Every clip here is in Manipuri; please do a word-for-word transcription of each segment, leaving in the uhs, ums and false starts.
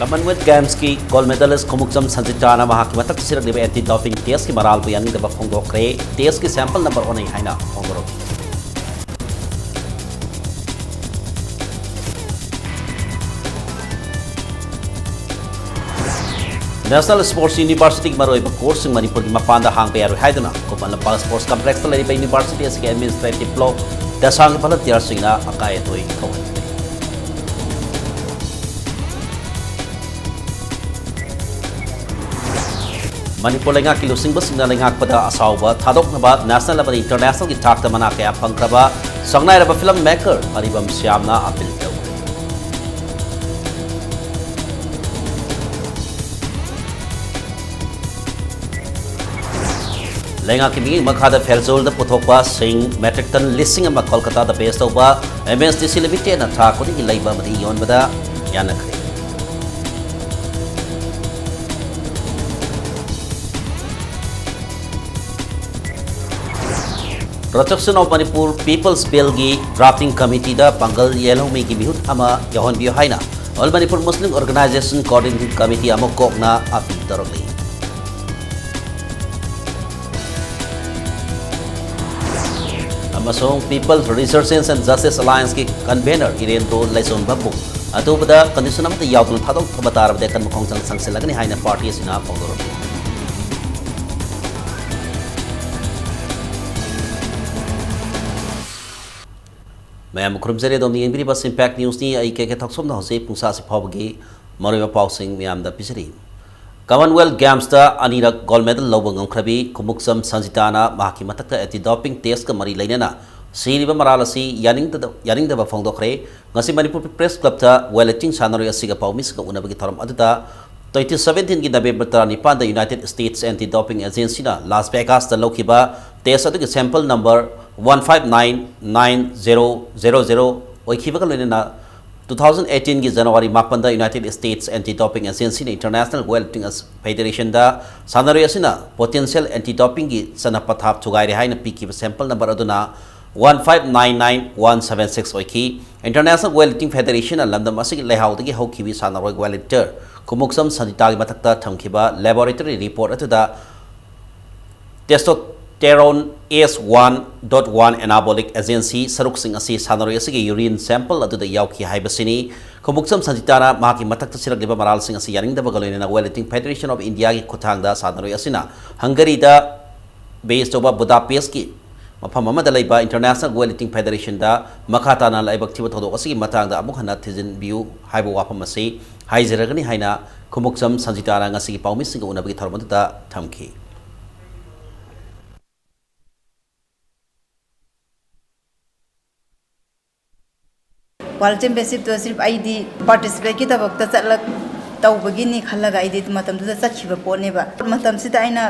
Commonwealth Gamesꯀꯤ gold medalist ꯈꯣꯡꯎꯞꯆꯝ ꯁꯟꯖꯤꯇꯥꯅ ꯃꯍꯥꯛꯀꯤ ꯃꯊꯛꯇ ꯁꯤꯔꯛꯂꯤꯕ anti doping testꯀꯤ ꯃꯔꯥꯜꯕꯨ ꯌꯥꯅꯤꯡꯗꯕ ꯐꯣꯡꯗꯣꯛꯈ꯭ꯔꯦ꯫ Testꯀꯤ sample number ꯑꯣꯟꯅꯩ ꯍꯥꯏꯅ ꯐꯣꯡꯗꯣꯔꯛꯈꯤ꯫ National Sports Universityꯒꯤ ꯃꯔꯨꯑꯣꯏꯕ courseꯁꯤꯡ ꯃꯅꯤꯄꯨꯔꯒꯤ ꯃꯄꯥꯟꯗ ꯍꯥꯡꯕ ꯌꯥꯔꯣꯏ ꯍꯥꯏꯗꯨꯅ ꯈꯨꯃꯟ ꯂꯝꯄꯥꯛ sports complexꯇ ꯂꯩꯔꯤꯕ university ꯑꯁꯤꯒꯤ administrative block ꯗꯁꯥꯡꯒꯤ volunteerꯁꯤꯡꯅ ꯑꯀꯥꯏ ꯑꯇꯣꯏ ꯊꯣꯛꯍꯟꯈ꯭ꯔꯦ꯫ ꯃꯅꯤꯄꯨꯔ ꯂꯩꯉꯥꯛꯀꯤ ꯂꯨꯆꯤꯡꯕꯁꯤꯡꯅ ꯂꯩꯉꯥꯛꯄꯗ ꯑꯁꯥꯎꯕ ꯊꯥꯗꯣꯛꯅꯕ national ꯑꯃꯗꯤ internationalꯒꯤ ꯊꯥꯛꯇ ꯃꯅꯥ ꯀꯌꯥ ꯐꯪꯈ꯭ꯔꯕ ꯁꯛꯅꯥꯏꯔꯕ film maker ꯑꯔꯤꯕꯝ ꯁ꯭ꯌꯥꯝꯅ appeal ꯇꯧꯈ꯭ꯔꯦ꯫ ꯂꯩꯉꯥꯛꯀꯤ ꯃꯤꯠꯌꯦꯡ ꯃꯈꯥꯗ ꯐꯦꯔꯖꯣꯜꯗ ꯄꯨꯊꯣꯛꯄ ꯁꯤꯡ metric ton ꯂꯤꯁꯤꯡ ꯑꯃ ꯀꯣꯜꯀꯇꯥꯗ base ꯇꯧꯕ MSDC Limitedꯅ ꯊꯥ ꯈꯨꯗꯤꯡꯒꯤ ꯂꯩꯕ ꯑꯃꯗꯤ ꯌꯣꯟꯕꯗ ꯌꯥꯅꯈ꯭ꯔꯦ꯫ Protection of Manipur People's Billꯒꯤ drafting committeeꯗ ꯄꯥꯡꯒꯜ ꯌꯦꯜꯍꯧꯃꯤꯒꯤ ꯃꯤꯍꯨꯠ ꯑꯃ ꯌꯥꯎꯍꯟꯕꯤꯌꯨ ꯍꯥꯏꯅ All Manipur Muslim Organisation Coordinating Committee ꯑꯃ ꯀꯣꯛꯅ appeal ꯇꯧꯔꯛꯂꯤ꯫ ꯑꯃꯁꯨꯡ People's Resurgence and Justice Allianceꯀꯤ convener ꯏꯔꯦꯟꯗ꯭ꯔꯣ ꯂꯩꯆꯣꯟꯕꯕꯨ ꯑꯊꯨꯕꯗ condition ꯑꯃꯠꯇ ꯌꯥꯎꯗꯅ ꯊꯥꯗꯣꯛꯇꯕ ꯇꯥꯔꯕꯗꯤ ꯑꯀꯟꯕ ꯈꯣꯡꯖꯪ ꯆꯪꯁꯤꯜꯂꯒꯅꯤ ꯍꯥꯏꯅ party ꯑꯁꯤꯅ ꯐꯣꯡꯗꯣꯔꯛꯂꯤ꯫ ꯃꯌꯥꯝ ꯈꯨꯔꯨꯝꯖꯔꯤ, ꯑꯗꯣꯝꯅ ꯌꯦꯡꯕꯤꯔꯤꯕ Impact Newsꯅꯤ꯫ ꯑꯩ ꯀꯦ ꯀꯦ ꯊꯣꯛꯆꯣꯝꯅ ꯍꯧꯖꯤꯛ ꯄꯨꯡꯁꯥꯁꯤ ꯐꯥꯎꯕꯒꯤ ꯃꯔꯨꯑꯣꯏꯕ ꯄꯥꯎꯁꯤꯡ ꯃꯌꯥꯝꯗ ꯄꯤꯖꯔꯤ꯫ Commonwealth Gamesꯇ ꯑꯅꯤꯔꯛ gold medal ꯂꯧꯕ ꯉꯝꯈ꯭ꯔꯕꯤ ꯈꯨꯃꯨꯛꯆꯝ ꯁꯟꯖꯤꯇꯥꯅ ꯃꯍꯥꯛꯀꯤ ꯃꯊꯛꯇ anti doping testꯀ ꯃꯔꯤ ꯂꯩꯅꯅ ꯁꯤꯔꯤꯕ ꯃꯔꯥꯜ ꯑꯁꯤ ꯌꯥꯅꯤꯡꯗꯗ-, ꯌꯥꯅꯤꯡꯗꯕ ꯐꯣꯡꯗꯣꯛꯈ꯭ꯔꯦ꯫ ꯉꯁꯤ ꯃꯅꯤꯄꯨꯔ Press Clubꯇ weightlifting ꯁꯥꯟꯅꯔꯣꯏ ꯑꯁꯤꯒ ꯄꯥꯎꯃꯤꯁꯤꯡꯒ ꯎꯅꯕꯒꯤ ꯊꯧꯔꯝ ꯑꯗꯨꯗ twenty seventeenꯒꯤ November ꯇꯔꯥꯅꯤꯄꯥꯟꯗ United States Anti Doping Agencyꯅ Las Vegasꯇ ꯂꯧꯈꯤꯕ test ꯑꯗꯨꯒꯤ sample number one five nine nine zero zero zero ꯑꯣꯏꯈꯤꯕꯒ ꯂꯣꯏꯅꯅ two thousand eighteenꯒꯤ January ꯃꯥꯄꯟꯗ United States Anti Doping Agencyꯅ International Weightlifting As-, Federationꯗ ꯁꯥꯟꯅꯔꯣꯏ ꯑꯁꯤꯅ potential anti dopingꯒꯤ ꯆꯠꯅ ꯄꯊꯥꯞ ꯊꯨꯒꯥꯏꯔꯦ ꯍꯥꯏꯅ ꯄꯤꯈꯤꯕ sample number ꯑꯗꯨꯅ One five nine nine one seven six ꯑꯣꯏꯈꯤ꯫ International Weightlifting Federation ꯂꯝꯗꯝ ꯑꯁꯤꯒꯤ ꯂꯩꯍꯥꯎꯗꯒꯤ ꯍꯧꯈꯤꯕꯤ ꯁꯥꯟꯅꯔꯣꯏ weightlifter ꯈꯨꯃꯨꯛꯆꯝ ꯁꯟꯖꯤꯇꯥꯒꯤ ꯃꯊꯛꯇ ꯊꯝꯈꯤꯕ laboratory report ꯑꯗꯨꯗ testosterone S one dot one anabolic agency ꯁꯔꯨꯛꯁꯤꯡ ꯑꯁꯤ ꯁꯥꯟꯅꯔꯣꯏ ꯑꯁꯤꯒꯤ urine sample ꯑꯗꯨꯗ ꯌꯥꯎꯈꯤ ꯍꯥꯏꯕꯁꯤꯅꯤ꯫ ꯈꯨꯃꯨꯛꯆꯝ ꯁꯟꯖꯤꯇꯥꯅ ꯃꯍꯥꯛꯀꯤ ꯃꯊꯛꯇ ꯁꯤꯔꯛꯂꯤꯕ ꯃꯔꯥꯜꯁꯤꯡ ꯑꯁꯤ ꯌꯥꯅꯤꯡꯗꯕꯒ ꯂꯣꯏꯅꯅ Weightlifting Federation of Indiaꯒꯤ ꯈꯨꯠꯊꯥꯡꯗ ꯁꯥꯟꯅꯔꯣꯏ ꯑꯁꯤꯅ ꯍꯪꯒꯔꯤꯗ base ꯇꯧꯕ ꯕꯨꯗꯥꯄꯦꯁꯀꯤ ꯃꯐꯝ ꯑꯃꯗ ꯂꯩꯕ International Weightlifting Federationꯗ ꯃꯈꯥ ꯇꯥꯅ ꯂꯥꯏꯕꯛ ꯊꯤꯕ ꯊꯧꯗꯣꯛ ꯑꯁꯤꯒꯤ ꯃꯇꯥꯡꯗ ꯑꯃꯨꯛ ꯍꯟꯅ ꯊꯤꯖꯤꯟꯕꯤꯌꯨ ꯍꯥꯏꯕ ꯋꯥꯐꯝ ꯑꯁꯤ ꯍꯥꯏꯖꯔꯒꯅꯤ ꯍꯥꯏꯅ ꯈꯨꯃꯨꯛꯆꯝ ꯁꯟꯖꯤꯇꯥꯅ ꯉꯁꯤꯒꯤ ꯄꯥꯎꯃꯤꯁꯤꯡꯒ ꯎꯅꯕꯒꯤ ꯊꯧꯔꯝ ꯑꯗꯨꯗ ꯊꯝꯈꯤ꯫ World Championshipꯇꯣ ꯁꯤꯔꯐ ꯑꯩꯗꯤ participate ꯀꯤꯗꯃꯛꯇ ꯆꯠꯂ ꯇꯧꯕꯒꯤꯅꯤ ꯈꯜꯂꯒ ꯑꯩꯗꯤ ꯃꯇꯝꯗꯨꯗ ꯆꯠꯈꯤꯕ ꯄꯣꯠꯅꯦꯕ꯫ ꯃꯇꯝꯁꯤꯗ ꯑꯩꯅ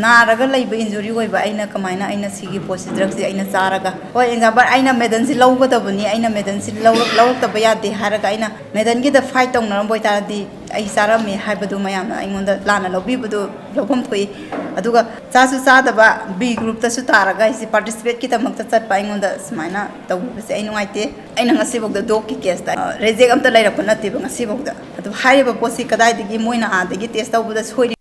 ꯅꯥꯔꯒ ꯂꯩꯕ, injury ꯑꯣꯏꯕ, ꯑꯩꯅ ꯀꯃꯥꯏꯅ ꯑꯩꯅ ꯁꯤꯒꯤ ꯄꯣꯠꯁꯤ, drugꯁꯤ ꯑꯩꯅ ꯆꯥꯔꯒ, for example, ꯑꯩꯅ medalꯁꯤ ꯂꯧꯒꯗꯕꯅꯤ, ꯑꯩꯅ medalꯁꯤ ꯂꯧꯔꯛ- ꯂꯧꯔꯛꯇꯕ ꯌꯥꯗꯦ ꯍꯥꯏꯔꯒ ꯑꯩꯅ medalꯒꯤꯗ fight ꯇꯧꯅꯔꯝꯕ ꯑꯣꯏꯇꯥꯔꯗꯤ ꯑꯩ ꯆꯥꯔꯝꯃꯦ ꯍꯥꯏꯕꯗꯨ ꯃꯌꯥꯝꯅ ꯑꯩꯉꯣꯟꯗ ꯂꯥꯟꯅ ꯂꯧꯕꯤꯕꯗꯨ ꯂꯧꯐꯝ ꯊꯣꯛꯏ꯫ ꯑꯗꯨꯒ ꯆꯥꯁꯨ ꯆꯥꯗꯕ, B groupꯇꯁꯨ ꯇꯥꯔꯒ ꯑꯩꯁꯦ participate ꯀꯤꯗꯃꯛꯇ ꯆꯠꯄ ꯑꯩꯉꯣꯟꯗ ꯁꯨꯃꯥꯏꯅ ꯇꯧꯕꯤꯕꯁꯦ ꯑꯩ ꯅꯨꯡꯉꯥꯏꯇꯦ꯫ ꯑꯩꯅ ꯉꯁꯤꯐꯥꯎꯗ ꯗꯣꯛꯀꯤ caseꯇ reject ꯑꯝꯇ ꯂꯩꯔꯛꯄ ꯅꯠꯇꯦꯕ ꯉꯁꯤꯐꯥꯎꯗ꯫ ꯑꯗꯨ ꯍꯥꯏꯔꯤꯕ ꯄꯣꯠꯁꯤ ꯀꯗꯥꯏꯗꯒꯤ ꯃꯣꯏꯅ ꯑꯥꯗꯒꯤ test ꯇꯧꯕꯗ ꯁꯣꯏꯔꯤꯕ꯭ꯔꯥ,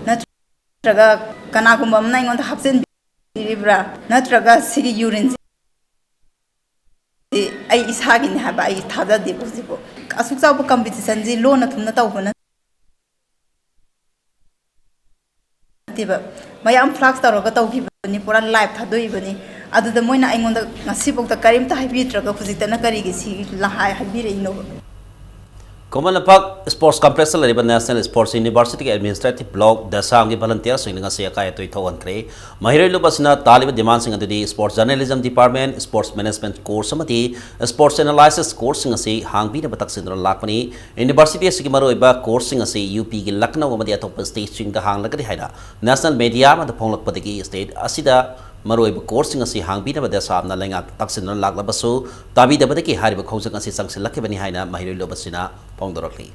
ꯅꯠꯇ꯭ꯔꯒ ꯀꯅꯥꯒꯨꯝꯕ ꯑꯃꯅ ꯑꯩꯉꯣꯟꯗ ꯍꯥꯞꯆꯤꯟꯕꯤꯔꯤꯕ꯭ꯔꯥ, ꯅꯠꯇ꯭ꯔꯒ ꯁꯤꯒꯤ urineꯁꯤ ꯑꯩ ꯏꯁꯥꯒꯤꯅꯤ ꯍꯥꯏꯕ ꯑꯩ ꯊꯥꯖꯗꯦꯕ ꯍꯧꯖꯤꯛꯐꯥꯎ꯫ ꯑꯁꯨꯛ ꯆꯥꯎꯕ competitionꯁꯤ ꯂꯣꯟꯅ ꯊꯨꯝꯅ ꯇꯧꯕ ꯅꯠꯇꯦꯕ꯫ ꯃꯌꯥꯝ flask ꯇꯧꯔꯒ ꯇꯧꯈꯤꯕꯅꯤ, ꯄꯨꯔꯥ live ꯊꯥꯗꯣꯛꯏꯕꯅꯤ꯫ ꯑꯗꯨꯗ ꯃꯣꯏꯅ ꯑꯩꯉꯣꯟꯗ ꯉꯁꯤꯐꯥꯎꯗ ꯀꯔꯤꯝꯇ ꯍꯥꯏꯕꯤꯗ꯭ꯔꯒ ꯍꯧꯖꯤꯛꯇꯅ ꯀꯔꯤꯒꯤ ꯁꯤ ꯍꯥꯏꯕꯤꯔꯛꯏꯅꯣꯕ? ꯈꯨꯃꯟ ꯂꯝꯄꯥꯛ Sports Complexꯇ ꯂꯩꯔꯤꯕ National Sports Universityꯒꯤ administrative block ꯗꯁꯥꯝꯒꯤ volunteerꯁꯤꯡꯅ ꯉꯁꯤ ꯑꯀꯥꯏ ꯑꯇꯣꯏ ꯊꯣꯛꯍꯟꯈ꯭ꯔꯦ꯫ ꯃꯍꯩꯔꯣꯏ ꯂꯨꯞ ꯑꯁꯤꯅ ꯇꯥꯜꯂꯤꯕ demandꯁꯤꯡ ꯑꯗꯨꯗꯤ Sports Journalism Department, Sports Management course ꯑꯃꯗꯤ Sports Analysis courseꯁꯤꯡ ꯑꯁꯤ ꯍꯥꯡꯕꯤꯅꯕ ꯇꯛꯁꯤꯟꯗꯨꯅ ꯂꯥꯛꯄꯅꯤ꯫ University ꯑꯁꯤꯒꯤ ꯃꯔꯨꯑꯣꯏꯕ courseꯁꯤꯡ ꯑꯁꯤ UPꯒꯤ Lucknow ꯑꯃꯗꯤ ꯑꯇꯣꯞꯄ stateꯁꯤꯡꯗ ꯍꯥꯡꯂꯒꯅꯤ ꯍꯥꯏꯅ national media ꯑꯃꯗ ꯐꯣꯡꯂꯛꯄꯗꯒꯤ state ꯑꯁꯤꯗ ꯃꯔꯨꯑꯣꯏꯕ courseꯁꯤꯡ ꯑꯁꯤ ꯍꯥꯡꯕꯤꯅꯕ ꯗꯁꯥꯝꯅ ꯂꯩꯉꯥꯛꯇ ꯇꯛꯁꯤꯟꯗꯨꯅ ꯂꯥꯛꯂꯕꯁꯨ ꯇꯥꯕꯤꯗꯕꯗꯒꯤ ꯍꯥꯏꯔꯤꯕ ꯈꯣꯡꯖꯪ ꯑꯁꯤ ꯆꯪꯁꯤꯜꯂꯛꯈꯤꯕꯅꯤ ꯍꯥꯏꯅ ꯃꯍꯩꯔꯣꯏ ꯂꯨꯞ ꯑꯁꯤꯅ ꯐꯣꯡꯗꯣꯔꯛꯂꯤ꯫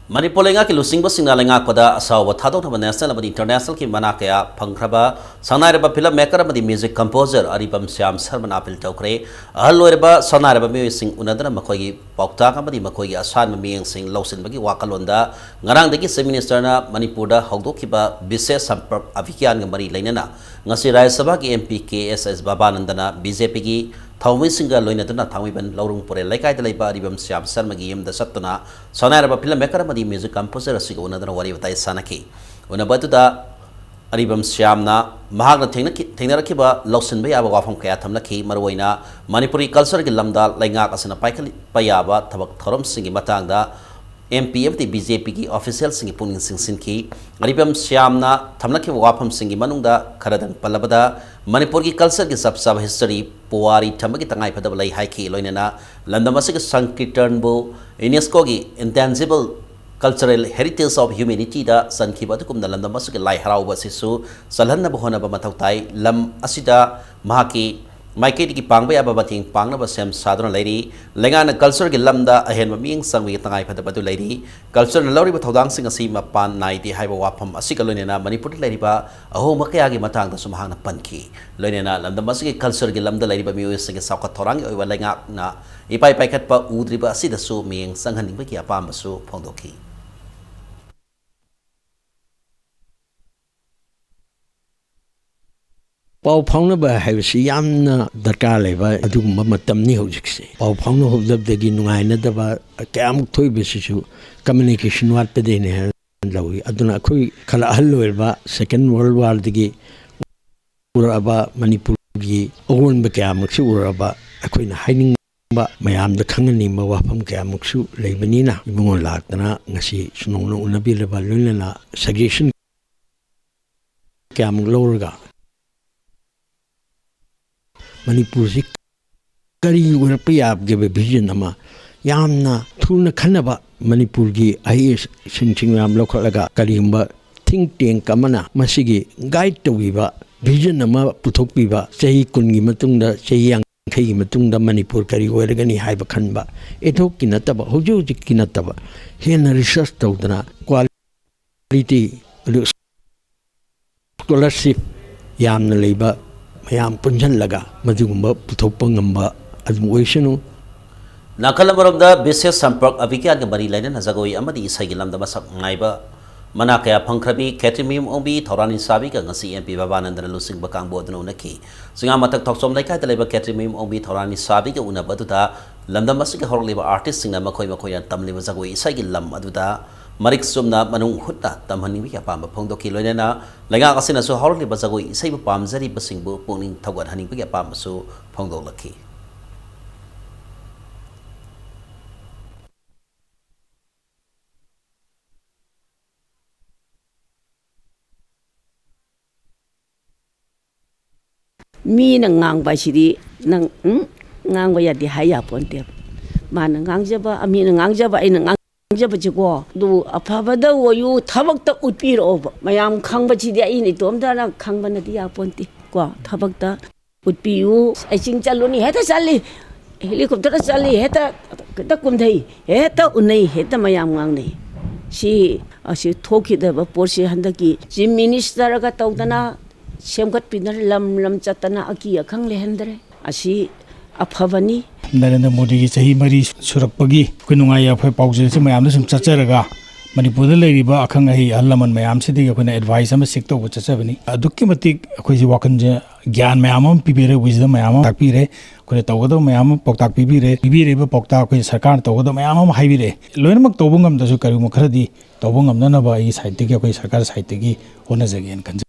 ꯃꯅꯤꯄꯨꯔ ꯂꯩꯉꯥꯛꯀꯤ ꯂꯨꯆꯤꯡꯕꯁꯤꯡꯅ ꯂꯩꯉꯥꯛꯄꯗ ꯑꯁꯥꯎꯕ ꯊꯥꯗꯣꯛꯅꯕ national ꯑꯃꯗꯤ international ꯀꯤ ꯃꯅꯥ ꯀꯌꯥ ꯐꯪꯈ꯭ꯔꯕ ꯁꯛꯅꯥꯏꯔꯕ film maker ꯑꯃꯗꯤ music composer ꯑꯔꯤꯕꯝ ꯁ꯭ꯌꯥꯝ ꯁꯔꯃꯅ appeal ꯇꯧꯈ꯭ꯔꯦ꯫ ꯑꯍꯜ ꯑꯣꯏꯔꯕ ꯁꯛꯅꯥꯏꯔꯕ ꯃꯤꯑꯣꯏꯁꯤꯡ ꯎꯅꯗꯨꯅ ꯃꯈꯣꯏꯒꯤ ꯄꯥꯎꯇꯥꯛ ꯑꯃꯗꯤ ꯃꯈꯣꯏꯒꯤ ꯑꯁꯥꯟꯕ ꯃꯤꯠꯌꯦꯡꯁꯤꯡ ꯂꯧꯁꯤꯟꯕꯒꯤ ꯋꯥꯈꯜꯂꯣꯟꯗ ꯉꯔꯥꯡꯗꯒꯤ Chief Minister ꯅ ꯃꯅꯤꯄꯨꯔꯗ ꯍꯧꯗꯣꯛꯈꯤꯕ ꯕꯤꯁꯦꯁ ꯁꯝꯄꯔꯛ ꯑꯚꯤꯌꯥꯟꯒ ꯃꯔꯤ ꯂꯩꯅꯅ ꯉꯁꯤ ꯔꯥꯖ꯭ꯌ ꯁꯚꯥꯒꯤ MP ꯀꯦ ꯑꯦꯁ ꯑꯦꯁ ꯕꯕꯥꯅꯟꯗꯅ BJP ꯒꯤ ꯊꯧꯃꯤꯁꯤꯡꯒ ꯂꯣꯏꯅꯗꯨꯅ ꯊꯥꯡꯃꯩꯕꯟ ꯂꯧꯔꯨꯡ ꯄꯨꯔꯦꯜ ꯂꯩꯀꯥꯏꯗ ꯂꯩꯕ ꯑꯔꯤꯕꯝ ꯁ꯭ꯌꯥꯝ ꯁꯔꯃꯒꯤ ꯌꯨꯝꯗ ꯆꯠꯇꯨꯅ ꯁꯛꯅꯥꯏꯔꯕ film maker ꯑꯃꯗꯤ music composer ꯑꯁꯤꯒ ꯎꯅꯗꯨꯅ ꯋꯥꯔꯤ ꯋꯥꯇꯥꯏ ꯁꯥꯟꯅꯈꯤ꯫ ꯎꯅꯕ ꯑꯗꯨꯗ ꯑꯔꯤꯕꯝ ꯁ꯭ꯌꯥꯝꯅ ꯃꯍꯥꯛꯅ ꯊꯦꯡꯅꯈꯤ-, ꯊꯦꯡꯅꯔꯛꯈꯤꯕ ꯂꯧꯁꯤꯟꯕ ꯌꯥꯕ ꯋꯥꯐꯝ ꯀꯌꯥ ꯊꯝꯂꯛꯈꯤ꯫ ꯃꯔꯨꯑꯣꯏꯅ ꯃꯅꯤꯄꯨꯔꯤ culture ꯒꯤ ꯂꯝꯗ ꯂꯩꯉꯥꯛ ꯑꯁꯤꯅ ꯄꯥꯏꯈꯠꯄ ꯌꯥꯕ ꯊꯕꯛ ꯊꯧꯔꯝꯁꯤꯡꯒꯤ ꯃꯇꯥꯡꯗ MP ꯑꯃꯗꯤ BJP ꯒꯤ official ꯁꯤꯡꯒꯤ ꯄꯨꯛꯅꯤꯡ ꯆꯤꯡꯁꯤꯟꯈꯤ꯫ ꯑꯔꯤꯕꯝ ꯁ꯭ꯌꯥꯝꯅ ꯊꯝꯂꯛꯈꯤꯕ ꯋꯥꯐꯝꯁꯤꯡꯒꯤ ꯃꯅꯨꯡꯗ ꯈꯔꯗꯪ ꯄꯜꯂꯕꯗ, ꯃꯅꯤꯄꯨꯔꯒꯤ culture ꯒꯤ ꯆꯞ ꯆꯥꯕ history ꯄꯨꯋꯥꯔꯤ ꯊꯝꯕꯒꯤ ꯇꯉꯥꯏꯐꯗꯕ ꯂꯩ ꯍꯥꯏꯈꯤ꯫ ꯂꯣꯏꯅꯅ ꯂꯝꯗꯝ ꯑꯁꯤꯒꯤ ꯁꯪꯀꯤꯔꯇꯟꯕꯨ UNESCO ꯒꯤ intangible cultural heritage of humanity ꯗ ꯆꯟꯈꯤꯕ ꯑꯗꯨꯒꯨꯝꯅ ꯂꯝꯗꯝ ꯑꯁꯤꯒꯤ ꯂꯥꯏ ꯍꯔꯥꯎꯕ ꯑꯁꯤꯁꯨ ꯆꯜꯍꯟꯅꯕ ꯍꯣꯠꯅꯕ ꯃꯊꯧ ꯇꯥꯏ꯫ ꯂꯝ ꯑꯁꯤꯗ ꯃꯍꯥꯛꯀꯤ ꯃꯥꯏꯀꯩꯗꯒꯤ ꯄꯥꯡꯕ ꯌꯥꯕ ꯃꯇꯦꯡ ꯄꯥꯡꯅꯕ ꯁꯦꯝ ꯁꯥꯗꯨꯅ ꯂꯩꯔꯤ꯫ ꯂꯩꯉꯥꯛꯅ culture ꯒꯤ ꯂꯝꯗ ꯑꯍꯦꯟꯕ ꯃꯤꯠꯌꯦꯡ ꯆꯪꯕꯒꯤ ꯇꯉꯥꯏꯐꯗꯕ ꯑꯗꯨ ꯂꯩꯔꯤ꯫ Culture ꯅ ꯂꯧꯔꯤꯕ ꯊꯧꯗꯥꯡꯁꯤꯡ ꯑꯁꯤ ꯃꯄꯥꯟ ꯅꯥꯏꯗꯦ ꯍꯥꯏꯕ ꯋꯥꯐꯝ ꯑꯁꯤꯒ ꯂꯣꯏꯅꯅ ꯃꯅꯤꯄꯨꯔꯗ ꯂꯩꯔꯤꯕ ꯑꯍꯣꯡꯕ ꯀꯌꯥꯒꯤ ꯃꯇꯥꯡꯗꯁꯨ ꯃꯍꯥꯛꯅ ꯄꯟꯈꯤ꯫ ꯂꯣꯏꯅꯅ ꯂꯝꯗꯝ ꯑꯁꯤꯒꯤ culture ꯒꯤ ꯂꯝꯗ ꯂꯩꯔꯤꯕ ꯃꯤꯑꯣꯏꯁꯤꯡꯒꯤ ꯆꯥꯎꯈꯠ ꯊꯧꯔꯥꯡꯒꯤ ꯑꯣꯏꯕ ꯂꯩꯉꯥꯛꯅ ꯏꯄꯥꯏ ꯄꯥꯏꯈꯠꯄ ꯎꯗ꯭ꯔꯤꯕ ꯑꯁꯤꯗꯁꯨ ꯃꯤꯠꯌꯦꯡ ꯆꯪꯍꯟꯅꯤꯡꯕꯒꯤ ꯑꯄꯥꯝꯕꯁꯨ ꯐꯣꯡꯗꯣꯛꯈꯤ꯫ ꯄꯥꯎ ꯐꯥꯎꯅꯕ ꯍꯥꯏꯕꯁꯤ ꯌꯥꯝꯅ ꯗꯔꯀꯥꯔ ꯂꯩꯕ ꯑꯗꯨꯒꯨꯝꯕ ꯃꯇꯝꯅꯤ ꯍꯧꯖꯤꯛꯁꯦ꯫ ꯄꯥꯎ ꯐꯥꯎꯅꯍꯧꯗꯕꯗꯒꯤ ꯅꯨꯡꯉꯥꯏꯅꯗꯕ ꯀꯌꯥꯃꯨꯛ ꯊꯣꯛꯏꯕꯁꯤꯁꯨ communication ꯋꯥꯠꯄꯗꯒꯤꯅꯦ ꯍꯥꯏꯅ ꯂꯧꯏ꯫ ꯑꯗꯨꯅ ꯑꯩꯈꯣꯏ ꯈꯔ ꯑꯍꯜ ꯑꯣꯏꯔꯕ Second World War ꯗꯒꯤ ꯎꯔꯛꯑꯕ ꯃꯅꯤꯄꯨꯔꯒꯤ ꯑꯑꯣꯟꯕ ꯀꯌꯥꯃꯨꯛꯁꯨ ꯎꯔꯛꯑꯕ ꯑꯩꯈꯣꯏꯅ ꯍꯥꯏꯅꯤꯡꯕ, ꯃꯌꯥꯝꯗ ꯈꯪꯍꯟꯅꯤꯡꯕ ꯋꯥꯐꯝ ꯀꯌꯥꯃꯨꯛꯁꯨ ꯂꯩꯕꯅꯤꯅ ꯏꯕꯨꯡꯉꯣ ꯂꯥꯛꯇꯅ ꯉꯁꯤ ꯁꯨꯅꯧꯅ ꯎꯅꯕꯤꯔꯕ, ꯂꯣꯏꯅꯅ suggestion ꯀꯌꯥꯃꯨꯛ ꯂꯧꯔꯒ ꯃꯅꯤꯄꯨꯔꯁꯤ ꯀꯔꯤ ꯑꯣꯏꯔꯛꯄ ꯌꯥꯒꯦꯕ vision ꯑꯃ ꯌꯥꯝꯅ ꯊꯨꯅ ꯈꯟꯅꯕ ꯃꯅꯤꯄꯨꯔꯒꯤ IAS ꯁꯤꯡꯁꯤ ꯃꯌꯥꯝ ꯂꯧꯈꯠꯂꯒ ꯀꯔꯤꯒꯨꯝꯕ think tank ꯑꯃꯅ ꯃꯁꯤꯒꯤ guide ꯇꯧꯕꯤꯕ vision ꯑꯃ ꯄꯨꯊꯣꯛꯄꯤꯕ, ꯆꯍꯤ ꯀꯨꯟꯒꯤ ꯃꯇꯨꯡꯗ, ꯆꯍꯤ ꯌꯥꯡꯈꯩ ꯌꯥꯡꯈꯩꯒꯤ ꯃꯇꯨꯡꯗ ꯃꯅꯤꯄꯨꯔ ꯀꯔꯤ ꯑꯣꯏꯔꯒꯅꯤ ꯍꯥꯏꯕ ꯈꯟꯕ, ꯑꯦꯊꯣꯛꯀꯤ ꯅꯠꯇꯕ, ꯍꯧꯖꯤꯛ ꯍꯧꯖꯤꯛꯀꯤ ꯅꯠꯇꯕ, ꯍꯦꯟꯅ ꯔꯤꯁꯔꯁ ꯇꯧꯗꯅ ꯀ꯭ꯋꯥꯂꯤꯇꯤ, ꯑꯗꯨ ꯁ꯭ꯀꯣꯂꯔꯁꯤꯞ ꯌꯥꯝꯅ ꯂꯩꯕ ꯃꯌꯥꯝ ꯄꯨꯟꯁꯤꯜꯂꯒ ꯃꯗꯨꯒꯨꯝꯕ ꯄꯨꯊꯣꯛꯄ ꯉꯝꯕ ꯑꯗꯨꯝ ꯑꯣꯏꯁꯅꯨ꯫ ꯅꯥꯀꯜ ꯑꯃꯔꯣꯝꯗ ꯕꯤꯁꯦꯁ ꯁꯝꯄꯔꯛ ꯑꯚꯤꯒ꯭ꯌꯥꯟꯒ ꯃꯔꯤ ꯂꯩꯅꯅ ꯖꯒꯣꯏ ꯑꯃꯗꯤ ꯏꯁꯩꯒꯤ ꯂꯝꯗ ꯃꯁꯛ ꯅꯥꯏꯕ ꯃꯅꯥ ꯀꯌꯥ ꯐꯪꯈ꯭ꯔꯕꯤ ꯈꯦꯇ꯭ꯔꯤꯃꯌꯨꯝ ꯑꯣꯡꯕꯤ ꯊꯧꯔꯥꯅꯤꯁꯥꯕꯤꯒ ꯉꯁꯤ ꯑꯦꯝ ꯄꯤ ꯕꯕꯥꯅꯟꯗꯅ ꯂꯨꯆꯤꯡꯕ ꯀꯥꯡꯕꯨ ꯑꯗꯨꯅ ꯎꯅꯈꯤ꯫ ꯆꯤꯉꯥꯃꯊꯛ ꯊꯣꯛꯆꯣꯝ ꯂꯩꯀꯥꯏꯗ ꯂꯩꯕ ꯈꯦꯇ꯭ꯔꯤꯃꯌꯨꯝ ꯑꯣꯡꯕꯤ ꯊꯧꯔꯥꯅꯤꯁꯥꯕꯤꯒ ꯎꯅꯕ ꯑꯗꯨꯗ ꯂꯝꯗꯝ ꯑꯁꯤꯒꯤ ꯍꯧꯔꯛꯂꯤꯕ ꯑꯥꯔꯇꯤꯁꯁꯤꯡꯅ ꯃꯈꯣꯏ ꯃꯈꯣꯏꯅ ꯇꯝꯂꯤꯕ ꯖꯒꯣꯏ ꯏꯁꯩꯒꯤ ꯂꯝ ꯑꯗꯨꯗ ꯃꯔꯤꯛ ꯆꯨꯝꯅ ꯃꯅꯨꯡ ꯍꯨꯠꯅ ꯇꯝꯍꯟꯅꯤꯡꯕꯒꯤ ꯑꯄꯥꯝꯕ ꯐꯣꯡꯗꯣꯛꯈꯤ꯫ ꯂꯣꯏꯅꯅ ꯂꯩꯉꯥꯛ ꯑꯁꯤꯅꯁꯨ ꯍꯧꯔꯛꯂꯤꯕ ꯖꯒꯣꯏ ꯏꯁꯩꯕꯨ ꯄꯥꯝꯖꯔꯤꯕꯁꯤꯡꯕꯨ ꯄꯨꯛꯅꯤꯡ ꯊꯧꯒꯠꯍꯟꯅꯤꯡꯕꯒꯤ ꯑꯄꯥꯝꯕꯁꯨ ꯐꯣꯡꯗꯣꯛꯂꯛꯈꯤ꯫ ꯃꯤꯅ ꯉꯥꯡꯕ ꯍꯥꯏꯁꯤꯗꯤ ꯅꯪ, ꯎꯝ, ꯉꯥꯡꯕ ꯌꯥꯗꯦ ꯍꯥꯏ ꯌꯥꯄꯣꯟꯇꯦꯕ꯫ ꯃꯥꯅ ꯉꯥꯡꯖꯕ, ꯃꯤꯅ ꯉꯥꯡꯖꯕ, ꯑꯩꯅ ꯉꯥꯡꯖꯕꯁꯤꯀꯣ, ꯑꯗꯨ ꯑꯐꯕꯗ ꯑꯣꯏꯌꯨ, ꯊꯕꯛꯇ ꯎꯠꯄꯤꯔꯛꯑꯣꯕ꯫ ꯃꯌꯥꯝ ꯈꯪꯕꯁꯤꯗꯤ ꯑꯩꯅ ꯏꯇꯣꯝꯇꯅ ꯈꯪꯕꯅꯗꯤ ꯌꯥꯄꯣꯟꯇꯦ ꯀꯣ, ꯊꯕꯛꯇ ꯎꯠꯄꯤꯌꯨ꯫ ꯑꯩ ꯆꯤꯡ ꯆꯠꯂꯨꯅꯤ, ꯍꯦꯛꯇ ꯆꯠꯂꯤ, ꯍꯦꯂꯤꯀꯣꯞꯇꯔꯗ ꯆꯠꯂꯤ, ꯍꯦꯛꯇ, ꯍꯦꯛꯇ ꯀꯨꯝꯊꯩ, ꯍꯦꯛꯇ ꯎꯅꯩ, ꯍꯦꯛꯇ ꯃꯌꯥꯝ ꯉꯥꯡꯅꯩ꯫ ꯁꯤ, ꯑꯁꯤ ꯊꯣꯛꯈꯤꯗꯕ ꯄꯣꯠꯁꯤ ꯍꯟꯗꯛꯀꯤ ꯆꯤꯐ ꯃꯤꯅꯤꯁꯇꯔꯒ ꯇꯧꯗꯅ ꯁꯦꯝꯒꯠꯄꯤꯗꯅ ꯂꯝ ꯂꯝ ꯆꯠꯇꯅ ꯑꯀꯤ ꯑꯈꯪ ꯂꯩꯍꯟꯗ꯭ꯔꯦ꯫ ꯑꯁꯤ ꯑꯐꯕꯅꯤ꯫ ꯅꯔꯦꯟꯗ꯭ꯔ ꯃꯣꯗꯤꯒꯤ ꯆꯍꯤ ꯃꯔꯤ ꯁꯨꯔꯛꯄꯒꯤ ꯑꯩꯈꯣꯏ ꯅꯨꯡꯉꯥꯏ ꯌꯥꯏꯐ ꯄꯥꯎꯖꯦꯜꯁꯤ ꯃꯌꯥꯝꯗ ꯁꯨꯝ ꯆꯠꯆꯔꯒ, ꯃꯅꯤꯄꯨꯔꯗ ꯂꯩꯔꯤꯕ ꯑꯈꯪ ꯑꯍꯩ ꯑꯍꯜ ꯂꯃꯟ ꯃꯌꯥꯝꯁꯤꯗꯒꯤ ꯑꯩꯈꯣꯏꯅ ꯑꯦꯗꯚꯥꯏꯁ ꯑꯃ ꯁꯤꯛ ꯇꯧꯕ ꯆꯠꯆꯕꯅꯤ꯫ ꯑꯗꯨꯛꯀꯤ ꯃꯇꯤꯛ ꯑꯩꯈꯣꯏꯁꯦ ꯋꯥꯈꯜꯁꯦ, ꯒ꯭ꯌꯥꯟ ꯃꯌꯥꯝ ꯑꯃ ꯄꯤꯕꯤꯔꯦ, wisdom ꯃꯌꯥꯝ ꯑꯃ ꯇꯥꯛꯄꯤꯔꯦ, ꯑꯩꯈꯣꯏꯅ ꯇꯧꯒꯗꯕ ꯃꯌꯥꯝ ꯑꯃ ꯄꯥꯎꯇꯥꯛ ꯄꯤꯕꯤꯔꯦ, ꯄꯤꯕꯤꯔꯤꯕ ꯄꯥꯎꯇꯥꯛ ꯑꯩꯈꯣꯏ ꯁꯔꯀꯥꯔꯅ ꯇꯧꯒꯗꯕ ꯃꯌꯥꯝ ꯑꯃ ꯍꯥꯏꯕꯤꯔꯦ꯫ ꯂꯣꯏꯅꯃꯛ ꯇꯧꯕ ꯉꯝꯗ꯭ꯔꯁꯨ ꯀꯔꯤꯒꯨꯝꯕ ꯈꯔꯗꯤ ꯇꯧꯕ ꯉꯝꯅꯅꯕ ꯑꯩꯒꯤ ꯁꯥꯏꯠꯇꯒꯤ, ꯑꯩꯈꯣꯏ ꯁꯔꯀꯥꯔ ꯁꯥꯏꯠꯇꯒꯤ ꯍꯣꯠꯅꯖꯒꯦꯅ ꯈꯟꯖꯩ꯫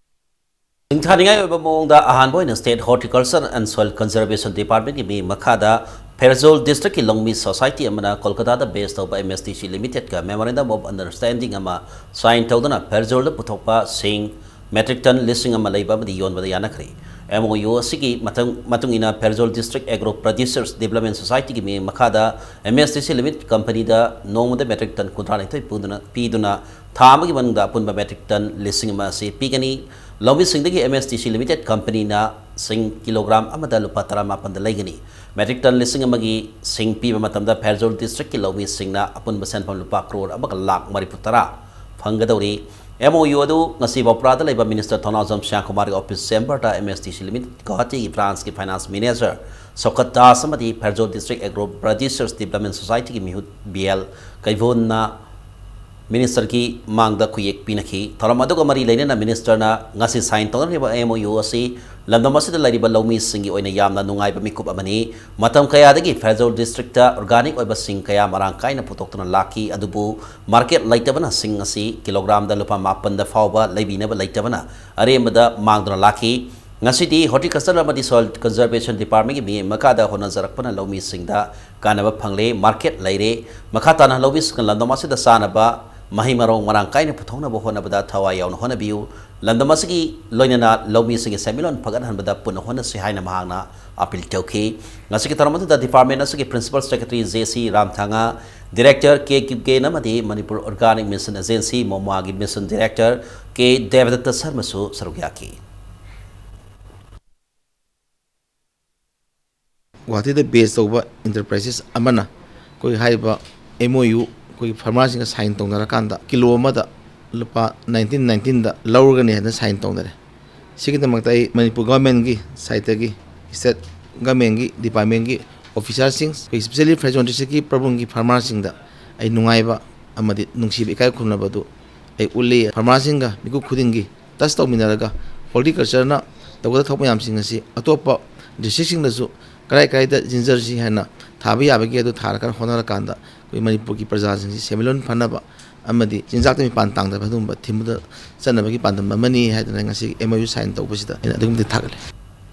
ꯅꯤꯡꯊꯥꯅꯤꯡꯉꯥꯏ ꯑꯣꯏꯕ ꯃꯑꯣꯡꯗ ꯑꯍꯥꯟꯕ ꯑꯣꯏꯅ State Horticulture and Soil Conservation Departmentꯀꯤ ꯃꯤ ꯃꯈꯥꯗ ꯐꯦꯔꯖꯣꯜ ꯗꯤꯁꯇ꯭ꯔꯤꯛꯀꯤ ꯂꯧꯃꯤ ꯁꯣꯁꯥꯏꯇꯤ ꯑꯃꯅ ꯀꯣꯜꯀꯇꯥꯗ ꯕꯦꯁ ꯇꯧꯕ MSDC Limitedꯀ Memorandum of Understanding ꯑꯃ ꯁꯥꯏꯟ ꯇꯧꯗꯨꯅ ꯐꯦꯔꯖꯣꯜꯗ ꯄꯨꯊꯣꯛꯄ ꯁꯤꯡ metric ton ꯂꯤꯁꯤꯡ ꯑꯃ ꯂꯩꯕ ꯑꯃꯗꯤ ꯌꯣꯟꯕꯗ ꯌꯥꯅꯈ꯭ꯔꯦ꯫ MOU ꯑꯁꯤꯒꯤ ꯃꯇꯨꯡ, ꯃꯇꯨꯡ ꯏꯟꯅ Pherzawl District Agro Producers Development Societyꯒꯤ ꯃꯤ ꯃꯈꯥꯗ MSDC Limited Companyꯗ ꯅꯣꯡꯃꯗ metric ton ꯀꯨꯟꯊ꯭ꯔꯥ ꯅꯤꯊꯣꯏ ꯄꯨꯗꯨꯅ, ꯄꯤꯗꯨꯅ ꯊꯥ ꯑꯃꯒꯤ ꯃꯅꯨꯡꯗ ꯑꯄꯨꯟꯕ metric ton ꯂꯤꯁꯤꯡ ꯑꯃ ꯑꯁꯤ ꯄꯤꯒꯅꯤ꯫ ꯂꯧꯃꯤꯁꯤꯡꯗꯒꯤ MSDC Limited Companyꯅ ꯁꯤꯡ ꯀꯤꯂꯣꯒ꯭ꯔꯥꯝ ꯑꯃꯗ ꯂꯨꯄꯥ ꯇꯔꯥꯃꯥꯄꯟꯗ ꯂꯩꯒꯅꯤ꯫ ꯃꯦꯇ꯭ꯔꯤꯛ ꯇꯟ ꯂꯤꯁꯤꯡ ꯑꯃꯒꯤ ꯁꯤꯡ ꯄꯤꯕ ꯃꯇꯝꯗ ꯐꯦꯔꯖꯣꯜ ꯗꯤꯁꯇ꯭ꯔꯤꯛꯀꯤ ꯂꯧꯃꯤꯁꯤꯡꯅ ꯑꯄꯨꯟꯕ ꯁꯦꯟꯐꯝ ꯂꯨꯄꯥ ꯀ꯭ꯔꯣꯔ ꯑꯃꯒ ꯂꯥꯛ ꯃꯔꯤꯐꯨ ꯇꯔꯥ ꯐꯪꯒꯗꯧꯔꯤ꯫ ꯑꯦꯝ ꯑꯣ ꯌꯨ ꯑꯗꯨ ꯉꯁꯤ ꯕꯣꯄ꯭ꯔꯥꯗ ꯂꯩꯕ ꯃꯤꯅꯤꯁꯇꯔ ꯊꯣꯅꯥꯎꯖꯝ ꯁ꯭ꯌꯥꯝꯀꯨꯃꯥꯔꯒꯤ ꯑꯣꯐꯤꯁ ꯆꯦꯝꯕꯔꯗ M S D C limited ꯒꯨꯋꯥꯍꯥꯇꯤꯒꯤ ꯕ꯭ꯔꯥꯟꯁꯀꯤ ꯐꯥꯏꯅꯥꯟꯁ ꯃꯦꯅꯦꯖꯔ ꯁꯧꯀꯠ ꯗꯥꯁ ꯑꯃꯗꯤ Pherzawl district agro producers development ꯁꯣꯁꯥꯏꯇꯤꯒꯤ ꯃꯤꯍꯨꯠ ꯕꯤ ꯑꯦꯜ ꯀꯩꯕꯣꯟꯅ ꯃꯤꯅꯤꯁꯇꯔꯒꯤ ꯃꯥꯡꯗ ꯈꯨꯌꯦꯛ ꯄꯤꯅꯈꯤ꯫ ꯊꯧꯔꯝ ꯑꯗꯨꯒ ꯃꯔꯤ ꯂꯩꯅꯅ ꯃꯤꯅꯤꯁꯇꯔꯅ ꯉꯁꯤ ꯁꯥꯏꯟ ꯇꯧꯅꯔꯤꯕ ꯑꯦꯝ ꯑꯣ ꯌꯨ ꯑꯁꯤ ꯂꯝꯗꯝ ꯑꯁꯤꯗ ꯂꯩꯔꯤꯕ ꯂꯧꯃꯤꯁꯤꯡꯒꯤ ꯑꯣꯏꯅ ꯌꯥꯝꯅ ꯅꯨꯡꯉꯥꯏꯕ ꯃꯤꯀꯨꯞ ꯑꯃꯅꯤ꯫ ꯃꯇꯝ ꯀꯌꯥꯗꯒꯤ ꯐꯦꯔꯖꯣꯜ ꯗꯤꯁꯇ꯭ꯔꯤꯛꯇ ꯑꯣꯔꯒꯥꯅꯤꯛ ꯑꯣꯏꯕ ꯁꯤꯡ ꯀꯌꯥ ꯃꯔꯥꯡ ꯀꯥꯏꯅ ꯄꯨꯊꯣꯛꯇꯨꯅ ꯂꯥꯛꯈꯤ, ꯑꯗꯨꯕꯨ ꯃꯥꯔꯀꯦꯠ ꯂꯩꯇꯕꯅ ꯁꯤꯡ ꯑꯁꯤ ꯀꯤꯂꯣꯒ꯭ꯔꯥꯝꯗ ꯂꯨꯄꯥ ꯃꯥꯄꯟꯗ ꯐꯥꯎꯕ ꯂꯩꯕꯤꯅꯕ ꯂꯩꯇꯕꯅ ꯑꯔꯦꯝꯕꯗ ꯃꯥꯡꯗꯨꯅ ꯂꯥꯛꯈꯤ꯫ ꯉꯁꯤꯗꯤ ꯍꯣꯔꯇꯤꯀꯜꯆꯔ ꯑꯃꯗꯤ ꯁꯣꯏꯜ ꯀꯟꯖꯔꯕꯦꯁꯟ ꯗꯤꯄꯥꯔꯠꯃꯦꯟꯒꯤ ꯃꯤꯠꯌꯦꯡ ꯃꯈꯥꯗ ꯍꯣꯠꯅꯖꯔꯛꯄꯅ ꯂꯧꯃꯤꯁꯤꯡꯗ ꯀꯥꯟꯅꯕ ꯐꯪꯂꯦ, ꯃꯥꯔꯀꯦꯠ ꯂꯩꯔꯦ꯫ ꯃꯈꯥ ꯇꯥꯅ ꯂꯧꯃꯤꯁꯤꯡꯅ ꯂꯝꯗꯝ ꯑꯁꯤꯗ ꯆꯥꯅꯕ ꯃꯍꯩ ꯃꯔꯣꯡ ꯃꯔꯥꯡ ꯀꯥꯏꯅ ꯄꯨꯊꯣꯛꯅꯕ ꯍꯣꯠꯅꯕꯗ ꯊꯋꯥꯏ ꯌꯥꯎꯅ ꯍꯣꯠꯅꯕꯤꯌꯨ꯫ ꯂꯝꯗꯝ ꯑꯁꯤꯒꯤ ꯂꯣꯏꯅꯅ ꯂꯧꯃꯤꯁꯤꯡꯒꯤ ꯁꯦꯟꯃꯤꯠꯂꯣꯟ ꯐꯒꯠꯍꯟꯕꯗ ꯄꯨꯟꯅ ꯍꯣꯠꯅꯁꯤ ꯍꯥꯏꯅ ꯃꯍꯥꯛꯅ ꯑꯄꯤꯜ ꯇꯧꯈꯤ꯫ ꯉꯁꯤꯒꯤ ꯊꯧꯔꯝ ꯑꯗꯨꯗ ꯗꯤꯄꯥꯔꯠꯃꯦꯟ ꯑꯁꯤꯒꯤ ꯄ꯭ꯔꯤꯟꯁꯤꯄꯥꯜ ꯁꯦꯀ꯭ꯔꯦꯇꯔꯤ ꯖꯦ ꯁꯤ ꯔꯥꯝꯊꯥꯉꯥ, ꯗꯤꯔꯦꯛꯇꯔ ꯀꯦ ꯀꯤꯞꯒꯦꯟ ꯑꯃꯗꯤ ꯃꯅꯤꯄꯨꯔ ꯑꯣꯔꯒꯥꯅꯤꯛ ꯃꯤꯁꯟ ꯑꯦꯖꯦꯟꯁꯤ, ꯃꯣꯃꯥꯒꯤ ꯃꯤꯁꯟ ꯗꯤꯔꯦꯛꯇꯔ ꯀꯦ ꯗꯦꯕꯗꯠꯇ ꯁꯔꯃꯁꯨ ꯁꯔꯨꯛ ꯌꯥꯈꯤ꯫ ꯒꯨꯋꯥꯍꯥꯇꯤꯗ ꯕꯦꯖ ꯇꯧꯕ ꯏꯟꯇꯔꯄ꯭ꯔꯥꯏꯁꯦꯁ ꯑꯃꯅ ꯑꯩꯈꯣꯏ ꯍꯥꯏꯔꯤꯕ ꯑꯦꯝ ꯑꯣ ꯌꯨ ꯑꯩꯈꯣꯏꯒꯤ ꯐꯥꯔꯃꯔꯁꯤꯡꯒ ꯁꯥꯏꯟ ꯇꯧꯅꯔꯀꯥꯟꯗ ꯀꯤꯂꯣ ꯑꯃꯗ ꯂꯨꯄꯥ ꯅꯥꯏꯟꯇꯤꯟ ꯅꯥꯏꯟꯇꯤꯟꯗ ꯂꯧꯔꯒꯅꯤ ꯍꯥꯏꯅ ꯁꯥꯏꯟ ꯇꯧꯅꯔꯦ꯫ ꯁꯤꯒꯤꯗꯃꯛꯇ ꯑꯩ ꯃꯅꯤꯄꯨꯔ ꯒꯚꯔꯟꯃꯦꯟꯒꯤ ꯁꯥꯏꯠꯇꯒꯤ, ꯁ꯭ꯇꯦꯠ ꯒꯚꯔꯟꯃꯦꯟꯒꯤ ꯗꯤꯄꯥꯔꯠꯃꯦꯟꯒꯤ ꯑꯣꯐꯤꯁꯥꯔꯁꯤꯡ, ꯑꯩꯈꯣꯏ ꯁ꯭ꯄꯦꯁꯦꯜꯂꯤ ꯐꯦꯔꯖꯣꯜ ꯗꯤꯁꯇ꯭ꯔꯤꯛꯀꯤ ꯄ꯭ꯔꯕꯨꯡꯒꯤ ꯐꯥꯔꯃꯔꯁꯤꯡꯗ ꯑꯩ ꯅꯨꯡꯉꯥꯏꯕ ꯑꯃꯗꯤ ꯅꯨꯡꯁꯤꯕ ꯏꯀꯥꯏ ꯈꯨꯝꯅꯕꯗꯨ ꯑꯩ ꯎꯠꯂꯤ꯫ ꯐꯥꯔꯃꯔꯁꯤꯡꯒ ꯃꯤꯀꯨꯞ ꯈꯨꯗꯤꯡꯒꯤ ꯇꯆ ꯇꯧꯃꯤꯟꯅꯔꯒ ꯍꯣꯔꯇꯤꯀꯜꯆꯔꯅ ꯇꯧꯒꯗꯕ ꯊꯕꯛ ꯃꯌꯥꯝꯁꯤꯡ ꯑꯁꯤ ꯑꯇꯣꯞꯄ ꯗꯤꯁꯇ꯭ꯔꯤꯛꯁꯤꯡꯗꯁꯨ ꯀꯔꯥꯏ ꯀꯔꯥꯏꯗ ꯖꯤꯟꯖꯔꯁꯤ ꯍꯥꯏꯅ ꯊꯥꯕ ꯌꯥꯕꯒꯦ ꯑꯗꯨ ꯊꯥꯔꯀꯥꯟ ꯍꯣꯠꯅꯔꯀꯥꯟꯗ ꯑꯩꯈꯣꯏ ꯃꯅꯤꯄꯨꯔꯒꯤ ꯄ꯭ꯔꯖꯥꯁꯤꯡꯁꯤ ꯁꯦꯟꯃꯤꯠꯂꯣꯟ ꯐꯅꯕ ꯑꯃꯗꯤ ꯆꯤꯟꯖꯥꯛꯇ ꯃꯤꯄꯥꯟ ꯇꯥꯡꯗꯕ ꯑꯗꯨꯒꯨꯝꯕ ꯊꯤꯝꯗ ꯆꯠꯅꯕꯒꯤ ꯄꯥꯟꯗꯝ ꯑꯃꯅꯤ ꯍꯥꯏꯗꯅ ꯉꯁꯤ ꯑꯦꯝ ꯑꯣ ꯌꯨ ꯁꯥꯏꯟ ꯇꯧꯕꯁꯤꯗ ꯑꯩꯅ ꯑꯗꯨꯛꯀꯤ ꯃꯇꯤꯛ ꯊꯥꯒꯠꯂꯤ꯫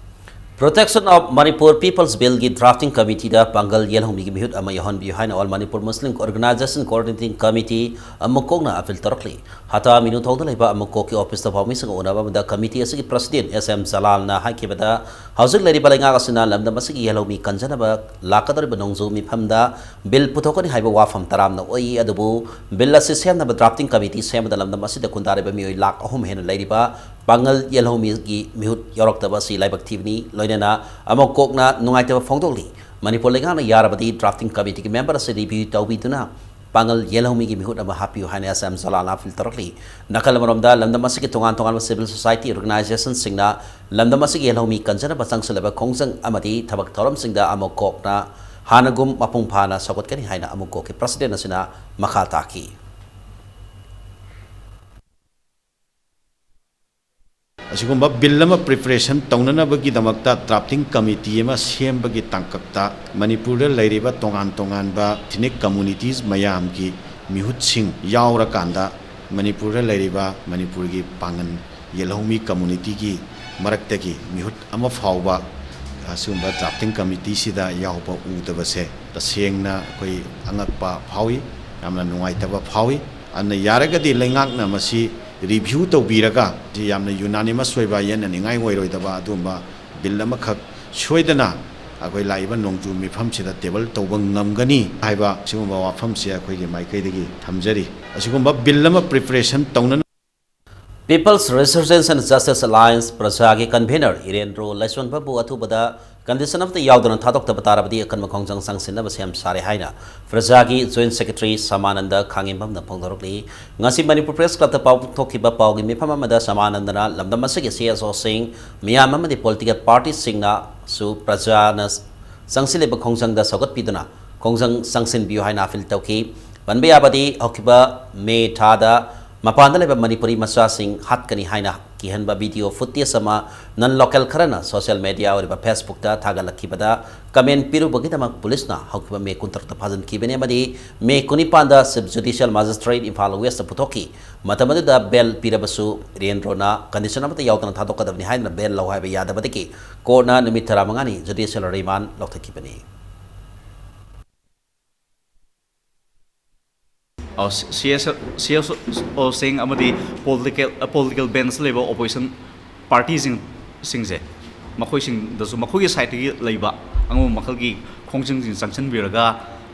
Protection of Manipur People's Billꯒꯤ drafting ꯀꯃꯤꯇꯤꯗ ꯄꯥꯡꯒꯜ ꯌꯦꯜꯍꯧꯃꯤꯒꯤ ꯃꯤꯍꯨꯠ ꯑꯃ ꯌꯥꯎꯍꯟꯕꯤꯌꯨ ꯍꯥꯏꯅ All Manipur Muslim Organization Coordinating Committee ꯑꯃꯨꯛ ꯀꯣꯛꯅ ꯑꯄꯤꯜ ꯇꯧꯔꯛꯂꯤ꯫ ꯍꯇꯥ ꯃꯤꯅꯨꯊꯧꯗ ꯂꯩꯕ ꯑꯃꯨꯛ ꯀꯣꯛꯀꯤ ꯑꯣꯐꯤꯁꯇ ꯄꯥꯎꯃꯤꯁꯤꯡꯒ ꯎꯅꯕ ꯑꯃꯗ ꯀꯃꯤꯇꯤ ꯑꯁꯤꯒꯤ ꯄ꯭ꯔꯁꯤꯗꯦꯟ ꯑꯦꯁ ꯑꯦꯝ ꯖꯂꯥꯜꯅ ꯍꯥꯏꯈꯤꯕꯗ, ꯍꯧꯖꯤꯛ ꯂꯩꯔꯤꯕ ꯂꯩꯉꯥꯛ ꯑꯁꯤꯅ ꯂꯝꯗꯝ ꯑꯁꯤꯒꯤ ꯌꯦꯜꯍꯧꯃꯤ ꯀꯟꯖꯅꯕ ꯂꯥꯛꯀꯗꯧꯔꯤꯕ ꯅꯣꯡꯖꯨ ꯃꯤꯐꯝꯗ ꯕꯤꯜ ꯄꯨꯊꯣꯛꯀꯅꯤ ꯍꯥꯏꯕ ꯋꯥꯐꯝ ꯇꯔꯥꯝꯅ ꯑꯣꯏ꯫ ꯑꯗꯨꯕꯨ ꯕꯤꯜ ꯑꯁꯤ ꯁꯦꯝꯅꯕ ꯗ꯭ꯔꯥꯐꯇꯤꯡ ꯀꯃꯤꯇꯤ ꯁꯦꯝꯕꯗ ꯂꯝꯗꯝ ꯑꯁꯤꯗ ꯈꯨꯟꯗꯥꯔꯤꯕ ꯃꯤꯑꯣꯏ ꯂꯥꯈ ꯑꯍꯨꯝ ꯍꯦꯟꯅ ꯂꯩꯔꯤꯕ ꯄꯥꯉꯜ ꯌꯦꯜꯍꯧꯃꯤꯒꯤ ꯃꯤꯍꯨꯠ ꯌꯥꯎꯔꯛꯇꯕ ꯑꯁꯤ ꯂꯥꯏꯕꯛ ꯊꯤꯕꯅꯤ꯫ ꯂꯣꯏꯅꯅ ꯑꯃꯨꯛ ꯀꯣꯛꯅ ꯅꯨꯡꯉꯥꯏꯇꯕ ꯐꯣꯡꯗꯣꯛꯂꯤ꯫ ꯃꯅꯤꯄꯨꯔ ꯂꯩꯉꯥꯛꯅ ꯌꯥꯔꯕꯗꯤ drafting committeeꯒꯤ member ꯑꯁꯤ review ꯇꯧꯕꯤꯗꯨꯅ ꯄꯥꯉꯜ ꯌꯦꯜꯍꯧꯃꯤꯒꯤ ꯃꯤꯍꯨꯠ ꯑꯃ ꯍꯥꯞꯄꯤꯌꯨ ꯍꯥꯏꯅ ꯑꯦꯁ ꯑꯦꯝ ꯖꯂꯥꯜꯅ appeal ꯇꯧꯔꯛꯂꯤ꯫ ꯅꯥꯀꯜ ꯑꯃꯔꯣꯝꯗ, ꯂꯝꯗꯝ ꯑꯁꯤꯒꯤ ꯇꯣꯉꯥꯟ ꯇꯣꯉꯥꯟꯕ civil society organizationꯁꯤꯡꯅ ꯂꯝꯗꯝ ꯑꯁꯤꯒꯤ ꯌꯦꯜꯍꯧꯃꯤ ꯀꯟꯖꯅꯕ ꯆꯪꯁꯤꯜꯂꯕ ꯈꯣꯡꯖꯪ ꯑꯃꯗꯤ ꯊꯕꯛ ꯊꯧꯔꯝꯁꯤꯡꯗ ꯑꯃꯨꯛ ꯀꯣꯛꯅ ꯍꯥꯟꯅꯒꯨꯝ ꯃꯄꯨꯡ ꯐꯥꯅ ꯁꯧꯒꯠꯀꯅꯤ ꯍꯥꯏꯅ ꯑꯃꯨꯛ ꯀꯣꯛꯀꯤ president ꯑꯁꯤꯅ ꯃꯈꯥ ꯇꯥꯈꯤ꯫ ꯑꯁꯤꯒꯨꯝꯕ bill ꯑꯃ preparation ꯇꯧꯅꯅꯕꯒꯤꯗꯃꯛꯇ drafting committee ꯑꯃ ꯁꯦꯝꯕꯒꯤ ꯇꯥꯡꯀꯛꯇ ꯃꯅꯤꯄꯨꯔꯗ ꯂꯩꯔꯤꯕ ꯇꯣꯉꯥꯟ ꯇꯣꯉꯥꯟꯕ ethnic communities ꯃꯌꯥꯝꯒꯤ ꯃꯤꯍꯨꯠꯁꯤꯡ ꯌꯥꯎꯔꯀꯥꯟꯗ ꯃꯅꯤꯄꯨꯔꯗ ꯂꯩꯔꯤꯕ ꯃꯅꯤꯄꯨꯔꯒꯤ ꯄꯥꯉꯟ ꯌꯦꯜꯍꯧꯃꯤ communityꯒꯤ ꯃꯔꯛꯇꯒꯤ ꯃꯤꯍꯨꯠ ꯑꯃ ꯐꯥꯎꯕ ꯑꯁꯤꯒꯨꯝꯕ drafting committeeꯁꯤꯗ ꯌꯥꯎꯕ ꯎꯗꯕꯁꯦ ꯇꯁꯦꯡꯅ ꯑꯩꯈꯣꯏ ꯑꯉꯛꯄ ꯐꯥꯎꯏ, ꯌꯥꯝꯅ ꯅꯨꯡꯉꯥꯏꯇꯕ ꯐꯥꯎꯏ꯫ ꯑꯗꯨꯅ ꯌꯥꯔꯒꯗꯤ ꯂꯩꯉꯥꯛꯅ ꯃꯁꯤ review ꯇꯧꯕꯤꯔꯒ, ꯁꯤ ꯌꯥꯝꯅ unanimous ꯑꯣꯏꯕ, ꯌꯦꯠꯅꯅꯤꯡꯉꯥꯏ ꯑꯣꯏꯔꯣꯏꯗꯕ ꯑꯗꯨꯒꯨꯝꯕ bill ꯑꯃꯈꯛ ꯁꯣꯏꯗꯅ ꯑꯩꯈꯣꯏ ꯂꯥꯛꯏꯕ ꯅꯣꯡꯖꯨ ꯃꯤꯐꯝꯁꯤꯗ table ꯇꯧꯕ ꯉꯝꯒꯅꯤ ꯍꯥꯏꯕ ꯁꯤꯒꯨꯝꯕ ꯋꯥꯐꯝꯁꯦ ꯑꯩꯈꯣꯏꯒꯤ ꯃꯥꯏꯀꯩꯗꯒꯤ ꯊꯝꯖꯔꯤ꯫ ꯑꯁꯤꯒꯨꯝꯕ bill ꯑꯃ preparation ꯇꯧꯅꯅ People's Resurgence and Justice Alliance ꯄ꯭ꯔꯖꯥꯒꯤ convener ꯏꯔꯦꯟꯗ꯭ꯔꯣ ꯂꯥꯏꯁꯣꯟꯕꯕꯨ ꯑꯊꯨꯕꯗ condition ꯑꯃꯠꯇ ꯌꯥꯎꯗꯅ ꯊꯥꯗꯣꯛꯇꯕ ꯇꯥꯔꯕꯗꯤ ꯑꯀꯟꯕ ꯈꯣꯡꯖꯪ ꯆꯪꯁꯤꯟꯅꯕ ꯁꯦꯝ ꯁꯥꯔꯦ ꯍꯥꯏꯅ ꯄ꯭ꯔꯖꯥꯒꯤ joint secretary ꯁꯃꯥꯅꯟꯗ ꯈꯥꯉꯦꯝꯕꯝꯅ ꯐꯣꯡꯗꯣꯔꯛꯂꯤ꯫ ꯉꯁꯤ ꯃꯅꯤꯄꯨꯔ Press Clubꯇ ꯄꯥꯡꯊꯣꯛꯈꯤꯕ ꯄꯥꯎꯒꯤ ꯃꯤꯐꯝ ꯑꯃꯗ ꯁꯃꯥꯅꯟꯗꯅ ꯂꯝꯗꯝ ꯑꯁꯤꯒꯤ CSOꯁꯤꯡ, ꯃꯤꯌꯥꯝ ꯑꯃꯗꯤ political partyꯁꯤꯡꯅꯁꯨ ꯄ꯭ꯔꯖꯥꯅ ꯆꯪꯁꯤꯜꯂꯤꯕ ꯈꯣꯡꯖꯪꯗ ꯁꯧꯒꯠꯄꯤꯗꯨꯅ ꯈꯣꯡꯖꯪ ꯆꯪꯁꯤꯟꯕꯤꯌꯨ ꯍꯥꯏꯅ appeal ꯇꯧꯈꯤ꯫ ꯄꯟꯕ ꯌꯥꯕꯗꯤ, ꯍꯧꯈꯤꯕ ꯃꯦ ꯊꯥꯗ ꯃꯄꯥꯟꯗ ꯂꯩꯕ ꯃꯅꯤꯄꯨꯔꯤ ꯃꯆꯥꯁꯤꯡ ꯍꯥꯠꯀꯅꯤ ꯍꯥꯏꯅ ꯀꯤꯍꯟꯕ video footage ꯑꯃ non local ꯈꯔꯅ social media ꯑꯣꯏꯔꯤꯕ Facebookꯇ ꯊꯥꯒꯠꯂꯛꯈꯤꯕꯗ comment ꯄꯤꯔꯨꯕꯒꯤꯗꯃꯛ ꯄꯨꯂꯤꯁꯅ ꯍꯧꯈꯤꯕ ꯃꯦ ꯀꯨꯟꯇꯔꯨꯛꯇ ꯐꯥꯖꯤꯟꯈꯤꯕꯅꯤ ꯑꯃꯗꯤ ꯃꯦ ꯀꯨꯟꯅꯤꯄꯥꯟꯗ Chief Judicial Magistrate ꯏꯝꯐꯥꯜ Westꯇ ꯄꯨꯊꯣꯛꯈꯤ꯫ ꯃꯇꯝ ꯑꯗꯨꯗ bail ꯄꯤꯔꯕꯁꯨ ꯏꯔꯦꯟꯗ꯭ꯔꯣꯅ condition ꯑꯃꯠꯇ ꯌꯥꯎꯗꯅ ꯊꯥꯗꯣꯛꯀꯗꯕꯅꯤ ꯍꯥꯏꯗꯨꯅ bail ꯂꯧ ꯍꯥꯏꯕ ꯌꯥꯗꯕꯗꯒꯤ courtꯅ ꯅꯨꯃꯤꯠ ꯇꯔꯥꯃꯉꯥꯅꯤ judicial remand ꯂꯧꯊꯈꯤꯕꯅꯤ꯫ ꯑ, ꯁꯤ-, CSO, CSOꯁꯤꯡ ꯑꯃꯗꯤ political, ꯑ, political bench ꯂꯩꯕ opposition partyꯁꯤꯡ, ꯁꯤꯡꯁꯦ, ꯃꯈꯣꯏꯁꯤꯡꯗꯁꯨ ꯃꯈꯣꯏꯒꯤ sideꯇꯒꯤ ꯂꯩꯕ ꯑꯉꯝꯕ ꯃꯈꯜꯒꯤ ꯈꯣꯡꯖꯪꯁꯤꯡ ꯆꯪꯁꯤꯟꯕꯤꯔꯒ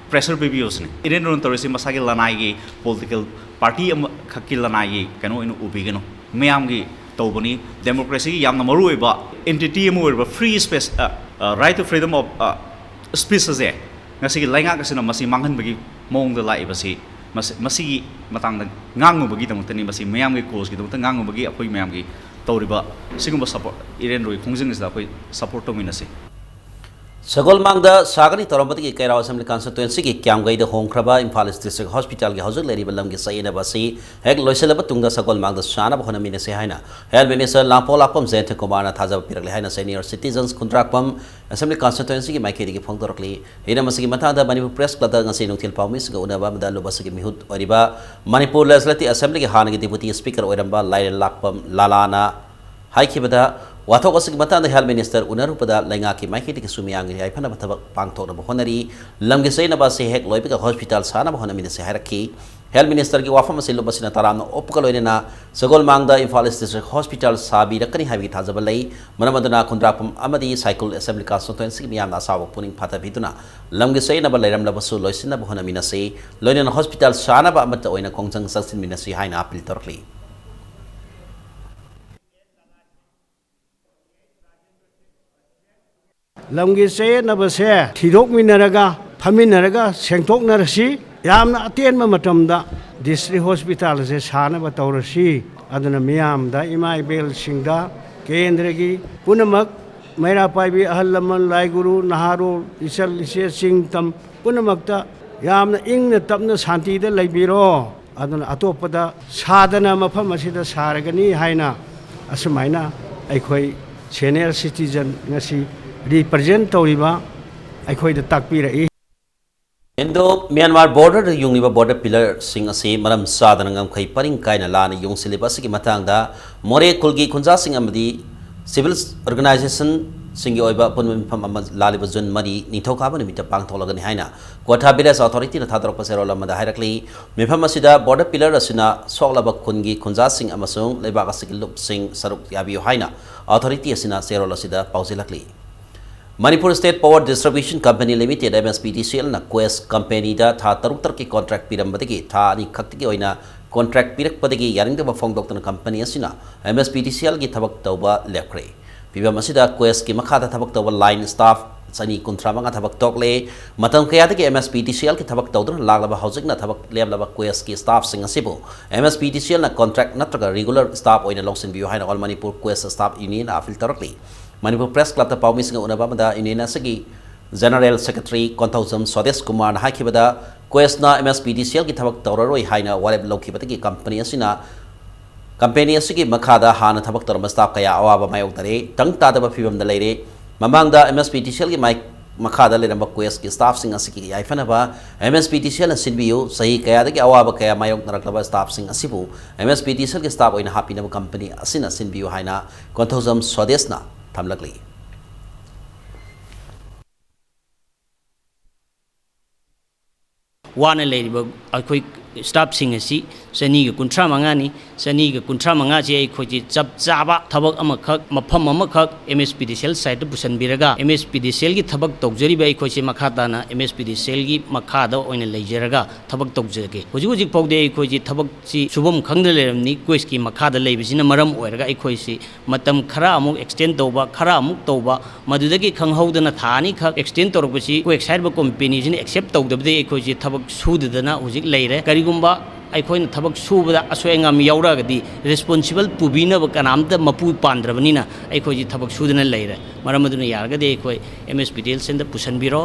pressure ꯄꯤꯕꯤꯌꯨ ꯁꯤꯅꯤ꯫ ꯏꯔꯦꯟꯗ꯭ꯔꯣꯅ ꯇꯧꯔꯤꯁꯤ ꯃꯁꯥꯒꯤ ꯂꯅꯥꯏꯒꯤ political party ꯑꯃꯈꯛꯀꯤ ꯂꯅꯥꯏꯒꯤ ꯀꯩꯅꯣ ꯑꯣꯏꯅ ꯎꯕꯤꯒꯅꯨ꯫ ꯃꯌꯥꯝꯒꯤ ꯇꯧꯕꯅꯤ꯫ ꯗꯦꯃꯣꯀ꯭ꯔꯦꯁꯤꯒꯤ ꯌꯥꯝꯅ ꯃꯔꯨꯑꯣꯏꯕ ꯑꯦꯟꯇꯤꯇꯤ ꯑꯃ ꯑꯣꯏꯔꯤꯕ free speech, right to freedom of speech ꯑꯁꯦ ꯉꯁꯤꯒꯤ ꯂꯩꯉꯥꯛ ꯑꯁꯤꯅ ꯃꯁꯤ ꯃꯥꯡꯍꯟꯕꯒꯤ ꯃꯑꯣꯡꯗ ꯂꯥꯛꯏꯕꯁꯤ, ꯃꯁꯤ, ꯃꯁꯤꯒꯤ ꯃꯇꯥꯡꯗ ꯉꯥꯡꯉꯨꯕꯒꯤꯗꯃꯛꯇꯅꯤ꯫ ꯃꯁꯤ ꯃꯌꯥꯝꯒꯤ ꯀꯣꯖꯀꯤꯗꯃꯛꯇ ꯉꯥꯡꯉꯨꯕꯒꯤ ꯑꯩꯈꯣꯏ ꯃꯌꯥꯝꯒꯤ ꯇꯧꯔꯤꯕ ꯁꯤꯒꯨꯝꯕ ꯁꯄꯣꯔꯠ, ꯏꯔꯦꯟ ꯔꯣꯏ ꯈꯣꯡꯖꯪ ꯑꯁꯤꯗ ꯑꯩꯈꯣꯏ ꯁꯄꯣꯔꯠ ꯇꯧꯃꯤꯟꯅꯁꯤ꯫ ꯁꯒꯣꯜꯃꯥꯡꯗ ꯁꯥꯒꯅꯤ ꯇꯧꯔꯝꯕꯗꯒꯤ ꯀꯩꯔꯥꯎ ꯑꯦꯁꯦꯝꯕ꯭ꯂꯤ ꯀꯟꯁꯇꯤꯇ꯭ꯋꯦꯟꯁꯤꯒꯤ ꯀ꯭ꯌꯥꯝꯒꯩꯗ ꯍꯣꯡꯈ꯭ꯔꯕ ꯏꯝꯐꯥꯜ ꯏꯁ ꯗꯤꯁꯇ꯭ꯔꯤꯛ ꯍꯣꯁꯄꯤꯇꯥꯜꯒꯤ ꯍꯧꯖꯤꯛ ꯂꯩꯔꯤꯕ ꯂꯝꯒꯤ ꯆꯌꯦꯠꯅꯕ ꯑꯁꯤ ꯍꯦꯛ ꯂꯣꯏꯁꯤꯜꯂꯕ ꯇꯨꯡꯗ ꯁꯒꯣꯜꯃꯥꯡꯗ ꯁꯥꯅꯕ ꯍꯣꯠꯅꯃꯤꯟꯅꯁꯤ ꯍꯥꯏꯅ ꯍꯦꯜꯊ ꯃꯤꯅꯤꯁꯇꯔ ꯂꯥꯡꯄꯣꯛ ꯂꯥꯛꯄꯝ ꯖꯌꯟꯇ ꯀꯨꯃꯥꯔꯅ ꯊꯥꯖꯕ ꯄꯤꯔꯛꯂꯦ ꯍꯥꯏꯅ ꯁꯦꯅꯤꯌꯔ ꯁꯤꯇꯤꯖꯟꯁ ꯈꯨꯟꯗ꯭ꯔꯥꯛꯄꯝ ꯑꯦꯁꯦꯝꯕ꯭ꯂꯤ ꯀꯟꯁꯇꯤꯇ꯭ꯋꯦꯟꯁꯤꯒꯤ ꯃꯥꯏꯀꯩꯗꯒꯤ ꯐꯣꯡꯗꯣꯔꯛꯂꯤ꯫ ꯍꯤꯔꯝ ꯑꯁꯤꯒꯤ ꯃꯇꯥꯡꯗ ꯃꯅꯤꯄꯨꯔ ꯄ꯭ꯔꯦꯁ ꯀ꯭ꯂꯕꯇ ꯉꯁꯤ ꯅꯨꯡꯊꯤꯜ ꯄꯥꯎꯃꯤꯁꯤꯡꯒ ꯎꯅꯕ ꯑꯃꯗ ꯂꯨꯞ ꯑꯁꯤꯒꯤ ꯃꯤꯍꯨꯠ ꯑꯣꯏꯔꯤꯕ ꯃꯅꯤꯄꯨꯔ ꯂꯦꯖꯤꯁꯂꯦꯇꯤꯚ ꯑꯦꯁꯦꯝꯕ꯭ꯂꯤꯒꯤ ꯍꯥꯟꯅꯒꯤ ꯗꯤꯄꯨꯇꯤ ꯁ꯭ꯄꯤꯀꯔ ꯑꯣꯏꯔꯝꯕ ꯂꯥꯏꯔꯦꯟ ꯂꯥꯛꯄꯝ ꯂꯥꯂꯥꯅ ꯍꯥꯏꯈꯤꯕꯗ, ꯋꯥꯊꯣꯛ ꯑꯁꯤꯒꯤ ꯃꯇꯥꯡꯗ ꯍꯦꯜꯊ ꯃꯤꯅꯤꯁꯇꯔ ꯎꯅꯔꯨꯕꯗ ꯂꯩꯉꯥꯛꯀꯤ ꯃꯥꯏꯀꯩꯗꯒꯤꯁꯨ ꯃꯤꯌꯥꯝꯒꯤ ꯌꯥꯏꯐꯅꯕ ꯊꯕꯛ ꯄꯥꯡꯊꯣꯛꯅꯕ ꯍꯣꯠꯅꯔꯤ, ꯂꯝꯒꯤ ꯆꯌꯦꯠꯅꯕ ꯑꯁꯤ ꯍꯦꯛ ꯂꯣꯏꯕꯒ ꯍꯣꯁꯄꯤꯇꯥꯜ ꯁꯥꯅꯕ ꯍꯣꯠꯅꯃꯤꯟꯅꯁꯤ ꯍꯥꯏꯔꯛꯈꯤ꯫ ꯍꯦꯜꯊ ꯃꯤꯅꯤꯁꯇꯔꯒꯤ ꯋꯥꯐꯝ ꯑꯁꯤ ꯂꯨꯞ ꯑꯁꯤꯅ ꯇꯔꯥꯝꯅ ꯑꯣꯛꯄꯒ ꯂꯣꯏꯅꯅ ꯁꯒꯣꯜꯃꯥꯡꯗ ꯏꯝꯐꯥꯜ ꯏꯁ ꯗꯤꯁꯇ꯭ꯔꯤꯛ ꯍꯣꯁꯄꯤꯇꯥꯜ ꯁꯥꯕꯤꯔꯛꯀꯅꯤ ꯍꯥꯏꯕꯒꯤ ꯊꯥꯖꯕ ꯂꯩ꯫ ꯃꯔꯝ ꯑꯗꯨꯅ ꯈꯨꯟꯗ꯭ꯔꯥꯛꯄꯝ ꯑꯃꯗꯤ ꯁꯥꯏꯀꯨꯜ ꯑꯦꯁꯦꯝꯕ꯭ꯂꯤ ꯀꯟꯁꯇꯤꯇ꯭ꯋꯦꯟꯁꯤꯒꯤ ꯃꯤꯌꯥꯝꯅ ꯑꯁꯥꯎꯕ ꯄꯨꯛꯅꯤꯡ ꯐꯥꯊꯕꯤꯗꯨꯅ ꯂꯝꯒꯤ ꯆꯌꯦꯠꯅꯕ ꯂꯩꯔꯝꯂꯕꯁꯨ ꯂꯣꯏꯁꯤꯟꯅꯕ ꯍꯣꯠꯅꯃꯤꯟꯅꯁꯤ꯫ ꯂꯣꯏꯅꯅ ꯍꯣꯁꯄꯤꯇꯥꯜ ꯁꯥꯅꯕ ꯑꯃꯠꯇ ꯑꯣꯏꯅ ꯈꯣꯡꯖꯪ ꯆꯪꯁꯤꯟꯃꯤꯟꯅꯁꯤ ꯍꯥꯏꯅ ꯑꯥꯄꯤꯜ ꯇꯧꯔꯛꯂꯤ꯫ ꯂꯝꯒꯤ ꯆꯌꯦꯠꯅꯕꯁꯦ ꯊꯤꯗꯣꯛꯃꯤꯟꯅꯔꯒ, ꯐꯝꯃꯤꯟꯅꯔꯒ ꯁꯦꯡꯗꯣꯛꯅꯔꯁꯤ꯫ ꯌꯥꯝꯅ ꯑꯇꯦꯟꯕ ꯃꯇꯝꯗ ꯗꯤꯁꯇ꯭ꯔꯤꯛ ꯍꯣꯁꯄꯤꯇꯥꯜ ꯑꯁꯦ ꯁꯥꯅꯕ ꯇꯧꯔꯁꯤ꯫ ꯑꯗꯨꯅ ꯃꯤꯌꯥꯝꯗ, ꯏꯃꯥ ꯏꯕꯦꯜꯁꯤꯡꯗ, ꯀꯦꯟꯗ꯭ꯔꯒꯤ ꯄꯨꯝꯅꯃꯛ, ꯃꯩꯔꯥ ꯄꯥꯏꯕꯤ, ꯑꯍꯜ ꯂꯃꯟ, ꯂꯥꯏꯒꯨꯔꯨ, ꯅꯍꯥꯔꯣꯜ, ꯏꯆꯜ ꯏꯆꯦꯁꯤꯡ, ꯇꯝ ꯄꯨꯝꯅꯃꯛꯇ ꯌꯥꯝꯅ ꯏꯪꯅ ꯇꯞꯅ ꯁꯥꯟꯇꯤꯗ ꯂꯩꯕꯤꯔꯣ꯫ ꯑꯗꯨꯅ ꯑꯇꯣꯞꯄꯗ ꯁꯥꯗꯅ ꯃꯐꯝ ꯑꯁꯤꯗ ꯁꯥꯔꯒꯅꯤ ꯍꯥꯏꯅ ꯑꯁꯨꯃꯥꯏꯅ ꯑꯩꯈꯣꯏ ꯁꯦꯅꯤꯌꯔ ꯁꯤꯇꯤꯖꯟ ꯉꯁꯤ ꯔꯤꯄ꯭ꯔꯖꯦꯟ ꯇꯧꯔꯤꯕ ꯑꯩꯈꯣꯏꯗ ꯇꯥꯛꯄꯤꯔꯛꯏ꯫ ꯏꯟꯗꯣ ꯃ꯭ꯌꯥꯟꯃꯥꯔ ꯕꯣꯔꯗꯔꯗ ꯌꯨꯡꯂꯤꯕ ꯕꯣꯔꯗꯔ ꯄꯤꯂꯔꯁꯤꯡ ꯑꯁꯤ ꯃꯔꯝ ꯆꯥꯗꯅ ꯉꯝꯈꯩ ꯄꯔꯤꯡ ꯀꯥꯏꯅ ꯂꯥꯟꯅ ꯌꯨꯡꯁꯤꯜꯂꯤꯕ ꯑꯁꯤꯒꯤ ꯃꯇꯥꯡꯗ ꯃꯣꯔꯦ ꯈꯨꯜꯒꯤ ꯈꯨꯟꯖꯥꯁꯤꯡ ꯑꯃꯗꯤ ꯁꯤꯚꯤꯜ ꯑꯣꯔꯒꯅꯥꯏꯖꯦꯁꯟꯁꯤꯡꯒꯤ ꯑꯣꯏꯕ ꯑꯄꯨꯟꯕ ꯃꯤꯐꯝ ꯑꯃ ꯂꯥꯛꯂꯤꯕ ꯖꯨꯟ ꯃꯔꯤ, ꯅꯤꯡꯊꯧꯀꯥꯕ ꯅꯨꯃꯤꯠꯇ ꯄꯥꯡꯊꯣꯛꯂꯒꯅꯤ ꯍꯥꯏꯅ ꯀ꯭ꯋꯥꯊꯥ ꯚꯤꯂꯦꯖ ꯑꯣꯊꯣꯔꯤꯇꯤꯅ ꯊꯥꯗꯣꯔꯛꯄ ꯆꯦꯔꯣꯜ ꯑꯃꯗ ꯍꯥꯏꯔꯛꯂꯤ꯫ ꯃꯤꯐꯝ ꯑꯁꯤꯗ ꯕꯣꯔꯗꯔ ꯄꯤꯂꯔ ꯑꯁꯤꯅ ꯁꯣꯛꯂꯕ ꯈꯨꯟꯒꯤ ꯈꯨꯟꯖꯥꯁꯤꯡ ꯑꯃꯁꯨꯡ ꯂꯩꯕꯥꯛ ꯑꯁꯤꯒꯤ ꯂꯨꯞꯁꯤꯡ ꯁꯔꯨꯛ ꯌꯥꯕꯤꯌꯨ ꯍꯥꯏꯅ ꯑꯣꯊꯣꯔꯤꯇꯤ ꯑꯁꯤꯅ ꯆꯦꯔꯣꯜ ꯑꯁꯤꯗ ꯄꯥꯎꯖꯦꯜꯂꯛꯂꯤ꯫ Manipur state power distribution company limited, M S P D C ꯑꯦꯜꯅ ꯀ꯭ꯋꯦꯁ ꯀꯝꯄꯦꯅꯤꯗ ꯊꯥ ꯇꯔꯨꯛ ꯇꯔꯨꯛꯀꯤ ꯀꯣꯟꯇ꯭ꯔꯦꯛ ꯄꯤꯔꯝꯕꯗꯒꯤ ꯊꯥ ꯑꯅꯤ ꯈꯛꯇꯒꯤ ꯑꯣꯏꯅ ꯀꯣꯟꯇ꯭ꯔꯦꯛ ꯄꯤꯔꯛꯄꯗꯒꯤ ꯌꯥꯅꯤꯡꯗꯕ ꯐꯣꯡꯗꯣꯛꯇꯨꯅ ꯀꯝꯄꯅꯤ ꯑꯁꯤꯅ ꯑꯦꯝ ꯑꯦꯁ ꯄꯤ ꯗꯤ ꯁꯤ ꯑꯦꯜꯒꯤ ꯊꯕꯛ ꯇꯧꯕ ꯂꯦꯞꯈ꯭ꯔꯦ꯫ ꯐꯤꯕꯝ ꯑꯁꯤꯗ ꯀ꯭ꯋꯦꯁꯀꯤ ꯃꯈꯥꯗ ꯊꯕꯛ ꯇꯧꯕ ꯂꯥꯏꯟ ꯁ꯭ꯇꯥꯐ ꯆꯅꯤ ꯀꯨꯟꯊ꯭ꯔꯥ ꯃꯉꯥ ꯊꯕꯛ ꯇꯣꯛꯂꯦ꯫ ꯃꯇꯝ ꯀꯌꯥꯗꯒꯤ ꯑꯦꯝ ꯑꯦꯁ ꯄꯤ ꯗꯤ ꯁꯤ ꯑꯦꯜꯒꯤ ꯊꯕꯛ ꯇꯧꯗꯨꯅ ꯂꯥꯛꯂꯕ ꯍꯧꯖꯤꯛꯅ ꯊꯕꯛ ꯂꯦꯞꯂꯕ ꯀ꯭ꯋꯦꯁꯀꯤ ꯁ꯭ꯇꯥꯐꯁꯤꯡ ꯑꯁꯤꯕꯨ M S P D C ꯑꯦꯜꯅ ꯀꯣꯟꯇ꯭ꯔꯦꯛ ꯅꯠꯇ꯭ꯔꯒ ꯔꯤꯒꯨꯂꯔ ꯁ꯭ꯇꯥꯐ ꯑꯣꯏꯅ ꯂꯧꯁꯤꯟꯕꯤꯌꯨ ꯍꯥꯏꯅ All Manipur Quest Staff Union ꯑꯄꯤꯜ ꯇꯧꯔꯛꯂꯤ꯫ ꯃꯅꯤꯄꯨꯔ ꯄ꯭ꯔꯦꯁ ꯀ꯭ꯂꯕꯇ ꯄꯥꯎꯃꯤꯁꯤꯡꯒ ꯎꯅꯕ ꯑꯃꯗ ꯌꯨꯅꯤꯌꯟ ꯑꯁꯤꯒꯤ ꯖꯦꯅꯔꯦꯜ ꯁꯦꯀ꯭ꯔꯦꯇꯔꯤ ꯀꯣꯟꯊꯧꯖꯝ ꯁ꯭ꯋꯥꯗꯦꯁ ꯀꯨꯃꯥꯔꯅ ꯍꯥꯏꯈꯤꯕꯗ, ꯀ꯭ꯋꯦꯁꯅ ꯑꯦꯝ ꯑꯦꯁ ꯄꯤ ꯗꯤ ꯁꯤ ꯑꯦꯜꯒꯤ ꯊꯕꯛ ꯇꯧꯔꯔꯣꯏ ꯍꯥꯏꯅ ꯋꯥꯔꯦꯞ ꯂꯧꯈꯤꯕꯗꯒꯤ ꯀꯝꯄꯅꯤ ꯑꯁꯤꯅ, ꯀꯝꯄꯦꯅꯤ ꯑꯁꯤꯒꯤ ꯃꯈꯥꯗ ꯍꯥꯟꯅ ꯊꯕꯛ ꯇꯧꯔꯝꯕ ꯁ꯭ꯇꯥꯐ ꯀꯌꯥ ꯑꯋꯥꯕ ꯃꯥꯌꯣꯛꯅꯔꯦ, ꯇꯪ ꯇꯥꯗꯕ ꯐꯤꯕꯝꯗ ꯂꯩꯔꯦ꯫ ꯃꯃꯥꯡꯗ ꯑꯦꯝ ꯑꯦꯁ ꯄꯤ ꯗꯤ ꯁꯤ ꯑꯦꯜꯒꯤ ꯃꯥꯏ-, ꯃꯈꯥꯗ ꯂꯩꯔꯝꯕ ꯀ꯭ꯋꯦꯁꯀꯤ ꯁ꯭ꯇꯥꯐꯁꯤꯡ ꯑꯁꯤꯒꯤ ꯌꯥꯏꯐꯅꯕ M S P D C ꯑꯦꯜꯅ ꯁꯤꯟꯕꯤꯌꯨ, ꯆꯍꯤ ꯀꯌꯥꯗꯒꯤ ꯑꯋꯥꯕ ꯀꯌꯥ ꯃꯥꯌꯣꯛꯅꯔꯛꯂꯕ ꯁ꯭ꯇꯥꯐꯁꯤꯡ ꯑꯁꯤꯕꯨ ꯑꯦꯝ ꯑꯦꯁ ꯄꯤ ꯗꯤ ꯁꯤ ꯑꯦꯜꯒꯤ ꯁ꯭ꯇꯥꯐ ꯑꯣꯏꯅ ꯍꯥꯞꯄꯤꯅꯕ ꯀꯝꯄꯅꯤ ꯑꯁꯤꯅ ꯁꯤꯟꯕꯤꯌꯨ ꯍꯥꯏꯅ ꯀꯣꯟꯊꯧꯖꯝ ꯁ꯭ꯋꯥꯗꯦꯁꯅ ꯊꯝꯂꯛꯂꯤ꯫ ꯋꯥꯅ ꯂꯩꯔꯤꯕ ꯑꯩꯈꯣꯏ ꯁ꯭ꯇꯥꯐꯁꯤꯡ ꯑꯁꯤ ꯆꯅꯤꯒ ꯀꯨꯟꯊ꯭ꯔꯥ ꯃꯉꯥꯅꯤ꯫ ꯆꯅꯤꯒ ꯀꯨꯟꯊ꯭ꯔꯥ ꯃꯉꯥꯁꯤ ꯑꯩꯈꯣꯏꯁꯤ ꯆꯞ ꯆꯥꯕ ꯊꯕꯛ ꯑꯃꯈꯛ, ꯃꯐꯝ ꯑꯃꯈꯛ M S P D C L ꯁꯥꯏꯠꯇ ꯄꯨꯁꯤꯟꯕꯤꯔꯒ, ꯑꯦꯝ ꯑꯦꯁ ꯄꯤ ꯗꯤ ꯁꯤ ꯑꯦꯜꯒꯤ ꯊꯕꯛ ꯇꯧꯖꯔꯤꯕ ꯑꯩꯈꯣꯏꯁꯤ ꯃꯈꯥ ꯇꯥꯅ ꯑꯦꯝ ꯑꯦꯁ ꯄꯤ ꯗꯤ ꯁꯤ ꯑꯦꯜꯒꯤ ꯃꯈꯥꯗ ꯑꯣꯏꯅ ꯂꯩꯖꯔꯒ ꯊꯕꯛ ꯇꯧꯖꯒꯦ꯫ ꯍꯧꯖꯤꯛ ꯍꯧꯖꯤꯛ ꯐꯥꯎꯗꯤ ꯑꯩꯈꯣꯏꯁꯤ ꯊꯕꯛꯁꯤ ꯁꯨꯐꯝ ꯈꯪꯗ ꯂꯩꯔꯕꯅꯤ꯫ ꯀ꯭ꯋꯦꯁꯀꯤ ꯃꯈꯥꯗ ꯂꯩꯕꯁꯤꯅ ꯃꯔꯝ ꯑꯣꯏꯔꯒ ꯑꯩꯈꯣꯏꯁꯤ ꯃꯇꯝ ꯈꯔ ꯑꯃꯨꯛ ꯑꯦꯛꯁꯇꯦꯟ ꯇꯧꯕ, ꯈꯔ ꯑꯃꯨꯛ ꯇꯧꯕ, ꯃꯗꯨꯗꯒꯤ ꯈꯪꯍꯧꯗꯅ ꯊꯥ ꯑꯅꯤꯈꯛ ꯑꯦꯛꯁꯇꯦꯟ ꯇꯧꯔꯛꯄꯁꯤ ꯀ꯭ꯋꯦꯁ ꯍꯥꯏꯔꯤꯕ ꯀꯣꯝꯄꯦꯅꯤꯁꯤꯅ ꯑꯦꯛꯁꯦꯞ ꯇꯧꯗꯕꯗꯒꯤ ꯑꯩꯈꯣꯏꯁꯤ ꯊꯕꯛ ꯁꯨꯗꯗꯅ ꯍꯧꯖꯤꯛ ꯂꯩꯔꯦ꯫ ꯀꯔꯤꯒꯨꯝꯕ ꯑꯩꯈꯣꯏꯅ ꯊꯕꯛ ꯁꯨꯕꯗ ꯑꯁꯣꯏ ꯑꯉꯥꯝ ꯌꯥꯎꯔꯛꯑꯒꯗꯤ ꯔꯦꯁꯄꯣꯟꯁꯤꯕꯜ ꯄꯨꯕꯤꯅꯕ ꯀꯅꯥꯝꯇ ꯃꯄꯨ ꯄꯥꯟꯗ꯭ꯔꯕꯅꯤꯅ ꯑꯩꯈꯣꯏꯁꯤ ꯊꯕꯛ ꯁꯨꯗꯅ ꯂꯩꯔꯦ꯫ ꯃꯔꯝ ꯑꯗꯨꯅ ꯌꯥꯔꯒꯗꯤ ꯑꯩꯈꯣꯏ M S P D L ꯁꯦꯟꯗ ꯄꯨꯁꯟꯕꯤꯔꯣ꯫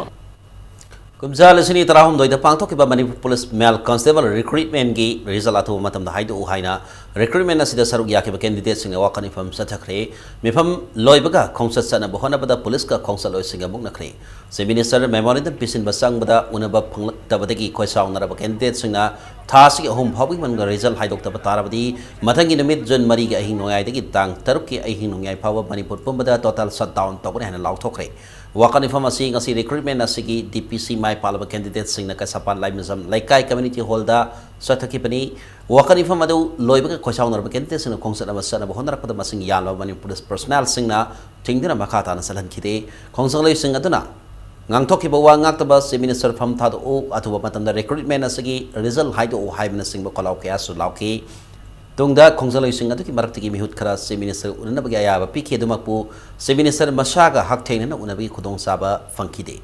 ꯀꯨꯝꯖꯥ ꯂꯤꯁꯤꯡ ꯑꯅꯤ ꯇꯔꯥꯍꯨꯝꯗꯣꯏꯗ ꯄꯥꯡꯊꯣꯛꯈꯤꯕ ꯃꯅꯤꯄꯨꯔ ꯄꯨꯂꯤꯁ ꯃꯦꯜ ꯀꯟꯁꯇꯦꯕꯜ ꯔꯤꯀ꯭ꯔꯨꯏꯠꯃꯦꯟꯒꯤ ꯔꯤꯖꯜ ꯑꯊꯨꯕ ꯃꯇꯝꯗ ꯍꯥꯏꯗꯣꯛꯎ ꯍꯥꯏꯅ ꯔꯤꯀ꯭ꯔꯨꯏꯠꯃꯦꯟ ꯑꯁꯤꯗ ꯁꯔꯨꯛ ꯌꯥꯈꯤꯕ ꯀꯦꯟꯗꯤꯗꯦꯠꯁꯤꯡꯅ ꯋꯥꯀꯠ ꯃꯤꯐꯝ ꯆꯠꯊꯈ꯭ꯔꯦ꯫ ꯃꯤꯐꯝ ꯂꯣꯏꯕꯒ ꯈꯣꯡꯆꯠ ꯆꯠꯅꯕ ꯍꯣꯠꯅꯕꯗ ꯄꯨꯂꯤꯁꯀ ꯈꯣꯡꯆꯠꯂꯣꯏꯁꯤꯡꯒ ꯃꯨꯛꯅꯈ꯭ꯔꯦ꯫ ꯆꯤꯐ ꯃꯤꯅꯤꯁꯇꯔ ꯃꯦꯃꯣꯔꯦꯟꯗꯝ ꯄꯤꯁꯤꯟꯕ ꯆꯪꯕꯗ ꯎꯅꯕ ꯐꯪꯂꯛꯇꯕꯗꯒꯤ ꯈꯣꯏꯁꯥꯎꯅꯔꯕ ꯀꯦꯟꯗꯤꯗꯦꯠꯁꯤꯡꯅ ꯊꯥ ꯑꯁꯤꯒꯤ ꯑꯍꯨꯝ ꯐꯥꯎꯕꯒꯤ ꯃꯅꯨꯡꯗ ꯔꯤꯖꯜ ꯍꯥꯏꯗꯣꯛꯇꯕ ꯇꯥꯔꯕꯗꯤ ꯃꯊꯪꯒꯤ ꯅꯨꯃꯤꯠ ꯖꯨꯟ ꯃꯔꯤꯒꯤ ꯑꯍꯤꯡ ꯅꯣꯡꯌꯥꯏꯗꯒꯤ ꯇꯥꯡ ꯇꯔꯨꯛꯀꯤ ꯑꯍꯤꯡ ꯅꯣꯡꯌꯥꯏ ꯐꯥꯎꯕ ꯃꯅꯤꯄꯨꯔ ꯄꯨꯝꯕꯗ ꯇꯣꯇꯥꯜ ꯁꯠꯗꯥꯎꯟ ꯇꯧꯒꯅꯤ ꯍꯥꯏꯅ ꯂꯥꯎꯊꯣꯛꯈ꯭ꯔꯦ꯫ ꯋꯥꯀꯠ ꯃꯤꯐꯝ ꯑꯁꯤ ꯉꯁꯤ ꯔꯤꯀ꯭ꯔꯨꯏꯠꯃꯦꯟ ꯑꯁꯤꯒꯤ ꯗꯤ ꯄꯤ ꯁꯤ ꯃꯥꯏ ꯄꯥꯛꯂꯕ ꯀꯦꯟꯗꯤꯗꯦꯠꯁꯤꯡꯅ ꯀꯩꯁꯥꯝꯄꯥꯠ ꯂꯥꯏꯃꯖꯝ ꯂꯩꯀꯥꯏ ꯀꯝꯃ꯭ꯌꯨꯅꯤꯇꯤ ꯍꯣꯜꯗ ꯆꯠꯊꯈꯤꯕꯅꯤ꯫ ꯋꯥꯀꯠ ꯃꯤꯐꯝ ꯑꯗꯨ ꯂꯣꯏꯕꯒ ꯈꯣꯏꯁꯥꯎꯅꯔꯕ ꯀꯦꯟꯗꯤꯗꯦꯠꯁꯤꯡꯅ ꯈꯣꯡꯆꯠ ꯑꯃ ꯆꯠꯅꯕ ꯍꯣꯠꯅꯔꯛꯄꯗ ꯃꯁꯤꯡ ꯌꯥꯝꯂꯕ ꯃꯅꯤꯄꯨꯔ ꯄꯨꯂꯤꯁ ꯄꯔꯁꯣꯅꯦꯜꯁꯤꯡꯅ ꯊꯤꯡꯗꯨꯅ ꯃꯈꯥ ꯇꯥꯅ ꯆꯠꯍꯟꯈꯤꯗꯦ꯫ ꯈꯣꯡꯆꯠꯂꯣꯏꯁꯤꯡ ꯑꯗꯨꯅ ꯉꯥꯡꯊꯣꯛꯈꯤꯕ ꯋꯥ ꯉꯥꯛꯇꯕ Chief Minister ꯐꯝ ꯊꯥꯗꯣꯛꯎ, ꯑꯊꯨꯕ ꯃꯇꯝꯗ recruitment ꯑꯁꯤꯒꯤ result ꯍꯥꯏꯗꯣꯛꯎ ꯍꯥꯏꯕꯅꯆꯤꯡꯕ ꯈꯣꯜꯂꯥꯎ ꯀꯌꯥꯁꯨ ꯂꯥꯎꯈꯤ꯫ ꯇꯨꯡꯗ ꯈꯣꯡꯖꯪꯂꯣꯏꯁꯤꯡ ꯑꯗꯨꯒꯤ ꯃꯔꯛꯇꯒꯤ ꯃꯤꯍꯨꯠ ꯈꯔ Chief Minister ꯎꯅꯅꯕꯒꯤ ꯑꯌꯥꯕ ꯄꯤꯈꯤ꯫ ꯑꯗꯨꯃꯛꯄꯨ Chief Minister ꯃꯁꯥꯒ ꯍꯛꯊꯦꯡꯅꯅ ꯎꯅꯕꯒꯤ ꯈꯨꯗꯣꯡꯆꯥꯕ ꯐꯪꯈꯤꯗꯦ꯫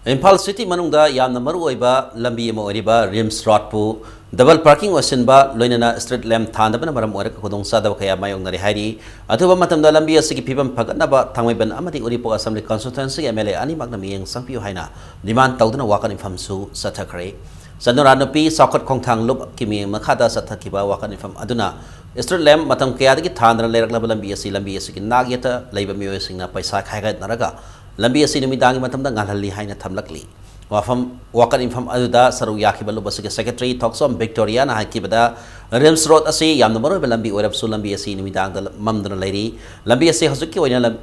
ꯏꯝꯐꯥꯜ city ꯃꯅꯨꯡꯗ ꯌꯥꯝꯅ ꯃꯔꯨꯑꯣꯏꯕ ꯂꯝꯕꯤ ꯑꯃ ꯑꯣꯏꯔꯤꯕ RIMS Roadꯄꯨ double parking ꯑꯣꯏꯁꯤꯟꯕ, ꯂꯣꯏꯅꯅ street lamp ꯊꯥꯟꯗꯕꯅ ꯃꯔꯝ ꯑꯣꯏꯔꯒ ꯈꯨꯗꯣꯡꯆꯥꯗꯕ ꯀꯌꯥ ꯃꯥꯌꯣꯛꯅꯔꯤ ꯍꯥꯏꯔꯤ꯫ ꯑꯊꯨꯕ ꯃꯇꯝꯗ ꯂꯝꯕꯤ ꯑꯁꯤꯒꯤ ꯐꯤꯕꯝ ꯐꯒꯠꯅꯕ ꯊꯥꯡꯃꯩꯕꯟ ꯑꯃꯗꯤ ꯎꯔꯤꯄꯣꯛ Assembly Constituencyꯒꯤ MLA ꯑꯅꯤꯃꯛꯅ ꯃꯤꯠꯌꯦꯡ ꯆꯪꯕꯤꯌꯨ ꯍꯥꯏꯅ demand ꯇꯧꯗꯨꯅ ꯋꯥꯀꯠ ꯃꯤꯐꯝꯁꯨ ꯆꯠꯊꯈ꯭ꯔꯦ꯫ ꯆꯅꯨꯔꯥ ꯅꯨꯄꯤ ꯆꯥꯎꯈꯠ ꯈꯣꯡꯊꯥꯡ ꯂꯨꯞꯀꯤ ꯃꯤꯠꯌꯦꯡ ꯃꯈꯥꯗ ꯆꯠꯊꯈꯤꯕ ꯋꯥꯀꯠ ꯃꯤꯐꯝ ꯑꯗꯨꯅ street lamp ꯃꯇꯝ ꯀꯌꯥꯗꯒꯤ ꯊꯥꯟꯗꯅ ꯂꯩꯔꯛꯂꯕ ꯂꯝꯕꯤ ꯑꯁꯤ, ꯂꯝꯕꯤ ꯑꯁꯤꯒꯤ ꯅꯥꯛ ꯌꯦꯠꯇ ꯂꯩꯕ ꯃꯤꯑꯣꯏꯁꯤꯡꯅ ꯄꯩꯁꯥ ꯈꯥꯏꯒꯠꯅꯔꯒ ꯂꯝꯕꯤ ꯑꯁꯤ ꯅꯨꯃꯤꯗꯥꯡꯒꯤ ꯃꯇꯝꯗ ꯉꯥꯜꯍꯜꯂꯤ ꯍꯥꯏꯅ ꯊꯝꯂꯛꯂꯤ꯫ ꯋꯥꯐꯝ, ꯋꯥꯀꯠ ꯃꯤꯐꯝ ꯑꯗꯨꯗ ꯁꯔꯨꯛ ꯌꯥꯈꯤꯕ ꯂꯨꯞ ꯑꯁꯤꯒꯤ secretary ꯊꯣꯛꯆꯣꯝ ꯚꯤꯛꯇꯣꯔꯤꯌꯥꯅ ꯍꯥꯏꯈꯤꯕꯗ, RIMS Road ꯑꯁꯤ ꯌꯥꯝꯅ ꯃꯔꯨꯑꯣꯏꯕ ꯂꯝꯕꯤ ꯑꯣꯏꯔꯕꯁꯨ ꯂꯝꯕꯤ ꯑꯁꯤ ꯅꯨꯃꯤꯗꯥꯡꯗ ꯃꯝꯗꯨꯅ ꯂꯩꯔꯤ꯫ ꯂꯝꯕꯤ ꯑꯁꯤ ꯍꯧꯖꯤꯛꯀꯤ ꯑꯣꯏꯅ ꯂꯝ-,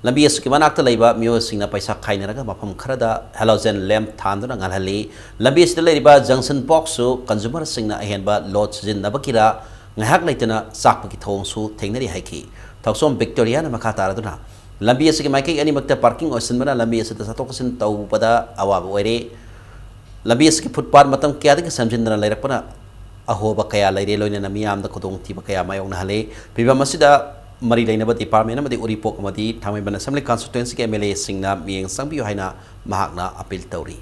ꯂꯝꯕꯤ ꯑꯁꯤꯒꯤ ꯃꯅꯥꯛꯇ ꯂꯩꯕ ꯃꯤꯑꯣꯏꯁꯤꯡꯅ ꯄꯩꯁꯥ ꯈꯥꯏꯅꯔꯒ ꯃꯐꯝ ꯈꯔꯗ halogen lamp ꯊꯥꯟꯗꯨꯅ ꯉꯥꯜꯍꯜꯂꯤ꯫ ꯂꯝꯕꯤ ꯑꯁꯤꯗ ꯂꯩꯔꯤꯕ junction boxꯁꯨ consumerꯁꯤꯡꯅ ꯑꯍꯦꯟꯕ load ꯁꯤꯖꯤꯟꯅꯕꯒꯤꯔ ꯉꯥꯏꯍꯥꯛ ꯂꯩꯇꯅ ꯆꯥꯛꯄꯒꯤ ꯊꯧꯑꯣꯡꯁꯨ ꯊꯦꯡꯅꯔꯤ ꯍꯥꯏꯈꯤ꯫ ꯊꯧꯁꯣꯝ ꯚꯤꯛꯇꯣꯔꯤꯌꯥꯅ ꯃꯈꯥ ꯇꯥꯔꯗꯨꯅ, ꯂꯝꯕꯤ ꯑꯁꯤꯒꯤ ꯃꯥꯏꯀꯩ ꯑꯅꯤꯃꯛꯇ parking ꯑꯣꯏꯁꯤꯟꯕꯅ ꯂꯝꯕꯤ ꯑꯁꯤꯗ ꯆꯠꯊꯣꯛ ꯆꯠꯁꯤꯟ ꯇꯧꯕꯗ ꯑꯋꯥꯕ ꯑꯣꯏꯔꯦ꯫ ꯂꯝꯕꯤ ꯑꯁꯤꯒꯤ footpath ꯃꯇꯝ ꯀꯌꯥꯗꯒꯤ ꯁꯦꯝꯖꯤꯟꯗꯅ ꯂꯩꯔꯛꯄꯅ ꯑꯍꯣꯕ ꯀꯌꯥ ꯂꯩꯔꯦ, ꯂꯣꯏꯅꯅ ꯃꯤꯌꯥꯝꯗ ꯈꯨꯗꯣꯡꯊꯤꯕ ꯀꯌꯥ ꯃꯥꯌꯣꯛꯅꯍꯜꯂꯦ꯫ ꯐꯤꯕꯝ ꯑꯁꯤꯗ ꯃꯔꯤ ꯂꯩꯅꯕ department ꯑꯃꯗꯤ ꯎꯔꯤꯄꯣꯛ ꯑꯃꯗꯤ ꯊꯥꯡꯃꯩꯕꯟ Assembly Constituencyꯒꯤ MLAꯁꯤꯡꯅ ꯃꯤꯠꯌꯦꯡ ꯆꯪꯕꯤꯌꯨ ꯍꯥꯏꯅ ꯃꯍꯥꯛꯅ appeal ꯇꯧꯔꯤ꯫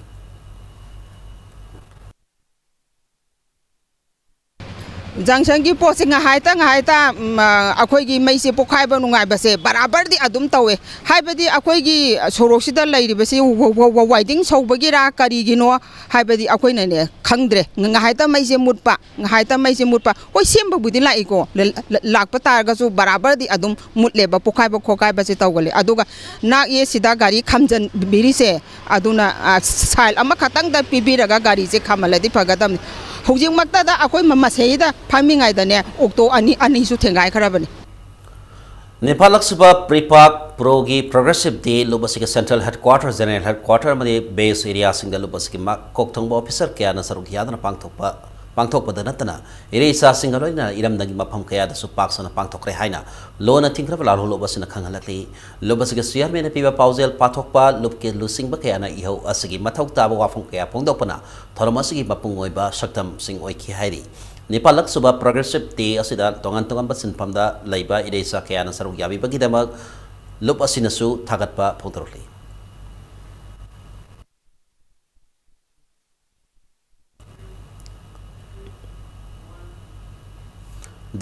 Junctionꯒꯤ ꯄꯣꯠꯁꯦ ꯉꯥꯏꯍꯥꯛꯇ ꯉꯥꯏꯍꯥꯛꯇ, ꯎꯝ, ꯑ, ꯑꯩꯈꯣꯏꯒꯤ ꯃꯩꯁꯦ ꯄꯣꯛꯈꯥꯏꯕ ꯅꯨꯡꯉꯥꯏꯕꯁꯦ ꯕꯔꯥꯕꯔꯗꯤ ꯑꯗꯨꯝ ꯇꯧꯋꯦ꯫ ꯍꯥꯏꯕꯗꯤ ꯑꯩꯈꯣꯏꯒꯤ ꯁꯣꯔꯣꯛꯁꯤꯗ ꯂꯩꯔꯤꯕꯁꯤ ꯋ-, ꯋ-, ꯋ-, wiring ꯁꯧꯕꯒꯤꯔꯥ ꯀꯔꯤꯒꯤꯅꯣ ꯍꯥꯏꯕꯗꯤ ꯑꯩꯈꯣꯏꯅꯅꯦ ꯈꯪꯗ꯭ꯔꯦ꯫ ꯉ-, ꯉꯥꯏꯍꯥꯛꯇ ꯃꯩꯁꯦ ꯃꯨꯠꯄ, ꯉꯥꯏꯍꯥꯛꯇ ꯃꯩꯁꯦ ꯃꯨꯠꯄ꯫ ꯍꯣꯏ, ꯁꯦꯝꯕꯕꯨꯗꯤ ꯂꯥꯛꯏꯀꯣ, ꯂ-, ꯂ-, ꯂꯥꯛꯄ ꯇꯥꯔꯒꯁꯨ ꯕꯔꯥꯕꯔꯗꯤ ꯑꯗꯨꯝ ꯃꯨꯠꯂꯦꯕ, ꯄꯣꯛꯈꯥꯏꯕ ꯈꯣꯠꯀꯥꯏꯕꯁꯦ ꯇꯧꯒꯜꯂꯦ꯫ ꯑꯗꯨꯒ ꯅꯥꯛ ꯌꯦꯠꯁꯤꯗ ꯒꯥꯔꯤ ꯈꯥꯝꯖꯟꯕꯤꯔꯤꯁꯦ, ꯑꯗꯨꯅ, ꯑ, side ꯑꯃꯈꯛꯇꯪꯗ ꯄꯤꯕꯤꯔꯒ ꯒꯥꯔꯤꯁꯦ ꯈꯥꯝꯍꯜꯂꯗꯤ ꯐꯒꯗꯕꯅꯤ꯫ ꯍꯧꯖꯤꯛꯃꯛꯇꯗ ꯑꯩꯈꯣꯏ ꯃ-, ꯃꯁꯤꯗꯩꯗ ꯐꯝꯃꯤꯉꯩꯗꯅꯦ, ꯑꯣꯛꯇꯣ ꯑꯅꯤ, ꯑꯅꯤꯁꯨ ꯊꯦꯡꯒꯥꯏꯈ꯭ꯔꯕꯅꯤ꯫ ꯅꯤꯄꯥꯜꯂꯛꯁꯨꯕ ꯄ꯭ꯔꯤꯄꯥꯛ ꯄ꯭ꯔꯣꯒꯤ ꯄ꯭ꯔꯣꯒ꯭ꯔꯦꯁꯤꯞ ꯗꯦ ꯂꯨꯞ ꯑꯁꯤꯒꯤ ꯁꯦꯟꯇ꯭ꯔꯦꯜ ꯍꯦꯗꯀ꯭ꯋꯥꯇꯔ, ꯖꯦꯅꯔꯦꯜ ꯍꯦꯗꯀ꯭ꯋꯥꯇꯔ ꯑꯃꯗꯤ ꯕꯦꯁ ꯑꯦꯔꯤꯌꯥꯁꯤꯡꯗ ꯂꯨꯞ ꯑꯁꯤꯒꯤ ꯃꯀꯣꯛ ꯊꯣꯡꯕ ꯑꯣꯐꯤꯁꯔ ꯀꯌꯥꯅ ꯁꯔꯨꯛ ꯌꯥꯗꯨꯅ ꯄꯥꯡꯊꯣꯛꯄ, ꯄꯥꯡꯊꯣꯛꯄꯗ ꯅꯠꯇꯅ ꯏꯔꯩꯆꯥꯁꯤꯡꯒ ꯂꯣꯏꯅꯅ ꯏꯔꯝꯗꯝꯒꯤ ꯃꯐꯝ ꯀꯌꯥꯗꯁꯨ ꯄꯥꯛ ꯁꯟꯅ ꯄꯥꯡꯊꯣꯛꯈ꯭ꯔꯦ ꯍꯥꯏꯅ ꯂꯣꯟꯅ ꯊꯤꯡꯈ꯭ꯔꯕ ꯂꯥꯜꯍꯧ ꯂꯨꯞ ꯑꯁꯤꯅ ꯈꯪꯍꯜꯂꯛꯂꯤ꯫ ꯂꯨꯞ ꯑꯁꯤꯒꯤ ꯆꯤꯌꯥꯔꯃꯦꯟꯅ ꯄꯤꯕ ꯄꯥꯎꯖꯦꯜ ꯄꯥꯊꯣꯛꯄ ꯂꯨꯞꯀꯤ ꯂꯨꯆꯤꯡꯕ ꯀꯌꯥꯅ ꯏꯍꯧ ꯑꯁꯤꯒꯤ ꯃꯊꯧ ꯇꯥꯕ ꯋꯥꯐꯝ ꯀꯌꯥ ꯐꯣꯡꯗꯣꯛꯄꯅ ꯊꯧꯔꯝ ꯑꯁꯤꯒꯤ ꯃꯄꯨꯡ ꯑꯣꯏꯕ ꯁꯛꯇꯝꯁꯤꯡ ꯑꯣꯏꯈꯤ ꯍꯥꯏꯔꯤ꯫ ꯅꯤꯄꯥꯜꯂꯛ ꯁꯨꯕ ꯄ꯭ꯔꯣꯒ꯭ꯔꯦꯁꯤꯞ ꯗꯦ ꯑꯁꯤꯗ ꯇꯣꯉꯥꯟ ꯇꯣꯉꯥꯟꯕ ꯁꯤꯟꯐꯝꯗ ꯂꯩꯕ ꯏꯔꯩꯆꯥ ꯀꯌꯥꯅ ꯁꯔꯨꯛ ꯌꯥꯕꯤꯕꯒꯤꯗꯃꯛ ꯂꯨꯞ ꯑꯁꯤꯅꯁꯨ ꯊꯥꯒꯠꯄ ꯐꯣꯡꯗꯣꯔꯛꯂꯤ꯫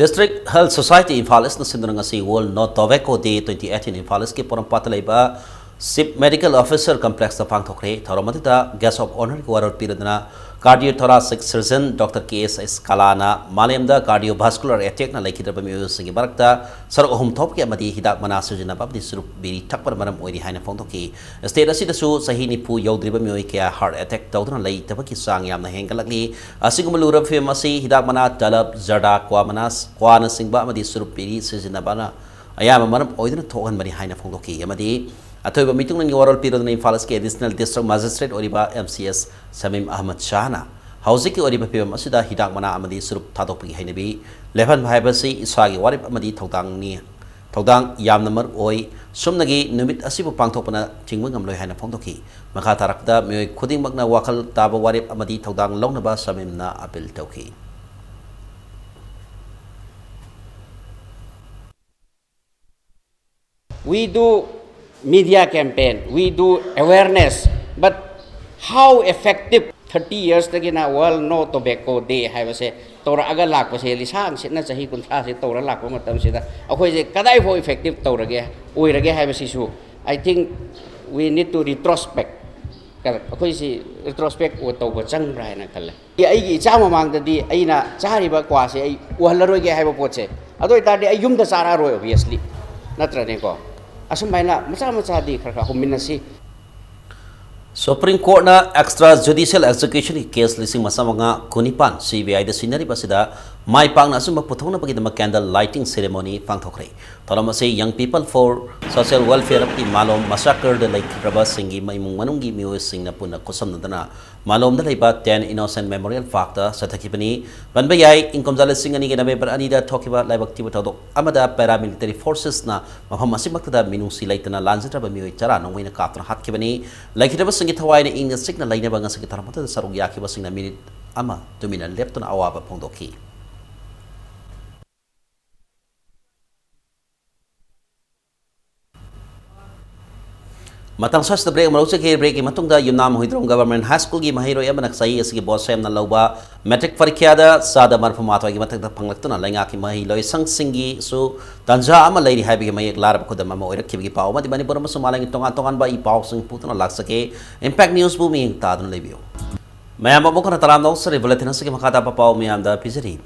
District Health Society Imphal East ꯅ ꯁꯤꯟꯗꯨꯅ ꯉꯁꯤ World No Tobacco Day twenty eighteen Imphal East ꯀꯤ ꯄꯣꯔꯣꯝꯄꯥꯠꯇ ꯂꯩꯕ Chief Medical Officer Complex ꯇ ꯄꯥꯡꯊꯣꯛꯈ꯭ꯔꯦ꯫ ꯊꯧꯔꯝ ꯑꯗꯨꯗ Guest of Honour ꯒꯤ ꯋꯥꯔꯣꯜ ꯄꯤꯔꯗꯨꯅ Cardiothoracic Surgeon Doctor K S S ꯀꯂꯥꯅ ꯃꯥꯂꯦꯝꯗ cardiovascular attack ꯅ ꯂꯩꯈꯤꯗ꯭ꯔꯕ ꯃꯤꯑꯣꯏꯁꯤꯡꯒꯤ ꯃꯔꯛꯇ ꯁꯔꯨꯛ ꯑꯍꯨꯝ ꯊꯣꯛꯄꯒꯤ ꯑꯃꯗꯤ ꯍꯤꯗꯥꯛ ꯃꯅꯥ ꯁꯤꯖꯤꯟꯅꯕ ꯑꯃꯗꯤ ꯆꯨꯔꯨꯞ ꯕꯤꯔꯤ ꯊꯛꯄꯅ ꯃꯔꯝ ꯑꯣꯏꯔꯤ ꯍꯥꯏꯅ ꯐꯣꯡꯗꯣꯛꯈꯤ꯫ State ꯑꯁꯤꯗꯁꯨ ꯆꯍꯤ ꯅꯤꯐꯨ ꯌꯧꯗ꯭ꯔꯤꯕ ꯃꯤꯑꯣꯏ ꯀꯌꯥ heart attack ꯇꯧꯗꯨꯅ ꯂꯩꯇꯕꯒꯤ ꯆꯥꯡ ꯌꯥꯝꯅ ꯍꯦꯟꯒꯠꯂꯛꯂꯤ꯫ ꯑꯁꯤꯒꯨꯝꯕ ꯂꯨꯔꯕ ꯐꯤꯕꯝ ꯑꯁꯤ ꯍꯤꯗꯥꯛ ꯃꯅꯥ, ꯇꯂꯕ, ꯖꯔꯗꯥ, ꯀ꯭ꯋꯥ ꯃꯅꯥ, ꯀ꯭ꯋꯥꯅꯆꯤꯡꯕ ꯑꯃꯗꯤ ꯆꯨꯔꯨꯞ ꯕꯤꯔꯤ ꯁꯤꯖꯤꯟꯅꯕꯅ ꯑꯌꯥꯝꯕ ꯃꯔꯝ ꯑꯣꯏꯗꯨꯅ ꯊꯣꯛꯍꯟꯕꯅꯤ ꯍꯥꯏꯅ ꯐꯣꯡꯗꯣꯛꯈꯤ꯫ ꯑꯃꯗꯤ ꯑꯊꯣꯏꯕ ꯃꯤꯇꯨꯡꯂꯦꯟꯒꯤ ꯋꯥꯔꯣꯜ ꯄꯤꯔꯗꯨꯅ ꯏꯝꯐꯥꯜ ꯏꯁꯀꯤ Additional District Magistrate ꯑꯣꯏꯔꯤꯕ M C S ꯁꯃꯤꯝ ꯑꯍꯃꯗ ꯁꯥꯍꯅ ꯍꯧꯖꯤꯛꯀꯤ ꯑꯣꯏꯔꯤꯕ ꯐꯤꯕꯝ ꯑꯁꯤꯗ ꯍꯤꯗꯥꯛ ꯃꯅꯥ ꯑꯃꯗꯤ ꯆꯨꯔꯨꯞ ꯊꯥꯗꯣꯛꯄꯒꯤ ꯍꯩꯅꯕꯤ ꯂꯦꯞꯍꯟꯕ ꯍꯥꯏꯕꯁꯤ ꯏꯁꯥꯒꯤ ꯋꯥꯔꯦꯞ ꯑꯃꯗꯤ ꯊꯧꯗꯥꯡꯅꯤ, ꯊꯧꯗꯥꯡ ꯌꯥꯝꯅ ꯃꯔꯨ ꯑꯣꯏ꯫ ꯁꯨꯝꯅꯒꯤ ꯅꯨꯃꯤꯠ ꯑꯁꯤꯕꯨ ꯄꯥꯡꯊꯣꯛꯄꯅ ꯊꯤꯡꯕ ꯉꯝꯂꯣꯏ ꯍꯥꯏꯅ ꯐꯣꯡꯗꯣꯛꯈꯤ꯫ ꯃꯈꯥ ꯇꯥꯔꯛꯄꯗ ꯃꯤꯑꯣꯏ ꯈꯨꯗꯤꯡꯃꯛꯅ ꯋꯥꯈꯜ ꯇꯥꯕ ꯋꯥꯔꯦꯞ ꯑꯃꯗꯤ ꯊꯧꯗꯥꯡ ꯂꯧꯅꯕ ꯁꯃꯤꯝꯅ appeal ꯇꯧꯈꯤ꯫ We do media campaign, we do awareness, but how effective? Thirty years ꯗꯒꯤꯅ World No Tobacco Day ꯍꯥꯏꯕꯁꯦ ꯇꯧꯔꯛꯑꯒ ꯂꯥꯛꯄꯁꯦ, ꯂꯤꯁꯥꯡ ꯁꯤꯠꯅ ꯆꯍꯤ ꯀꯨꯟꯊ꯭ꯔꯥꯁꯦ ꯇꯧꯔ ꯂꯥꯛꯄ ꯃꯇꯝꯁꯤꯗ ꯑꯩꯈꯣꯏꯁꯦ ꯀꯗꯥꯏꯐꯥꯎ effective ꯇꯧꯔꯒꯦ, ꯑꯣꯏꯔꯒꯦ ꯍꯥꯏꯕꯁꯤꯁꯨ, I think we need to retrospect, ꯑꯩꯈꯣꯏꯁꯤ retrospect ꯇꯧꯕ ꯆꯪꯕ꯭ꯔꯥ ꯍꯥꯏꯅ ꯈꯜꯂꯦ꯫ ꯑꯩꯒꯤ ꯏꯆꯥ ꯃꯃꯥꯡꯗꯗꯤ ꯑꯩꯅ ꯆꯥꯔꯤꯕ ꯀ꯭ꯋꯥꯁꯦ ꯑꯩ ꯎꯍꯜꯂꯔꯣꯏꯒꯦ ꯍꯥꯏꯕ ꯄꯣꯠꯁꯦ, ꯑꯗꯨ ꯑꯣꯏꯇꯥꯔꯗꯤ ꯑꯩ ꯌꯨꯝꯗ ꯆꯥꯔꯛꯑꯔꯣꯏ, obviously, ꯅꯠꯇ꯭ꯔꯅꯦꯀꯣ? ꯑꯁꯨꯃꯥꯏꯅ ꯃꯆꯥ ꯃꯆꯥꯗꯤ ꯈꯔ ꯈꯔ ꯍꯧꯃꯤꯟꯅꯁꯤ꯫ Supreme Court ꯅ extra judicial execution ꯒꯤ case ꯂꯤꯁꯤꯡ ꯃꯉꯥ ꯆꯥꯝꯃꯉꯥ ꯀꯨꯟꯅꯤꯄꯥꯟ C B I ꯗ ꯁꯤꯟꯅꯔꯤꯕ ꯑꯁꯤꯗ ꯃꯥꯏ ꯄꯥꯛꯅ ꯑꯆꯨꯝꯕ ꯄꯨꯊꯣꯛꯅꯕꯒꯤꯗꯃꯛ candle lighting ceremony ꯄꯥꯡꯊꯣꯛꯈ꯭ꯔꯦ꯫ ꯊꯧꯔꯝ ꯑꯁꯤ Young People for Social Welfare ꯀꯤ ꯃꯥꯂꯣꯝ massacre ꯗ ꯂꯩꯈꯤꯗ꯭ꯔꯕꯁꯤꯡꯒꯤ ꯏꯃꯨꯡ ꯃꯅꯨꯡꯒꯤ ꯃꯤꯑꯣꯏꯁꯤꯡꯅ ꯄꯨꯟꯅ ꯈꯨꯠꯁꯝꯅꯗꯨꯅ ꯃꯥꯂꯣꯝꯗ ꯂꯩꯕ ten Innocent Memorial Park ꯇ ꯆꯠꯊꯈꯤꯕꯅꯤ꯫ ꯄꯟꯕ ꯌꯥꯏ, ꯏꯪ ꯀꯨꯝꯖꯥ ꯂꯤꯁꯤꯡ ꯑꯅꯤꯒꯤ November ꯑꯅꯤꯗ ꯊꯣꯛꯈꯤꯕ ꯂꯥꯏꯕꯛ ꯊꯤꯕ ꯊꯧꯗꯣꯛ ꯑꯃꯗ paramilitary forces ꯅ ꯃꯐꯝ ꯑꯁꯤꯃꯛꯇꯗ ꯃꯤꯅꯨꯡꯁꯤ ꯂꯩꯇꯅ ꯂꯥꯟꯖꯗ꯭ꯔꯕ ꯃꯤꯑꯣꯏ ꯇꯔꯥ ꯅꯣꯡꯃꯩꯅ ꯀꯥꯞꯇꯨꯅ ꯍꯥꯠꯈꯤꯕꯅꯤ꯫ ꯂꯩꯈꯤꯗ꯭ꯔꯕꯁꯤꯡꯒꯤ ꯊꯋꯥꯏꯅ ꯏꯪꯅ ꯆꯤꯛꯅ ꯂꯩꯅꯕ ꯉꯁꯤꯒꯤ ꯊꯧꯔꯝ ꯑꯗꯨꯗ ꯁꯔꯨꯛ ꯌꯥꯈꯤꯕꯁꯤꯡꯅ ꯃꯤꯅꯤꯠ ꯑꯃ ꯇꯨꯃꯤꯟꯅ ꯂꯦꯞꯇꯨꯅ ꯑꯋꯥꯕ ꯐꯣꯡꯗꯣꯛꯈꯤ꯫ ꯃꯇꯥꯡ ꯑꯁꯤꯗ break ꯑꯃ ꯂꯧꯖꯒꯦ꯫ Break ꯀꯤ ꯃꯇꯨꯡꯗ ꯌꯨꯝꯅꯥꯝ ꯍꯨꯏꯗ꯭ꯔꯣꯝ Government High School ꯒꯤ ꯃꯍꯩꯔꯣꯏ ꯑꯃꯅ ꯆꯍꯤ ꯑꯁꯤꯒꯤ ꯕꯣꯁꯦꯝꯅ ꯂꯧꯕ matric ꯄꯔꯤꯈ꯭ꯌꯥꯗ ꯆꯥꯗ ꯃꯔꯤꯐꯨ ꯃꯥꯊꯣꯏꯒꯤ ꯃꯊꯛꯇ ꯐꯪꯂꯛꯇꯨꯅ ꯂꯩꯉꯥꯛꯀꯤ ꯃꯍꯩ ꯂꯣꯏꯁꯪꯁꯤꯡꯒꯤꯁꯨ ꯇꯥꯟꯖꯥ ꯑꯃ ꯂꯩꯔꯤ ꯍꯥꯏꯕꯒꯤ ꯃꯌꯦꯛ ꯂꯥꯔꯕ ꯈꯨꯗꯝ ꯑꯃ ꯑꯣꯏꯔꯛꯈꯤꯕꯒꯤ ꯄꯥꯎ ꯑꯃꯗꯤ ꯃꯅꯤꯄꯨꯔ ꯑꯃꯁꯨꯡ ꯃꯥꯂꯦꯝꯒꯤ ꯇꯣꯉꯥꯟ ꯇꯣꯉꯥꯟꯕ ꯏ ꯄꯥꯎꯁꯤꯡ ꯄꯨꯗꯨꯅ ꯂꯥꯛꯆꯒꯦ꯫ Impact News ꯕꯨ ꯃꯤꯠꯌꯦꯡ ꯇꯥꯗꯨꯅ ꯂꯩꯕꯤꯌꯨ꯫ ꯃꯌꯥꯝ ꯑꯃꯨꯛ ꯍꯟꯅ ꯇꯔꯥꯝꯅ ꯑꯣꯛꯆꯔꯤ꯫ Bulletin ꯑꯁꯤꯒꯤ ꯃꯈꯥ ꯇꯥꯕ ꯄꯥꯎ ꯃꯌꯥꯝꯗ ꯄꯤꯖꯔꯤ꯫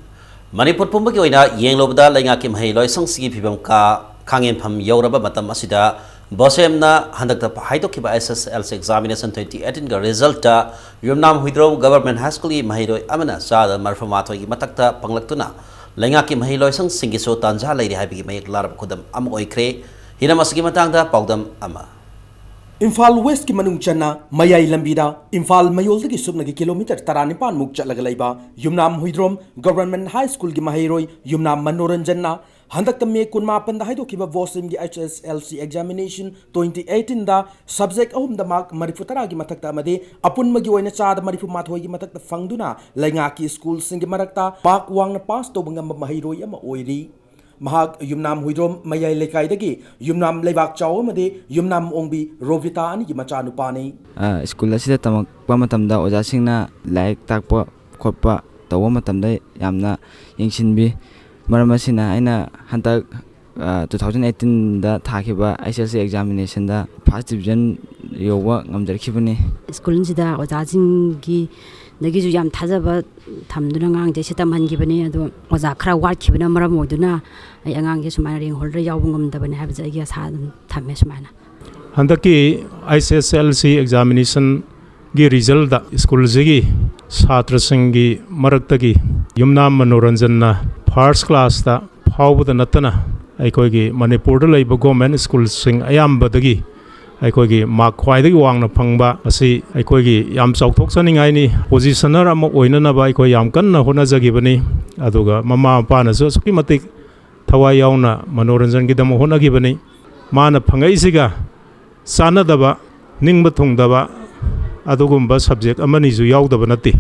ꯃꯅꯤꯄꯨꯔ ꯄꯨꯝꯕꯒꯤ ꯑꯣꯏꯅ ꯌꯦꯡꯂꯨꯕꯗ ꯂꯩꯉꯥꯛꯀꯤ ꯃꯍꯩ ꯂꯣꯏꯁꯪꯁꯤꯒꯤ ꯐꯤꯕꯝ ꯀꯥ ꯈꯥꯡꯍꯦꯟꯐꯝ ꯌꯧꯔꯕ ꯃꯇꯝ ꯑꯁꯤꯗ ꯕꯣꯁꯦꯝꯅ ꯍꯟꯗꯛꯇ ꯍꯥꯏꯗꯣꯛꯈꯤꯕ S S L C examination twenty eighteen ꯒ result ꯇ ꯌꯨꯝꯅꯥꯝ ꯍꯨꯏꯗ꯭ꯔꯣꯝ Government High School ꯒꯤ ꯃꯍꯩꯔꯣꯏ ꯑꯃꯅ ꯆꯥꯗ ꯃꯔꯤꯐꯨ ꯃꯥꯊꯣꯏꯒꯤ ꯃꯊꯛꯇ ꯐꯪꯂꯛꯇꯨꯅ ꯂꯩꯉꯥꯛꯀꯤ ꯃꯍꯩ ꯂꯣꯏꯁꯪꯁꯤꯡꯒꯤꯁꯨ ꯇꯥꯟꯖꯥ ꯂꯩꯔꯤ ꯍꯥꯏꯕꯒꯤ ꯃꯌꯦꯛ ꯂꯥꯔꯕ ꯈꯨꯗꯝ ꯑꯃ ꯑꯣꯏꯈ꯭ꯔꯦ꯫ ꯍꯤꯔꯝ ꯑꯁꯤꯒꯤ ꯃꯇꯥꯡꯗ ꯄꯥꯎꯗꯝ ꯑꯃ꯫ ꯏꯝꯐꯥꯜ West ꯀꯤ ꯃꯅꯨꯡ ꯆꯟꯅ ꯃꯌꯥꯏ ꯂꯝꯕꯤꯗ ꯏꯝꯐꯥꯜ ꯃꯌꯣꯜꯗꯒꯤ ꯁꯨꯞꯅꯒꯤ kilometre ꯇꯔꯥꯅꯤꯄꯥꯟ ꯃꯨꯛ ꯆꯠꯂꯒ ꯂꯩꯕ ꯌꯨꯝꯅꯥꯝ ꯍꯨꯏꯗ꯭ꯔꯣꯝ Government High School ꯒꯤ ꯃꯍꯩꯔꯣꯏ ꯌꯨꯝꯅꯥꯝ ꯃꯅꯣꯔꯟꯖꯟꯅ ꯍꯟꯗꯛꯇ May ꯀꯨꯟꯃꯥꯄꯟꯗ ꯍꯥꯏꯗꯣꯛꯈꯤꯕ ꯕꯣꯁꯦꯝꯒꯤ S S L C examination twenty eighteen ꯗ subject ꯑꯍꯨꯝꯗ mark ꯃꯔꯤꯐꯨ ꯇꯔꯥꯒꯤ ꯃꯊꯛꯇ ꯑꯃꯗꯤ ꯑꯄꯨꯟꯕꯒꯤ ꯑꯣꯏꯅ ꯆꯥꯗ ꯃꯔꯤꯐꯨ ꯃꯥꯊꯣꯏꯒꯤ ꯃꯊꯛꯇ ꯐꯪꯗꯨꯅ ꯂꯩꯉꯥꯛꯀꯤ school ꯁꯤꯡꯒꯤ ꯃꯔꯛꯇ mark ꯋꯥꯡꯅ pass ꯇꯧꯕ ꯉꯝꯕ ꯃꯍꯩꯔꯣꯏ ꯑꯃ ꯑꯣꯏꯔꯤ꯫ ꯃꯍꯥꯛ ꯌꯨꯝꯅꯥꯝ ꯍꯨꯏꯗ꯭ꯔꯣꯝ ꯃꯌꯥꯏ ꯂꯩꯀꯥꯏꯗꯒꯤ ꯌꯨꯝꯅꯥꯝ ꯂꯩꯕꯥꯛ ꯆꯥꯎ ꯑꯃꯗꯤ ꯌꯨꯝꯅꯥꯝ ꯑꯣꯡꯕꯤ ꯔꯣꯕꯤꯇꯥ ꯑꯅꯤꯒꯤ ꯃꯆꯥꯅꯨꯄꯥꯅꯤ꯫ ꯑ, ꯁ꯭ꯀꯨꯜ ꯑꯁꯤꯗ ꯇꯝꯃꯛꯄ ꯃꯇꯝꯗ ꯑꯣꯖꯥꯁꯤꯡꯅ ꯂꯥꯏꯔꯤꯛ ꯇꯥꯛꯄ ꯈꯣꯠꯄ ꯇꯧꯕ ꯃꯇꯝꯗ ꯌꯥꯝꯅ ꯌꯦꯡꯁꯤꯟꯕꯤ꯫ ꯃꯔꯝ ꯑꯁꯤꯅ ꯑꯩꯅ ꯍꯟꯗꯛ, ꯑ, two thousand eighteen ꯗ ꯊꯥꯈꯤꯕ S S L C examination ꯗ first division ꯌꯧꯕ ꯉꯝꯖꯔꯛꯈꯤꯕꯅꯤ꯫ ꯁ꯭ꯀꯨꯜꯁꯤꯗ ꯑꯣꯖꯥꯁꯤꯡꯒꯤ ꯗꯒꯤꯁꯨ ꯌꯥꯝ ꯊꯥꯖꯕ ꯊꯝꯗꯨꯅ ꯑꯉꯥꯡꯁꯦ ꯁꯤ ꯇꯝꯍꯟꯈꯤꯕꯅꯤ꯫ ꯑꯗꯣ ꯑꯣꯖꯥ ꯈꯔ ꯋꯥꯠꯈꯤꯕꯅ ꯃꯔꯝ ꯑꯣꯏꯗꯨꯅ ꯑꯩ ꯑꯉꯥꯡꯁꯦ ꯁꯨꯃꯥꯏꯅ ꯔꯦꯡ ꯍꯣꯜꯗꯔ ꯌꯥꯎꯕ ꯉꯝꯗꯕꯅꯤ ꯍꯥꯏꯕꯁꯦ ꯑꯩꯒꯤ ꯑꯁꯥ ꯑꯗꯨꯝ ꯊꯝꯃꯦ ꯁꯨꯃꯥꯏꯅ꯫ ꯍꯟꯗꯛꯀꯤ S S L C examination ꯒꯤ result ꯇ ꯁ꯭ꯀꯨꯜꯁꯤꯒꯤ ꯁꯥꯇ꯭ꯔꯁꯤꯡꯒꯤ ꯃꯔꯛꯇꯒꯤ ꯌꯨꯝꯅꯥꯝ ꯃꯅꯣꯔꯟꯖꯟꯅ ꯐꯥꯔꯁ ꯀ꯭ꯂꯥꯁꯇ ꯐꯥꯎꯕꯗ ꯅꯠꯇꯅ ꯑꯩꯈꯣꯏꯒꯤ ꯃꯅꯤꯄꯨꯔꯗ ꯂꯩꯕ ꯒꯣꯔꯃꯦꯟ ꯁ꯭ꯀꯨꯜꯁꯤꯡ ꯑꯌꯥꯝꯕꯗꯒꯤ ꯑꯩꯈꯣꯏꯒꯤ ꯃꯥꯔꯛ ꯈ꯭ꯋꯥꯏꯗꯒꯤ ꯋꯥꯡꯅ ꯐꯪꯕ ꯑꯁꯤ ꯑꯩꯈꯣꯏꯒꯤ ꯌꯥꯝ ꯆꯥꯎꯊꯣꯛꯆꯅꯤꯡꯉꯥꯏꯅꯤ꯫ ꯄꯣꯖꯤꯁꯅꯔ ꯑꯃ ꯑꯣꯏꯅꯅꯕ ꯑꯩꯈꯣꯏ ꯌꯥꯝ ꯀꯟꯅ ꯍꯣꯠꯅꯖꯈꯤꯕꯅꯤ꯫ ꯑꯗꯨꯒ ꯃꯃꯥ ꯃꯄꯥꯅꯁꯨ ꯑꯁꯨꯛꯀꯤ ꯃꯇꯤꯛ ꯊꯋꯥꯏ ꯌꯥꯎꯅ ꯃꯅꯣꯔꯟꯖꯟꯒꯤꯗꯃꯛ ꯍꯣꯠꯅꯈꯤꯕꯅꯤ꯫ ꯃꯥꯅ ꯐꯪꯉꯛꯏꯁꯤꯒ ꯆꯥꯟꯅꯗꯕ, ꯅꯤꯡꯕ ꯊꯨꯡꯗꯕ ꯑꯗꯨꯒꯨꯝꯕ ꯁꯕꯖꯦꯛ ꯑꯃꯅꯤꯁꯨ ꯌꯥꯎꯗꯕ ꯅꯠꯇꯦ꯫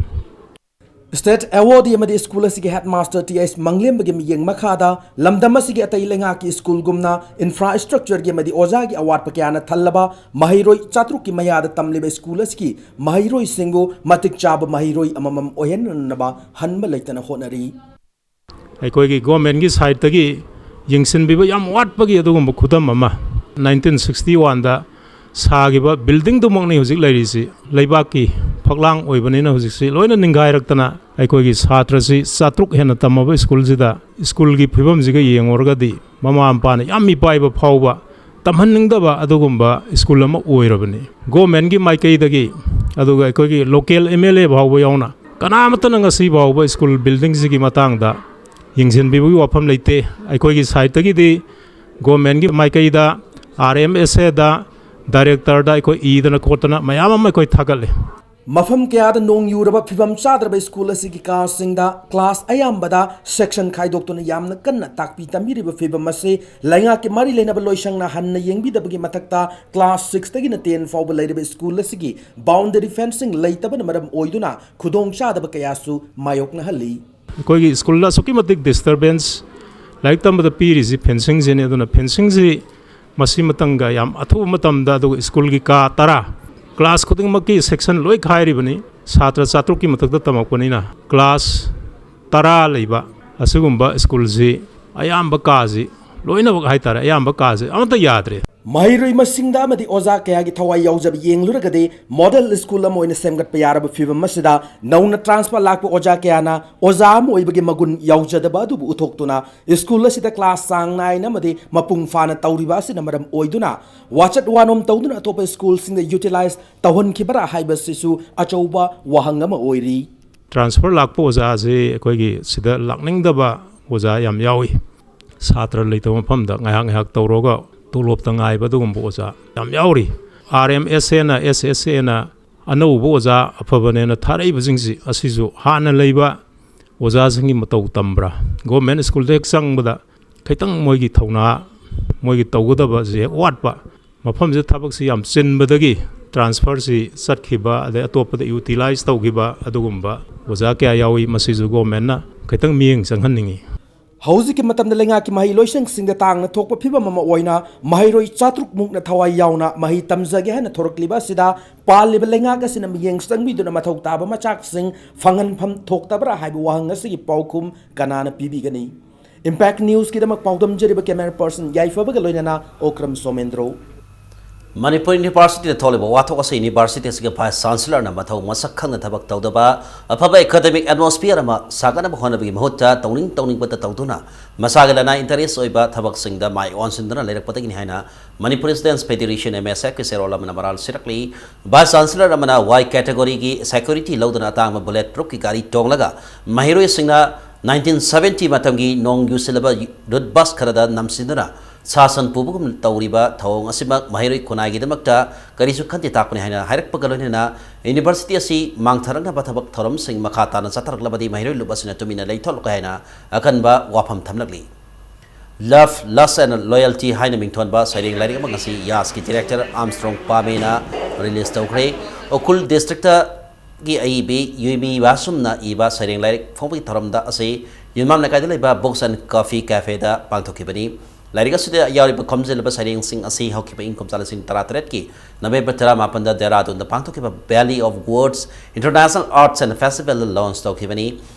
ꯁ꯭ꯇꯦꯠ ꯑꯦꯋꯥꯔꯗꯤ ꯑꯃꯗꯤ ꯁ꯭ꯀꯨꯜ ꯑꯁꯤꯒꯤ ꯍꯦꯗꯃꯥꯁꯇꯔ ꯇꯤ ꯑꯩꯆ ꯃꯪꯂꯦꯝꯕꯒꯤ ꯃꯤꯠꯌꯦꯡ ꯃꯈꯥꯗ ꯂꯝꯗꯝ ꯑꯁꯤꯒꯤ ꯑꯇꯩ ꯂꯩꯉꯥꯛꯀꯤ ꯁ꯭ꯀꯨꯜꯒꯨꯝꯅ ꯏꯟꯐ꯭ꯔꯥꯁ꯭ꯇ꯭ꯔꯛꯆꯔꯒꯤ ꯑꯃꯗꯤ ꯑꯣꯖꯥꯒꯤ ꯑꯋꯥꯠꯄ ꯀꯌꯥꯅ ꯊꯜꯂꯕ ꯃꯍꯩꯔꯣꯏ ꯆꯥꯇ꯭ꯔꯨꯛꯀꯤ ꯃꯌꯥꯗ ꯇꯝꯂꯤꯕ ꯁ꯭ꯀꯨꯜ ꯑꯁꯤꯒꯤ ꯃꯍꯩꯔꯣꯏꯁꯤꯡꯕꯨ ꯃꯇꯤꯛ ꯆꯥꯕ ꯃꯍꯩꯔꯣꯏ ꯑꯃꯃꯝ ꯑꯣꯏꯍꯟꯅꯅꯕ ꯍꯟꯕ ꯂꯩꯇꯅ ꯍꯣꯠꯅꯔꯤ꯫ ꯑꯩꯈꯣꯏꯒꯤ ꯒꯣꯔꯃꯦꯟꯒꯤ ꯁꯥꯏꯠꯇꯒꯤ ꯌꯦꯡꯁꯤꯟꯕꯤꯕ ꯌꯥꯝ ꯋꯥꯠꯄꯒꯤ ꯑꯗꯨꯒꯨꯝꯕ ꯈꯨꯗꯝ ꯑꯃ ꯅꯥꯏꯟꯇꯤꯟ ꯁꯤꯛꯁꯇꯤ ꯋꯥꯟꯗ ꯁꯥꯈꯤꯕ ꯕꯤꯜꯗꯤꯡꯗꯨꯃꯛꯅꯤ ꯍꯧꯖꯤꯛ ꯂꯩꯔꯤꯁꯤ꯫ ꯂꯩꯕꯥꯛꯀꯤ ꯐꯛꯂꯥꯡ ꯑꯣꯏꯕꯅꯤꯅ ꯍꯧꯖꯤꯛꯁꯤ ꯂꯣꯏꯅ ꯅꯤꯡꯒꯥꯏꯔꯛꯇꯅ ꯑꯩꯈꯣꯏꯒꯤ ꯁꯥꯇ꯭ꯔꯁꯤ ꯆꯥꯇ꯭ꯔꯨꯛ ꯍꯦꯟꯅ ꯇꯝꯃꯕ ꯁ꯭ꯀꯨꯜꯁꯤꯗ ꯁ꯭ꯀꯨꯜꯒꯤ ꯐꯤꯕꯝꯁꯤꯒ ꯌꯦꯡꯉꯨꯔꯒꯗꯤ ꯃꯃꯥ ꯃꯄꯥꯅ ꯌꯥꯝ ꯃꯤꯄꯥꯏꯕ ꯐꯥꯎꯕ ꯇꯝꯍꯟꯅꯤꯡꯗꯕ ꯑꯗꯨꯒꯨꯝꯕ ꯁ꯭ꯀꯨꯜ ꯑꯃ ꯑꯣꯏꯔꯕꯅꯤ꯫ ꯒꯣꯔꯃꯦꯟꯒꯤ ꯃꯥꯏꯀꯩꯗꯒꯤ ꯑꯗꯨꯒ ꯑꯩꯈꯣꯏꯒꯤ ꯂꯣꯀꯦꯜ ꯑꯦꯝ ꯑꯦꯜ ꯑꯦ ꯐꯥꯎꯕ ꯌꯥꯎꯅ ꯀꯅꯥꯃꯠꯇꯅ ꯉꯁꯤ ꯐꯥꯎꯕ ꯁ꯭ꯀꯨꯜ ꯕꯤꯜꯗꯤꯡꯁꯤꯒꯤ ꯃꯇꯥꯡꯗ ꯌꯦꯡꯁꯤꯟꯕꯤꯕꯒꯤ ꯋꯥꯐꯝ ꯂꯩꯇꯦ꯫ ꯑꯩꯈꯣꯏꯒꯤ ꯁꯥꯏꯠꯇꯒꯤꯗꯤ ꯒꯣꯔꯃꯦꯟꯒꯤ ꯃꯥꯏꯀꯩꯗ, ꯑꯥꯔ ꯑꯦꯝ ꯑꯦꯁ ꯑꯦꯗ, ꯗꯥꯏꯔꯦꯛꯇꯔꯗ ꯑꯩꯈꯣꯏ ꯏꯗꯅ ꯈꯣꯠꯇꯅ ꯃꯌꯥꯝ ꯑꯃ ꯑꯩꯈꯣꯏ ꯊꯥꯒꯠꯂꯤ꯫ ꯃꯐꯝ ꯀꯌꯥꯗ ꯅꯣꯡ ꯌꯨꯔꯕ ꯐꯤꯕꯝ ꯆꯥꯗ꯭ꯔꯕ ꯁ꯭ꯀꯨꯜ ꯑꯁꯤꯒꯤ ꯀꯥꯁꯤꯡꯗ ꯀ꯭ꯂꯥꯁ ꯑꯌꯥꯝꯕꯗ ꯁꯦꯛꯁꯟ ꯈꯥꯏꯗꯣꯛꯇꯨꯅ ꯌꯥꯝꯅ ꯀꯟꯅ ꯇꯥꯛꯄꯤ ꯇꯝꯕꯤꯔꯤꯕ ꯐꯤꯕꯝ ꯑꯁꯤ ꯂꯩꯉꯥꯛꯀꯤ ꯃꯔꯤ ꯂꯩꯅꯕ ꯂꯣꯏꯁꯪꯅ ꯍꯟꯅ ꯌꯦꯡꯕꯤꯗꯕꯒꯤ ꯃꯊꯛꯇ ꯀ꯭ꯂꯥꯁ ꯁꯤꯛꯁꯇꯒꯤꯅ ꯇꯦꯟ ꯐꯥꯎꯕ ꯂꯩꯔꯤꯕ ꯁ꯭ꯀꯨꯜ ꯑꯁꯤꯒꯤ ꯕꯥꯎꯟꯗꯔꯤ ꯐꯦꯟꯁꯤꯡ ꯂꯩꯇꯕꯅ ꯃꯔꯝ ꯑꯣꯏꯗꯨꯅ ꯈꯨꯗꯣꯡꯆꯥꯗꯕ ꯀꯌꯥꯁꯨ ꯃꯥꯌꯣꯛꯅꯍꯜꯂꯤ꯫ ꯑꯩꯈꯣꯏꯒꯤ ꯁ꯭ꯀꯨꯜꯗ ꯑꯁꯨꯛꯀꯤ ꯃꯇꯤꯛ ꯗꯤꯁꯇꯔꯕꯦꯟꯁ, ꯂꯥꯏꯔꯤꯛ ꯇꯝꯕꯗ ꯄꯤꯔꯤꯁꯤ ꯐꯦꯟꯁꯤꯡꯁꯤꯅꯤ꯫ ꯑꯗꯨꯅ ꯐꯦꯟꯁꯤꯡꯁꯤ ꯃꯁꯤ ꯃꯇꯝꯒ ꯌꯥꯝ ꯑꯊꯨꯕ ꯃꯇꯝꯗ, ꯑꯗꯨꯒ ꯁ꯭ꯀꯨꯜꯒꯤ ꯀꯥ ꯇꯔꯥ, ꯀ꯭ꯂꯥꯁ ꯈꯨꯗꯤꯡꯃꯛꯀꯤ ꯁꯦꯛꯁꯟ ꯂꯣꯏ ꯈꯥꯏꯔꯤꯕꯅꯤ꯫ ꯁꯥꯇ꯭ꯔ ꯆꯥꯇ꯭ꯔꯨꯛꯀꯤ ꯃꯊꯛꯇ ꯇꯝꯃꯛꯄꯅꯤꯅ ꯀ꯭ꯂꯥꯁ ꯇꯔꯥ ꯂꯩꯕ ꯑꯁꯤꯒꯨꯝꯕ ꯁ꯭ꯀꯨꯜꯁꯤ ꯑꯌꯥꯝꯕ ꯀꯥꯁꯤ ꯂꯣꯏꯅꯃꯛ ꯍꯥꯏꯇꯥꯔꯦ, ꯑꯌꯥꯝꯕ ꯀꯥꯁꯤ ꯑꯃꯠꯇ ꯌꯥꯗ꯭ꯔꯦ꯫ ꯃꯍꯩꯔꯣꯏ ꯃꯁꯤꯡꯗ ꯑꯃꯗꯤ ꯑꯣꯖꯥ ꯀꯌꯥꯒꯤ ꯊꯋꯥꯏ ꯌꯥꯎꯖꯕ ꯌꯦꯡꯂꯨꯔꯒꯗꯤ, ꯃꯣꯗꯦꯜ ꯁ꯭ꯀꯨꯜ ꯑꯃ ꯑꯣꯏꯅ ꯁꯦꯝꯒꯠꯄ ꯌꯥꯔꯕ ꯐꯤꯕꯝ ꯑꯁꯤꯗ ꯅꯧꯅ ꯇ꯭ꯔꯥꯟꯁꯐꯔ ꯂꯥꯛꯄ ꯑꯣꯖꯥ ꯀꯌꯥꯅ ꯑꯣꯖꯥ ꯑꯃ ꯑꯣꯏꯕꯒꯤ ꯃꯒꯨꯟ ꯌꯥꯎꯖꯗꯕ ꯑꯗꯨꯕꯨ ꯎꯠꯊꯣꯛꯇꯨꯅ, ꯁ꯭ꯀꯨꯜ ꯑꯁꯤꯗ ꯀ꯭ꯂꯥꯁ ꯆꯥꯡ ꯅꯥꯏꯅ ꯑꯃꯗꯤ ꯃꯄꯨꯡ ꯐꯥꯅ ꯇꯧꯔꯤꯕ ꯑꯁꯤꯅ ꯃꯔꯝ ꯑꯣꯏꯗꯨꯅ ꯋꯥꯆꯠ ꯋꯥꯅꯣꯝ ꯇꯧꯗꯨꯅ ꯑꯇꯣꯞꯄ ꯁ꯭ꯀꯨꯜꯁꯤꯡꯗ ꯌꯨꯇꯤꯂꯥꯏꯖ ꯇꯧꯍꯟꯈꯤꯕꯔꯥ ꯍꯥꯏꯕꯁꯤꯁꯨ ꯑꯆꯧꯕ ꯋꯥꯍꯪ ꯑꯃ ꯑꯣꯏꯔꯤ꯫ ꯇ꯭ꯔꯥꯟꯁꯐꯔ ꯂꯥꯛꯄ ꯑꯣꯖꯥꯁꯤ ꯑꯩꯈꯣꯏꯒꯤ ꯁꯤꯗ ꯂꯥꯛꯅꯤꯡꯗꯕ ꯑꯣꯖꯥ ꯌꯥꯝ ꯌꯥꯎꯏ꯫ ꯁꯥꯇ꯭ꯔ ꯂꯩꯇꯕ ꯃꯐꯝꯗ ꯉꯥꯏꯍꯥꯛ ꯉꯥꯏꯍꯥꯛ ꯇꯧꯔꯒ ꯇꯣꯂꯣꯞꯇ ꯉꯥꯏꯕ ꯑꯗꯨꯒꯨꯝꯕ ꯑꯣꯖꯥ ꯌꯥꯝ ꯌꯥꯎꯔꯤ꯫ ꯑꯥꯔ ꯑꯦꯝ ꯑꯦꯁ ꯑꯦꯅ, ꯑꯦꯁ ꯑꯦꯁ ꯑꯦꯅ ꯑꯅꯧꯕ ꯑꯣꯖꯥ ꯑꯐꯕꯅꯦꯅ ꯊꯥꯔꯛꯏꯕꯁꯤꯡꯁꯤ ꯑꯁꯤꯁꯨ ꯍꯥꯟꯅ ꯂꯩꯕ ꯑꯣꯖꯥꯁꯤꯡꯒꯤ ꯃꯇꯧ ꯇꯝꯕ꯭ꯔꯥ? ꯒꯣꯔꯃꯦꯟ ꯁ꯭ꯀꯨꯜꯗ ꯍꯦꯛ ꯆꯪꯕꯗ ꯈꯤꯇꯪ ꯃꯣꯏꯒꯤ ꯊꯧꯅꯥ, ꯃꯣꯏꯒꯤ ꯇꯧꯒꯗꯕꯁꯦ ꯍꯦꯛ ꯋꯥꯠꯄ꯫ ꯃꯐꯝꯁꯤꯗ ꯊꯕꯛꯁꯤ ꯌꯥꯝ ꯆꯤꯟꯕꯗꯒꯤ ꯇ꯭ꯔꯥꯟꯁꯐꯔꯁꯤ ꯆꯠꯈꯤꯕ, ꯑꯗꯩ ꯑꯇꯣꯞꯄꯗ ꯌꯨꯇꯤꯂꯥꯏꯖ ꯇꯧꯈꯤꯕ ꯑꯗꯨꯒꯨꯝꯕ ꯑꯣꯖꯥ ꯀꯌꯥ ꯌꯥꯎꯏ꯫ ꯃꯁꯤꯁꯨ ꯒꯣꯔꯃꯦꯟꯅ ꯈꯤꯇꯪ ꯃꯤꯠꯌꯦꯡ ꯆꯪꯍꯟꯅꯤꯡꯏ꯫ ꯍꯧꯖꯤꯛꯀꯤ ꯃꯇꯝꯗ ꯂꯩꯉꯥꯛꯀꯤ ꯃꯍꯩꯂꯣꯏꯁꯪꯁꯤꯡꯗ ꯇꯥꯡꯅ ꯊꯣꯛꯄ ꯐꯤꯕꯝ ꯑꯃ ꯑꯣꯏꯅ ꯃꯍꯩꯔꯣꯏ ꯆꯥꯇ꯭ꯔꯨꯛ ꯃꯨꯛꯅ ꯊꯋꯥꯏ ꯌꯥꯎꯅ ꯃꯍꯩ ꯇꯝꯖꯒꯦ ꯍꯥꯏꯅ ꯊꯣꯔꯛꯂꯤꯕ ꯑꯁꯤꯗ ꯄꯥꯜꯂꯤꯕ ꯂꯩꯉꯥꯛ ꯑꯁꯤꯅ ꯃꯤꯠꯌꯦꯡ ꯆꯪꯕꯤꯗꯨꯅ ꯃꯊꯧ ꯇꯥꯕ ꯃꯆꯥꯛꯁꯤꯡ ꯐꯪꯍꯟꯐꯝ ꯊꯣꯛꯇꯕ꯭ꯔꯥ ꯍꯥꯏꯕ ꯋꯥꯍꯪ ꯑꯁꯤꯒꯤ ꯄꯥꯎꯈꯨꯝ ꯀꯅꯥꯅ ꯄꯤꯕꯤꯒꯅꯤ? ꯏꯝꯄꯦꯛ ꯅ꯭ꯌꯨꯁꯀꯤꯗꯃꯛ ꯄꯥꯎꯗꯝꯖꯔꯤꯕ ꯀꯦꯃꯦꯔꯥ ꯄꯔꯁꯟ ꯌꯥꯏꯐꯕꯒ ꯂꯣꯏꯅꯅ ꯑꯣꯀ꯭ꯔꯝ ꯁꯣꯃꯦꯟꯗ꯭ꯔꯣ꯫ ꯃꯅꯤꯄꯨꯔ ꯌꯨꯅꯤꯚꯔꯁꯤꯇꯤꯗ ꯊꯣꯛꯂꯤꯕ ꯋꯥꯊꯣꯛ ꯑꯁꯤ ꯌꯨꯅꯤꯚꯔꯁꯤꯇꯤ ꯑꯁꯤꯒꯤ ꯚꯥꯏꯁ ꯆꯥꯟꯁꯦꯂꯔꯅ ꯃꯊꯧ ꯃꯁꯛ ꯈꯪꯅ ꯊꯕꯛ ꯇꯧꯗꯕ, ꯑꯐꯕ ꯑꯦꯀꯥꯗꯃꯤꯛ ꯑꯦꯠꯃꯣꯁꯐꯤꯌꯔ ꯑꯃ ꯁꯥꯒꯠꯅꯕ ꯍꯣꯠꯅꯕꯒꯤ ꯃꯍꯨꯠꯇ ꯇꯧꯅꯤꯡ ꯇꯧꯅꯤꯡꯕꯇ ꯇꯧꯗꯨꯅ ꯃꯁꯥꯒꯤ ꯂꯅꯥꯏ ꯏꯟꯇꯔꯦꯁ ꯑꯣꯏꯕ ꯊꯕꯛꯁꯤꯡꯗ ꯃꯥꯏ ꯑꯣꯟꯁꯤꯟꯗꯨꯅ ꯂꯩꯔꯛꯄꯗꯒꯤꯅꯤ ꯍꯥꯏꯅ ꯃꯅꯤꯄꯨꯔ ꯁ꯭ꯇꯨꯗꯦꯟꯠꯁ ꯐꯦꯗꯦꯔꯦꯁꯟ, ꯑꯦꯝ ꯑꯦꯁ ꯑꯦꯐꯀꯤ ꯆꯦꯔꯣꯜ ꯑꯃꯅ ꯃꯔꯥꯜ ꯁꯤꯔꯛꯂꯤ꯫ ꯚꯥꯏꯁ ꯆꯥꯟꯁꯦꯂꯔ ꯑꯃꯅ ꯋꯥꯏ ꯀꯦꯇꯦꯒꯣꯔꯤꯒꯤ ꯁꯦꯀ꯭ꯌꯨꯔꯤꯇꯤ ꯂꯧꯗꯨꯅ ꯑꯇꯥꯡꯕ ꯕꯨꯂꯦꯠ ꯄ꯭ꯔꯨꯐꯀꯤ ꯒꯥꯔꯤ ꯇꯣꯡꯂꯒ ꯃꯍꯩꯔꯣꯏꯁꯤꯡꯅ ꯅꯥꯏꯟꯇꯤꯟ ꯁꯕꯦꯟꯇꯤ ꯃꯇꯝꯒꯤ ꯅꯣꯡ ꯌꯨꯁꯤꯜꯂꯕ ꯔꯨꯠ ꯕꯁ ꯈꯔꯗ ꯅꯝꯁꯤꯟꯗꯨꯅ ꯁꯥ ꯁꯟ ꯄꯨꯕꯒꯨꯝ ꯇꯧꯔꯤꯕ ꯊꯧꯑꯣꯡ ꯑꯁꯤꯃꯛ ꯃꯍꯩꯔꯣꯏ ꯈꯨꯟꯅꯥꯏꯒꯤꯗꯃꯛꯇ ꯀꯔꯤꯁꯨ ꯈꯟꯊ ꯊꯥꯛꯄꯅꯤ ꯍꯥꯏꯅ ꯍꯥꯏꯔꯛꯄꯒ ꯂꯣꯏꯅꯅ ꯌꯨꯅꯤꯚꯔꯁꯤꯇꯤ ꯑꯁꯤ ꯃꯥꯡꯊꯔꯛꯅꯕ ꯊꯕꯛ ꯊꯧꯔꯝꯁꯤꯡ ꯃꯈꯥ ꯇꯥꯅ ꯆꯠꯊꯔꯛꯂꯕꯗꯤ ꯃꯍꯩꯔꯣꯏ ꯂꯨꯞ ꯑꯁꯤꯅ ꯇꯨꯃꯤꯟꯅ ꯂꯩꯊꯣꯛꯂꯣꯏ ꯍꯥꯏꯅ ꯑꯀꯟꯕ ꯋꯥꯐꯝ ꯊꯝꯂꯛꯂꯤ꯫ Love, Lust and Loyalty ꯍꯥꯏꯅ ꯃꯤꯡꯊꯣꯟꯕ ꯁꯩꯔꯦꯡ ꯂꯥꯏꯔꯤꯛ ꯑꯃ ꯉꯁꯤ ꯌꯥꯁꯀꯤ ꯗꯤꯔꯦꯛꯇꯔ ꯑꯥꯔꯝꯁꯇ꯭ꯔꯣꯡ ꯄꯥꯃꯦꯅ ꯔꯤꯂꯤꯖ ꯇꯧꯈ꯭ꯔꯦ꯫ ꯎꯈ꯭ꯔꯨꯜ ꯗꯤꯁꯇ꯭ꯔꯤꯛꯇꯒꯤ ꯑꯏꯕꯤ ꯌꯨꯏꯃꯤ ꯋꯥꯁꯨꯝꯅ ꯏꯕ ꯁꯩꯔꯦꯡ ꯂꯥꯏꯔꯤꯛ ꯐꯣꯡꯕꯒꯤ ꯊꯧꯔꯝꯗ ꯑꯁꯤ ꯌꯨꯝꯅꯥꯝ ꯂꯩꯀꯥꯏꯗ ꯂꯩꯕ Books and Coffee Cafeꯗ ꯄꯥꯡꯊꯣꯛꯈꯤꯕꯅꯤ꯫ ꯂꯥꯏꯔꯤꯛ ꯑꯁꯤꯗ ꯌꯥꯎꯔꯤꯕ ꯈꯣꯝꯖꯤꯜꯂꯕ ꯁꯩꯔꯦꯡꯁꯤꯡ ꯑꯁꯤ ꯍꯧꯈꯤꯕ ꯏꯪ ꯀꯨꯝꯖꯥ ꯂꯤꯁꯤꯡ ꯇꯔꯥꯇꯔꯦꯠꯀꯤ ꯅꯕꯦꯝꯕꯔ ꯇꯔꯥꯃꯥꯄꯟꯗ ꯗꯦꯍꯔꯥꯗꯨꯟꯗ ꯄꯥꯡꯊꯣꯛꯈꯤꯕ Valley of Words International Arts and Festivalꯗ ꯂꯣꯟꯆ ꯇꯧꯈꯤꯕꯅꯤ꯫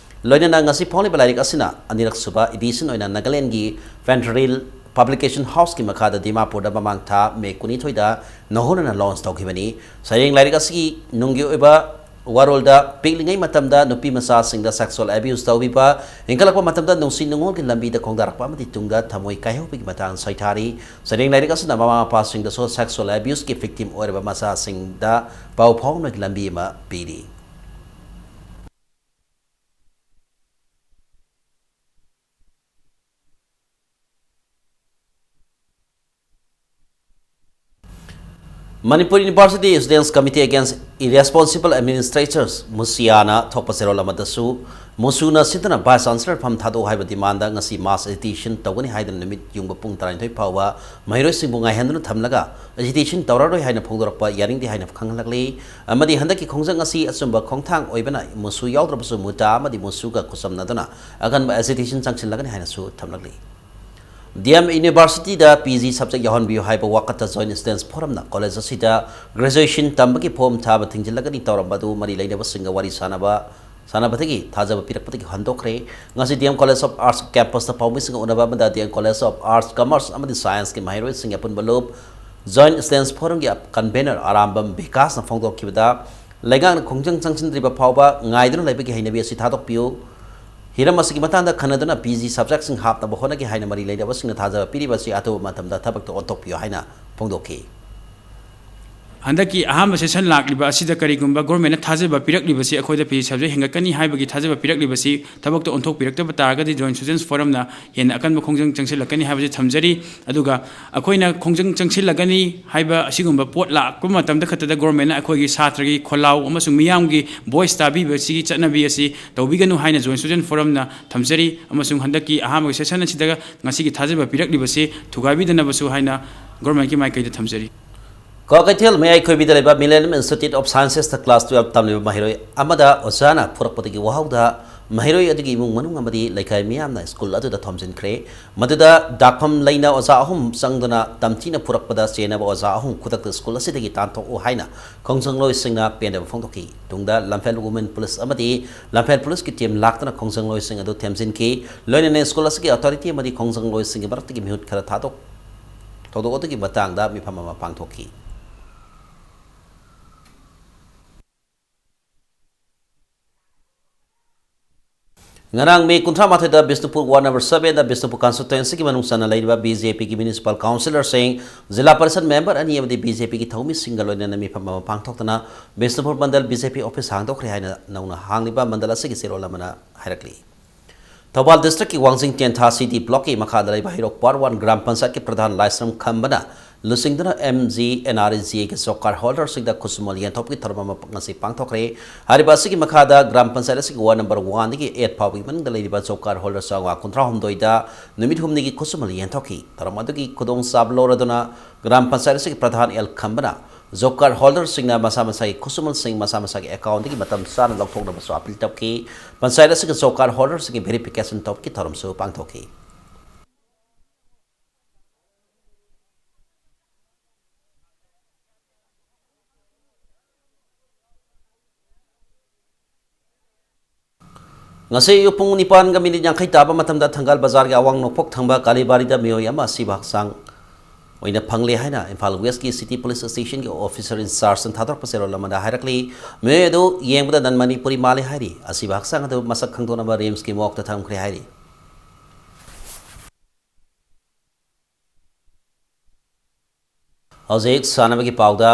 ꯂꯣꯏꯅꯅ ꯉꯁꯤ ꯐꯣꯡꯂꯤꯕ ꯂꯥꯏꯔꯤꯛ ꯑꯁꯤꯅ ꯑꯅꯤꯔꯛ ꯁꯨꯕ ꯏꯗꯤꯁꯟ ꯑꯣꯏꯅ ꯅꯥꯒꯥꯂꯦꯟꯒꯤ ꯐꯦꯟꯇꯔꯤꯜ Publication Houseꯀꯤ ꯃꯈꯥꯗ ꯗꯤꯃꯥꯄꯨꯔꯗ ꯃꯃꯥꯡ ꯊꯥ ꯃꯦ ꯀꯨꯟꯅꯤꯊꯣꯏꯗ ꯅꯧꯍꯧꯅꯅ launch ꯇꯧꯈꯤꯕꯅꯤ꯫ ꯁꯩꯔꯦꯡ ꯂꯥꯏꯔꯤꯛ ꯑꯁꯤꯒꯤ ꯅꯨꯡꯒꯤ ꯑꯣꯏꯕ ꯋꯥꯔꯣꯜꯗ ꯄꯤꯛꯂꯤꯉꯩ ꯃꯇꯝꯗ ꯅꯨꯄꯤ ꯃꯆꯥꯁꯤꯡꯗ sexual abuse ꯇꯧꯕꯤꯕ, ꯏꯟꯈꯠꯂꯛꯄ ꯃꯇꯝꯗ ꯅꯨꯡꯁꯤ ꯅꯨꯡꯉꯣꯜꯒꯤ ꯂꯝꯕꯤꯗ ꯈꯣꯡꯗꯥꯔꯛꯄ ꯑꯃꯗꯤ ꯇꯨꯡꯗ ꯊꯃꯣꯏ ꯀꯥꯏꯍꯧꯕꯒꯤ ꯃꯇꯥꯡ ꯁꯩꯊꯥꯔꯤ꯫ ꯁꯩꯔꯦꯡ ꯂꯥꯏꯔꯤꯛ ꯑꯁꯤꯅ ꯃꯃꯥ ꯃꯄꯥꯁꯤꯡꯗꯁꯨ sexual abuseꯀꯤ victim ꯑꯣꯏꯔꯕ ꯃꯆꯥꯁꯤꯡꯗ ꯄꯥꯎ ꯐꯥꯎꯅꯕꯒꯤ ꯂꯝꯕꯤ ꯑꯃ ꯄꯤꯔꯤ꯫ Manipur University Students Committee Against Irresponsible Administrators, ꯃꯨꯁꯤꯌꯥꯅ ꯊꯣꯛꯄ ꯆꯦꯔꯣꯜ ꯑꯃꯗꯁꯨ, ꯃꯨꯁꯨꯅ ꯁꯤꯠꯇꯅ Vice Chancellor ꯐꯝ ꯊꯥꯗꯣꯛꯎ ꯍꯥꯏꯕ demandꯗ ꯉꯁꯤ mass agitation ꯇꯧꯒꯅꯤ ꯍꯥꯏꯗꯨꯅ ꯅꯨꯃꯤꯠ ꯌꯨꯡꯕ ꯄꯨꯡ ꯇꯔꯥꯅꯤꯊꯣꯏ ꯐꯥꯎꯕ ꯃꯍꯩꯔꯣꯏꯁꯤꯡꯕꯨ ꯉꯥꯏꯍꯟꯗꯨꯅ ꯊꯝꯂꯒ, agitation ꯇꯧꯔꯔꯣꯏ ꯍꯥꯏꯅ ꯐꯣꯡꯗꯣꯔꯛꯄ ꯌꯥꯅꯤꯡꯗꯦ ꯍꯥꯏꯅ ꯈꯪꯍꯜꯂꯛꯂꯤ꯫ ꯑꯃꯗꯤ ꯍꯟꯗꯛꯀꯤ ꯈꯣꯡꯖꯪ ꯑꯁꯤ ꯑꯆꯨꯝꯕ ꯈꯣꯡꯊꯥꯡ ꯑꯣꯏꯕꯅ, ꯃꯨꯁꯨ ꯌꯥꯎꯗ꯭ꯔꯕꯁꯨ ꯃꯨꯇꯥ ꯑꯃꯗꯤ ꯃꯨꯁꯨꯒ ꯈꯨꯠꯁꯝꯅꯗꯨꯅ ꯑꯀꯟꯕ agitation ꯆꯪꯁꯤꯜꯂꯒꯅꯤ ꯍꯥꯏꯅꯁꯨ ꯊꯝꯂꯛꯂꯤ꯫ ꯗꯤ ꯑꯦꯝ Universityꯗ P G subject ꯌꯥꯎꯍꯟꯕꯤꯌꯨ ꯍꯥꯏꯕ ꯋꯥꯀꯠꯇ Joint Students Forumꯅ college ꯑꯁꯤꯗ graduation ꯇꯝꯕꯒꯤ form ꯊꯥꯕ ꯊꯤꯡꯖꯤꯜꯂꯒꯅꯤ ꯇꯧꯔꯝꯕ ꯑꯗꯨ ꯃꯔꯤ ꯂꯩꯅꯕꯁꯤꯡꯒ ꯋꯥꯔꯤ ꯁꯥꯅꯕ, ꯁꯥꯅꯕꯗꯒꯤ ꯊꯥꯖꯕ ꯄꯤꯔꯛꯄꯗꯒꯤ ꯍꯟꯗꯣꯛꯈ꯭ꯔꯦ꯫ ꯉꯁꯤ D M College of Arts campusꯇ ꯄꯥꯎꯃꯤꯁꯤꯡꯒ ꯎꯅꯕ ꯑꯃꯗ D M College of Arts, Commerce ꯑꯃꯗꯤ Scienceꯀꯤ ꯃꯍꯩꯔꯣꯏꯁꯤꯡꯒꯤ ꯑꯄꯨꯟꯕ ꯂꯨꯞ Joint Students Forumꯒꯤ convener ꯑꯔꯥꯝꯕꯝ ꯕꯤꯀꯥꯁꯅ ꯐꯣꯡꯗꯣꯛꯈꯤꯕꯗ, ꯂꯩꯉꯥꯛꯅ ꯈꯣꯡꯖꯪ ꯆꯪꯁꯤꯟꯗ꯭ꯔꯤꯕ ꯐꯥꯎꯕ ꯉꯥꯏꯗꯨꯅ ꯂꯩꯕꯒꯤ ꯍꯩꯅꯕꯤ ꯑꯁꯤ ꯊꯥꯗꯣꯛꯄꯤꯌꯨ꯫ ꯍꯤꯔꯝ ꯑꯁꯤꯒꯤ ꯃꯇꯥꯡꯗ ꯈꯟꯅꯗꯨꯅ P G subjectꯁꯤꯡ ꯍꯥꯞꯅꯕ ꯍꯣꯠꯅꯒꯦ ꯍꯥꯏꯅ ꯃꯔꯤ ꯂꯩꯅꯕꯁꯤꯡꯅ ꯊꯥꯖꯕ ꯄꯤꯔꯤꯕ ꯑꯁꯤ ꯑꯊꯨꯕ ꯃꯇꯝꯗ ꯊꯕꯛꯇ ꯑꯣꯟꯊꯣꯛꯄꯤꯌꯨ ꯍꯥꯏꯅ ꯐꯣꯡꯗꯣꯛꯈꯤ꯫ ꯍꯟꯗꯛꯀꯤ ꯑꯍꯥꯟꯕ session ꯂꯥꯛꯂꯤꯕ ꯑꯁꯤꯗ ꯀꯔꯤꯒꯨꯝꯕ governmentꯅ ꯊꯥꯖꯕ ꯄꯤꯔꯛꯂꯤꯕꯁꯤ, ꯑꯩꯈꯣꯏꯗ P G subject ꯍꯦꯟꯒꯠꯀꯅꯤ ꯍꯥꯏꯕꯒꯤ ꯊꯥꯖꯕ ꯄꯤꯔꯛꯂꯤꯕꯁꯤ ꯊꯕꯛꯇ ꯑꯣꯟꯊꯣꯛꯄꯤꯔꯛꯇꯕ ꯇꯥꯔꯒꯗꯤ Joint Students Forumꯅ ꯍꯦꯟꯅ ꯑꯀꯟꯕ ꯈꯣꯡꯖꯪ ꯆꯪꯁꯤꯜꯂꯛꯀꯅꯤ ꯍꯥꯏꯕꯁꯤ ꯊꯝꯖꯔꯤ꯫ ꯑꯗꯨꯒ ꯑꯩꯈꯣꯏꯅ ꯈꯣꯡꯖꯪ ꯆꯪꯁꯤꯜꯂꯛꯀꯅꯤ ꯍꯥꯏꯕ ꯑꯁꯤꯒꯨꯝꯕ ꯄꯣꯠ ꯂꯥꯛꯄ ꯃꯇꯝꯗ ꯈꯛꯇꯗ governmentꯅ ꯑꯩꯈꯣꯏꯒꯤ ꯁꯥꯇ꯭ꯔꯒꯤ ꯈꯣꯜꯂꯥꯎ ꯑꯃꯁꯨꯡ ꯃꯤꯌꯥꯝꯒꯤ voice ꯇꯥꯕꯤꯕꯁꯤꯒꯤ ꯆꯠꯅꯕꯤ ꯑꯁꯤ ꯇꯧꯕꯤꯒꯅꯨ ꯍꯥꯏꯅ Joint Students Forumꯅ ꯊꯝꯖꯔꯤ꯫ ꯑꯃꯁꯨꯡ ꯍꯟꯗꯛꯀꯤ ꯑꯍꯥꯟꯕꯒꯤ session ꯑꯁꯤꯗ ꯉꯁꯤꯒꯤ ꯊꯥꯖꯕ ꯄꯤꯔꯛꯂꯤꯕꯁꯤ ꯊꯨꯒꯥꯏꯕꯤꯗꯅꯕꯁꯨ ꯍꯥꯏꯅ governmentꯀꯤ ꯃꯥꯏꯀꯩꯗ ꯊꯝꯖꯔꯤ꯫ ꯀ꯭ꯋꯥꯀꯩꯊꯦꯜ ꯃꯌꯥꯏ ꯈꯣꯏꯕꯤꯗ ꯂꯩꯕ Millennium Institute of Sciences class twelve ꯇꯝꯂꯤꯕ ꯃꯍꯩꯔꯣꯏ ꯑꯃꯗ ꯑꯣꯖꯥꯅ ꯐꯨꯔꯛꯄꯗꯒꯤ ꯋꯥꯍꯧꯗ ꯃꯍꯩꯔꯣꯏ ꯑꯗꯨꯒꯤ ꯏꯃꯨꯡ ꯃꯅꯨꯡ ꯑꯃꯗꯤ ꯂꯩꯀꯥꯏ ꯃꯤꯌꯥꯝꯅ ꯁ꯭ꯀꯨꯜ ꯑꯗꯨꯗ ꯊꯣꯝꯖꯤꯟꯈ꯭ꯔꯦ꯫ ꯃꯗꯨꯗ ꯗꯥꯛꯐꯝ ꯂꯩꯅ ꯑꯣꯖꯥ ꯑꯍꯨꯝ ꯆꯪꯗꯨꯅ ꯇꯝꯊꯤꯅ ꯐꯨꯔꯛꯄꯗ ꯆꯦꯟꯅꯕ ꯑꯣꯖꯥ ꯑꯍꯨꯝ ꯈꯨꯗꯛꯇ ꯁ꯭ꯀꯨꯜ ꯑꯁꯤꯗꯒꯤ ꯇꯥꯟꯊꯣꯛꯎ ꯍꯥꯏꯅ ꯈꯣꯡꯖꯪꯂꯣꯏꯁꯤꯡꯅ ꯄꯦꯟꯗꯕ ꯐꯣꯡꯗꯣꯛꯈꯤ꯫ ꯇꯨꯡꯗ ꯂꯝꯐꯦꯜ ꯋꯨꯃꯦꯟ ꯄꯨꯂꯤꯁ ꯑꯃꯗꯤ ꯂꯝꯐꯦꯜ ꯄꯨꯂꯤꯁꯀꯤ ꯇꯤꯝ ꯂꯥꯛꯇꯨꯅ ꯈꯣꯡꯖꯪꯂꯣꯏꯁꯤꯡ ꯑꯗꯨ ꯊꯦꯝꯖꯤꯟꯈꯤ꯫ ꯂꯣꯏꯅꯅ ꯁ꯭ꯀꯨꯜ ꯑꯁꯤꯒꯤ ꯑꯣꯊꯣꯔꯤꯇꯤ ꯑꯃꯗꯤ ꯈꯣꯡꯖꯪꯂꯣꯏꯁꯤꯡꯒꯤ ꯃꯔꯛꯇꯒꯤ ꯃꯤꯍꯨꯠ ꯈꯔ ꯊꯥꯗꯣꯛ ꯊꯧꯗꯣꯛ ꯑꯗꯨꯒꯤ ꯃꯇꯥꯡꯗ ꯃꯤꯐꯝ ꯑꯃ ꯄꯥꯡꯊꯣꯛꯈꯤ꯫ ꯉꯔꯥꯡ ꯃꯦ ꯀꯨꯟꯊ꯭ꯔꯥ ꯃꯥꯊꯣꯏꯗ ꯕꯤꯁꯅꯨꯄꯨꯔ ꯋꯥꯔꯗ ꯅꯝꯕꯔ ꯁꯕꯦꯟꯗ ꯕꯤꯁꯅꯨꯄꯨꯔ ꯀꯟꯁꯇꯤꯇ꯭ꯋꯦꯟꯁꯤꯒꯤ ꯃꯅꯨꯡ ꯆꯟꯅ ꯂꯩꯔꯤꯕ ꯕꯤ ꯖꯦ ꯄꯤꯒꯤ ꯃ꯭ꯌꯨꯅꯤꯁꯤꯄꯥꯜ ꯀꯥꯎꯟꯁꯤꯂꯔꯁꯤꯡ, ꯖꯤꯂꯥ ꯄꯔꯤꯁꯗ ꯃꯦꯝꯕꯔ ꯑꯅꯤ ꯑꯃꯗꯤ ꯕꯤ ꯖꯦ ꯄꯤꯒꯤ ꯊꯧꯃꯤꯁꯤꯡꯒ ꯂꯣꯏꯅꯅ ꯃꯤꯐꯝ ꯑꯃ ꯄꯥꯡꯊꯣꯛꯇꯨꯅ Bishnupur ꯃꯟꯗꯜ B J P office ꯍꯥꯡꯗꯣꯛꯈ꯭ꯔꯦ ꯍꯥꯏꯅ ꯅꯧꯅ ꯍꯥꯡꯂꯤꯕ ꯃꯟꯗꯜ ꯑꯁꯤꯒꯤ ꯆꯦꯔꯣꯜ ꯑꯃꯅ ꯍꯥꯏꯔꯛꯂꯤ꯫ ꯊꯧꯕꯥꯜ ꯗꯤꯁꯇ꯭ꯔꯤꯛꯀꯤ ꯋꯥꯡꯖꯤꯡ ꯇꯦꯟꯊꯥ ꯁꯤ ꯗꯤ ꯕ꯭ꯂꯣꯛꯀꯤ ꯃꯈꯥꯗ ꯂꯩꯕ ꯍꯩꯔꯣꯛ ꯄꯥꯔꯠ ꯋꯥꯟ ꯒ꯭ꯔꯥꯝ ꯄꯟꯆꯥꯌꯠꯀꯤ ꯄ꯭ꯔꯙꯥꯟ ꯂꯥꯏꯁ꯭ꯔꯝ ꯈꯝꯕꯅ ꯂꯨꯆꯤꯡꯗꯨꯅ M G N R E G ꯑꯦꯒꯤ ꯖꯣꯕ ꯀꯥꯔꯗ ꯍꯣꯜꯗꯔꯁꯤꯡꯗ ꯈꯨꯠꯁꯨꯃꯟ ꯌꯦꯟꯊꯣꯛꯄꯒꯤ ꯊꯧꯔꯝ ꯑꯃ ꯉꯁꯤ ꯄꯥꯡꯊꯣꯛꯈ꯭ꯔꯦ꯫ ꯍꯥꯏꯔꯤꯕ ꯑꯁꯤꯒꯤ ꯃꯈꯥꯗ ꯒ꯭ꯔꯥꯝ ꯄꯟꯆꯥꯌꯠ ꯑꯁꯤꯒꯤ ꯋꯥꯔꯗ ꯅꯝꯕꯔ ꯋꯥꯟꯗꯒꯤ ꯑꯩꯠ ꯐꯥꯎꯕꯒꯤ ꯃꯅꯨꯡꯗ ꯂꯩꯔꯤꯕ ꯖꯣꯕ ꯀꯥꯔꯗ ꯍꯣꯜꯗꯔ ꯆꯥꯝꯃꯉꯥ ꯀꯨꯟꯊ꯭ꯔꯥ ꯍꯨꯝꯗꯣꯏꯗ ꯅꯨꯃꯤꯠ ꯍꯨꯝꯅꯤꯒꯤ ꯈꯨꯠꯁꯨꯃꯟ ꯌꯦꯟꯊꯣꯛꯈꯤ꯫ ꯊꯧꯔꯝ ꯑꯗꯨꯒꯤ ꯈꯨꯗꯣꯡꯆꯥꯕ ꯂꯧꯔꯗꯨꯅ ꯒ꯭ꯔꯥꯝ ꯄꯟꯆꯥꯌꯠ ꯑꯁꯤꯒꯤ ꯄ꯭ꯔꯙꯥꯟ ꯑꯦꯜ ꯈꯝꯕꯅ ꯖꯣꯕ ꯀꯥꯔꯗ ꯍꯣꯜꯗꯔꯁꯤꯡꯅ ꯃꯁꯥ ꯃꯁꯥꯒꯤ ꯈꯨꯠꯁꯨꯃꯟꯁꯤꯡ ꯃꯁꯥ ꯃꯁꯥꯒꯤ ꯑꯦꯀꯥꯎꯟꯗꯒꯤ ꯃꯇꯝ ꯆꯥꯅ ꯂꯧꯊꯣꯛꯅꯕꯁꯨ ꯑꯄꯤꯜ ꯇꯧꯈꯤ꯫ ꯄꯟꯆꯥꯌꯠ ꯑꯁꯤꯒꯤ ꯖꯣꯕ ꯀꯥꯔꯗ ꯍꯣꯜꯗꯔꯁꯤꯡꯒꯤ ꯚꯦꯔꯤꯐꯤꯀꯦꯁꯟ ꯇꯧꯕꯒꯤ ꯊꯧꯔꯝꯁꯨ ꯄꯥꯡꯊꯣꯛꯈꯤ꯫ ꯉꯁꯤ ꯑꯌꯨꯛ ꯄꯨꯡ ꯅꯤꯄꯥꯟꯒ ꯃꯤꯅꯤꯠ ꯌꯥꯡꯈꯩ ꯇꯥꯕ ꯃꯇꯝꯗ ꯊꯪꯒꯥꯜ ꯕꯖꯥꯔꯒꯤ ꯑꯋꯥꯡ ꯅꯣꯡꯄꯣꯛ ꯊꯪꯕ ꯀꯥꯂꯤꯕꯥꯔꯤꯗ ꯃꯤꯑꯣꯏ ꯑꯃ ꯑꯁꯤꯕ ꯍꯛꯆꯥꯡ ꯑꯣꯏꯅ ꯐꯪꯂꯦ ꯍꯥꯏꯅ ꯏꯝꯐꯥꯜ ꯋꯦꯁꯀꯤ ꯁꯤꯇꯤ ꯄꯨꯂꯤꯁ ꯁ꯭ꯇꯦꯁꯟꯒꯤ ꯑꯣꯐꯤꯁꯔ ꯏꯟꯆꯥꯔꯖꯅ ꯊꯥꯗꯣꯔꯛꯄ ꯆꯦꯔꯣꯜ ꯑꯃꯗ ꯍꯥꯏꯔꯛꯂꯤ꯫ ꯃꯤꯑꯣꯏ ꯑꯗꯨ ꯌꯦꯡꯕꯗ ꯅꯟ ꯃꯅꯤꯄꯨꯔꯤ ꯃꯥꯜꯂꯤ ꯍꯥꯏꯔꯤ꯫ ꯑꯁꯤꯕ ꯍꯛꯆꯥꯡ ꯑꯗꯨ ꯃꯁꯛ ꯈꯪꯗꯣꯛꯅꯕ ꯔꯤꯝꯁꯀꯤ ꯃꯣꯔꯒꯇ ꯊꯝꯈ꯭ꯔꯦ ꯍꯥꯏꯔꯤ꯫ ꯍꯧꯖꯤꯛ ꯁꯥꯟꯅꯕꯒꯤ ꯄꯥꯎꯗ,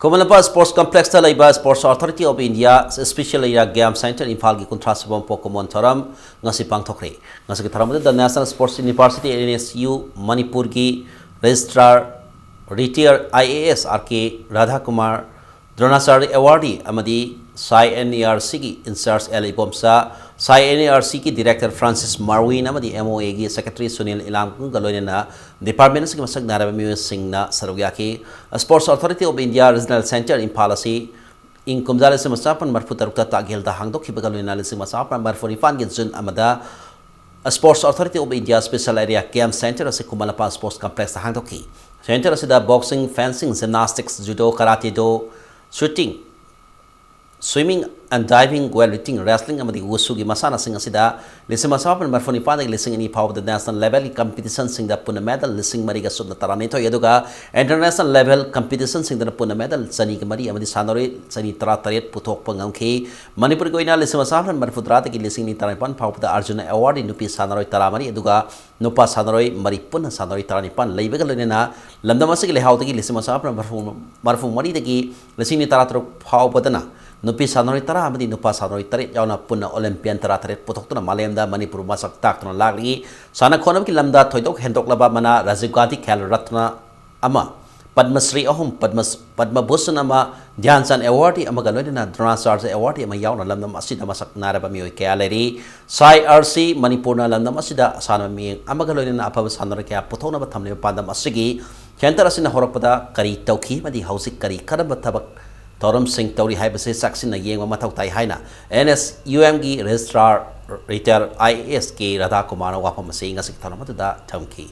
ꯈꯨꯃꯟ ꯂꯝꯄꯥꯛ ꯁ꯭ꯄꯣꯔꯠꯁ ꯀꯝꯄ꯭ꯂꯦꯛꯁꯇ ꯂꯩꯕ sports authority of India special area game centre ꯏꯝꯐꯥꯜꯒꯤ ꯀꯨꯟꯊ꯭ꯔꯥ ꯁꯨꯕ ꯄꯣꯛꯀꯃꯣꯟ ꯊꯧꯔꯝ ꯉꯁꯤ ꯄꯥꯡꯊꯣꯛꯈ꯭ꯔꯦ꯫ ꯉꯁꯤꯒꯤ ꯊꯧꯔꯝ ꯑꯗꯨꯗ national sports university, N S U, ꯃꯅꯤꯄꯨꯔꯒꯤ registrar, ꯔꯤꯇꯤꯌꯔ I A S R ꯀꯦ ꯔꯥꯙꯥꯀꯨꯃꯥꯔ, ꯗ꯭ꯔꯣꯅꯥꯆꯥꯔ꯭ꯌ ꯑꯦꯋꯥꯔꯗꯤ ꯑꯃꯗꯤ ꯁꯥꯏ ꯑꯦꯟ ꯏ ꯑꯥꯔ ꯁꯤꯒꯤ ꯏꯟꯆꯥꯔꯖ ꯑꯦꯜ ꯏꯕꯣꯝꯆꯥ, ꯁꯥꯏ ꯑꯦꯟ ꯏ ꯑꯥꯔ ꯁꯤꯒꯤ ꯗꯤꯔꯦꯛꯇꯔ ꯐ꯭ꯔꯥꯟꯁꯤꯁ ꯃꯥꯔꯋꯤꯟ ꯑꯃꯗꯤ ꯑꯦꯝ ꯑꯣ ꯑꯦꯒꯤ ꯁꯦꯀ꯭ꯔꯦꯇꯔꯤ ꯁꯨꯅꯤꯜ ꯏꯂꯥꯝꯒ ꯂꯣꯏꯅꯅ ꯗꯤꯄꯥꯔꯠꯃꯦꯟꯠ ꯑꯁꯤꯒꯤ ꯃꯁꯛ ꯅꯥꯏꯔꯕ ꯃꯤꯑꯣꯏꯁꯤꯡꯅ ꯁꯔꯨꯛ ꯌꯥꯈꯤ꯫ Sports authority of India regional centre Imphal ꯑꯁꯤ ꯏꯪ ꯀꯨꯝꯖꯥ ꯂꯤꯁꯤꯡ ꯑꯃ ꯆꯃꯥꯄꯟ ꯃꯔꯤꯐꯨ ꯇꯔꯨꯛꯇ ꯇꯥꯛꯌꯦꯜꯗ ꯍꯥꯡꯗꯣꯛꯈꯤꯕꯒ ꯂꯣꯏꯅꯅ ꯂꯤꯁꯤꯡ ꯑꯃ ꯆꯃꯥꯄꯟ ꯃꯔꯤꯐꯨ ꯅꯤꯄꯥꯟꯒꯤ ꯖꯨꯟ ꯑꯃꯗ Sports Authority of India Special Area Camp Center ꯑꯁꯤ ꯈꯨꯃꯟ ꯂꯝꯄꯥꯛ Sports Complexꯇ ꯍꯥꯡꯗꯣꯛꯈꯤ꯫ Center ꯑꯁꯤꯗ boxing, fencing, gymnastics, judo, karate do, shooting, swimming and diving, weightlifting, wrestling ꯑꯃꯗꯤ wushugꯤ ꯃꯁꯥꯟꯅꯁꯤꯡ ꯑꯁꯤꯗ ꯂꯤꯁꯤꯡ ꯑꯃ ꯆꯃꯥꯄꯟ ꯃꯔꯤꯐꯨ ꯅꯤꯄꯥꯟꯗꯒꯤ ꯂꯤꯁꯤꯡ ꯑꯅꯤ ꯐꯥꯎꯕꯗ national levelꯒꯤ competitionꯁꯤꯡꯗ ꯄꯨꯟꯅ medal ꯂꯤꯁꯤꯡ ꯃꯔꯤꯒ ꯁꯨꯞꯅ ꯇꯔꯥꯅꯤꯊꯣꯏ, ꯑꯗꯨꯒ international level competitionꯁꯤꯡꯗꯅ ꯄꯨꯟꯅ medal ꯆꯅꯤꯒ ꯃꯔꯤ ꯑꯃꯗꯤ ꯁꯥꯟꯅꯔꯣꯏ ꯆꯅꯤ ꯇꯔꯥꯇꯔꯦꯠ ꯄꯨꯊꯣꯛꯄ ꯉꯝꯈꯤ꯫ ꯃꯅꯤꯄꯨꯔꯒꯤ ꯑꯣꯏꯅ ꯂꯤꯁꯤꯡ ꯑꯃ ꯆꯃꯥꯄꯟ ꯃꯔꯤꯐꯨ ꯇꯔꯥꯗꯒꯤ ꯂꯤꯁꯤꯡ ꯑꯅꯤ ꯇꯔꯥꯅꯤꯄꯥꯟ ꯐꯥꯎꯕꯗ Arjuna Awardꯀꯤ ꯅꯨꯄꯤ ꯁꯥꯟꯅꯔꯣꯏ ꯇꯔꯥꯃꯔꯤ, ꯑꯗꯨꯒ ꯅꯨꯄꯥ ꯁꯥꯟꯅꯔꯣꯏ ꯃꯔꯤ, ꯄꯨꯟꯅ ꯁꯥꯟꯅꯔꯣꯏ ꯇꯔꯥꯅꯤꯄꯥꯟ ꯂꯩꯕꯒ ꯂꯣꯏꯅꯅ ꯂꯝꯗꯝ ꯑꯁꯤꯒꯤ ꯂꯩꯍꯥꯎꯗꯒꯤ ꯂꯤꯁꯤꯡ ꯑꯃ ꯆꯃꯥꯄꯟ ꯃꯔꯤꯐꯨ, ꯃꯔꯤꯐꯨ ꯃꯔꯤꯗꯒꯤ ꯂꯤꯁꯤꯡ ꯑꯅꯤ ꯇꯔꯥꯇꯔꯨꯛ ꯐꯥꯎꯕꯗꯅ ꯅꯨꯄꯤ ꯁꯥꯟꯅꯔꯣꯏ ꯇꯔꯥ ꯑꯃꯗꯤ ꯅꯨꯄꯥ ꯁꯥꯟꯅꯔꯣꯏ ꯇꯔꯦꯠ ꯌꯥꯎꯅ ꯄꯨꯟꯅ Olympian ꯇꯔꯥꯇꯔꯦꯠ ꯄꯨꯊꯣꯛꯇꯨꯅ ꯃꯥꯂꯦꯝꯗ ꯃꯅꯤꯄꯨꯔ ꯃꯁꯛ ꯇꯥꯛꯇꯨꯅ ꯂꯥꯛꯂꯤ꯫ ꯁꯥꯟꯅ ꯈꯣꯠꯅꯕꯒꯤ ꯂꯝꯗ ꯊꯣꯏꯗꯣꯛ ꯍꯦꯟꯗꯣꯛꯂꯕ ꯃꯅꯥ Rajiv Gandhi Khel Ratna ꯑꯃ, ꯄꯗꯃ ꯁ꯭ꯔꯤ ꯑꯍꯨꯝ, ꯄꯗꯃ, ꯄꯗꯃ ꯚꯨꯁꯟ ꯑꯃ, ꯙ꯭ꯌꯥꯟ ꯆꯟ Awardꯀꯤ ꯑꯃꯒ ꯂꯣꯏꯅꯅ Dronacharya Awardꯀꯤ ꯑꯃ ꯌꯥꯎꯅ ꯂꯝꯗꯝ ꯑꯁꯤꯗ ꯃꯁꯛ ꯅꯥꯏꯔꯕ ꯃꯤꯑꯣꯏ ꯀꯌꯥ ꯂꯩꯔꯤ꯫ ꯁꯥꯏ ꯑꯥꯔ ꯁꯤ ꯃꯅꯤꯄꯨꯔꯅ ꯂꯝꯗꯝ ꯑꯁꯤꯗ ꯑꯁꯥꯟꯕ ꯃꯤꯠꯌꯦꯡ ꯑꯃꯒ ꯂꯣꯏꯅꯅ ꯑꯐꯕ ꯁꯥꯟꯅꯔꯣꯏ ꯀꯌꯥ ꯄꯨꯊꯣꯛꯅꯕ ꯊꯝꯂꯤꯕ ꯄꯥꯟꯗꯝ ꯑꯁꯤꯒꯤ center ꯑꯁꯤꯅ ꯍꯧꯔꯛꯄꯗ ꯀꯔꯤ ꯇꯧꯈꯤ ꯑꯃꯗꯤ ꯍꯧꯖꯤꯛ ꯀꯔꯤ ꯀꯔꯝꯕ ꯊꯕꯛ ꯊꯧꯔꯝꯁꯤꯡ ꯇꯧꯔꯤ ꯍꯥꯏꯕꯁꯤ ꯆꯥꯛꯁꯤꯟꯅ ꯌꯦꯡꯕ ꯃꯊꯧ ꯇꯥꯏ ꯍꯥꯏꯅ N S U Mꯒꯤ Registrar Retired I A S K Radha ꯀꯨꯃꯥꯔꯅ ꯋꯥꯐꯝ ꯑꯁꯤ ꯉꯁꯤꯒꯤ ꯊꯧꯔꯝ ꯑꯗꯨꯗ ꯊꯝꯈꯤ꯫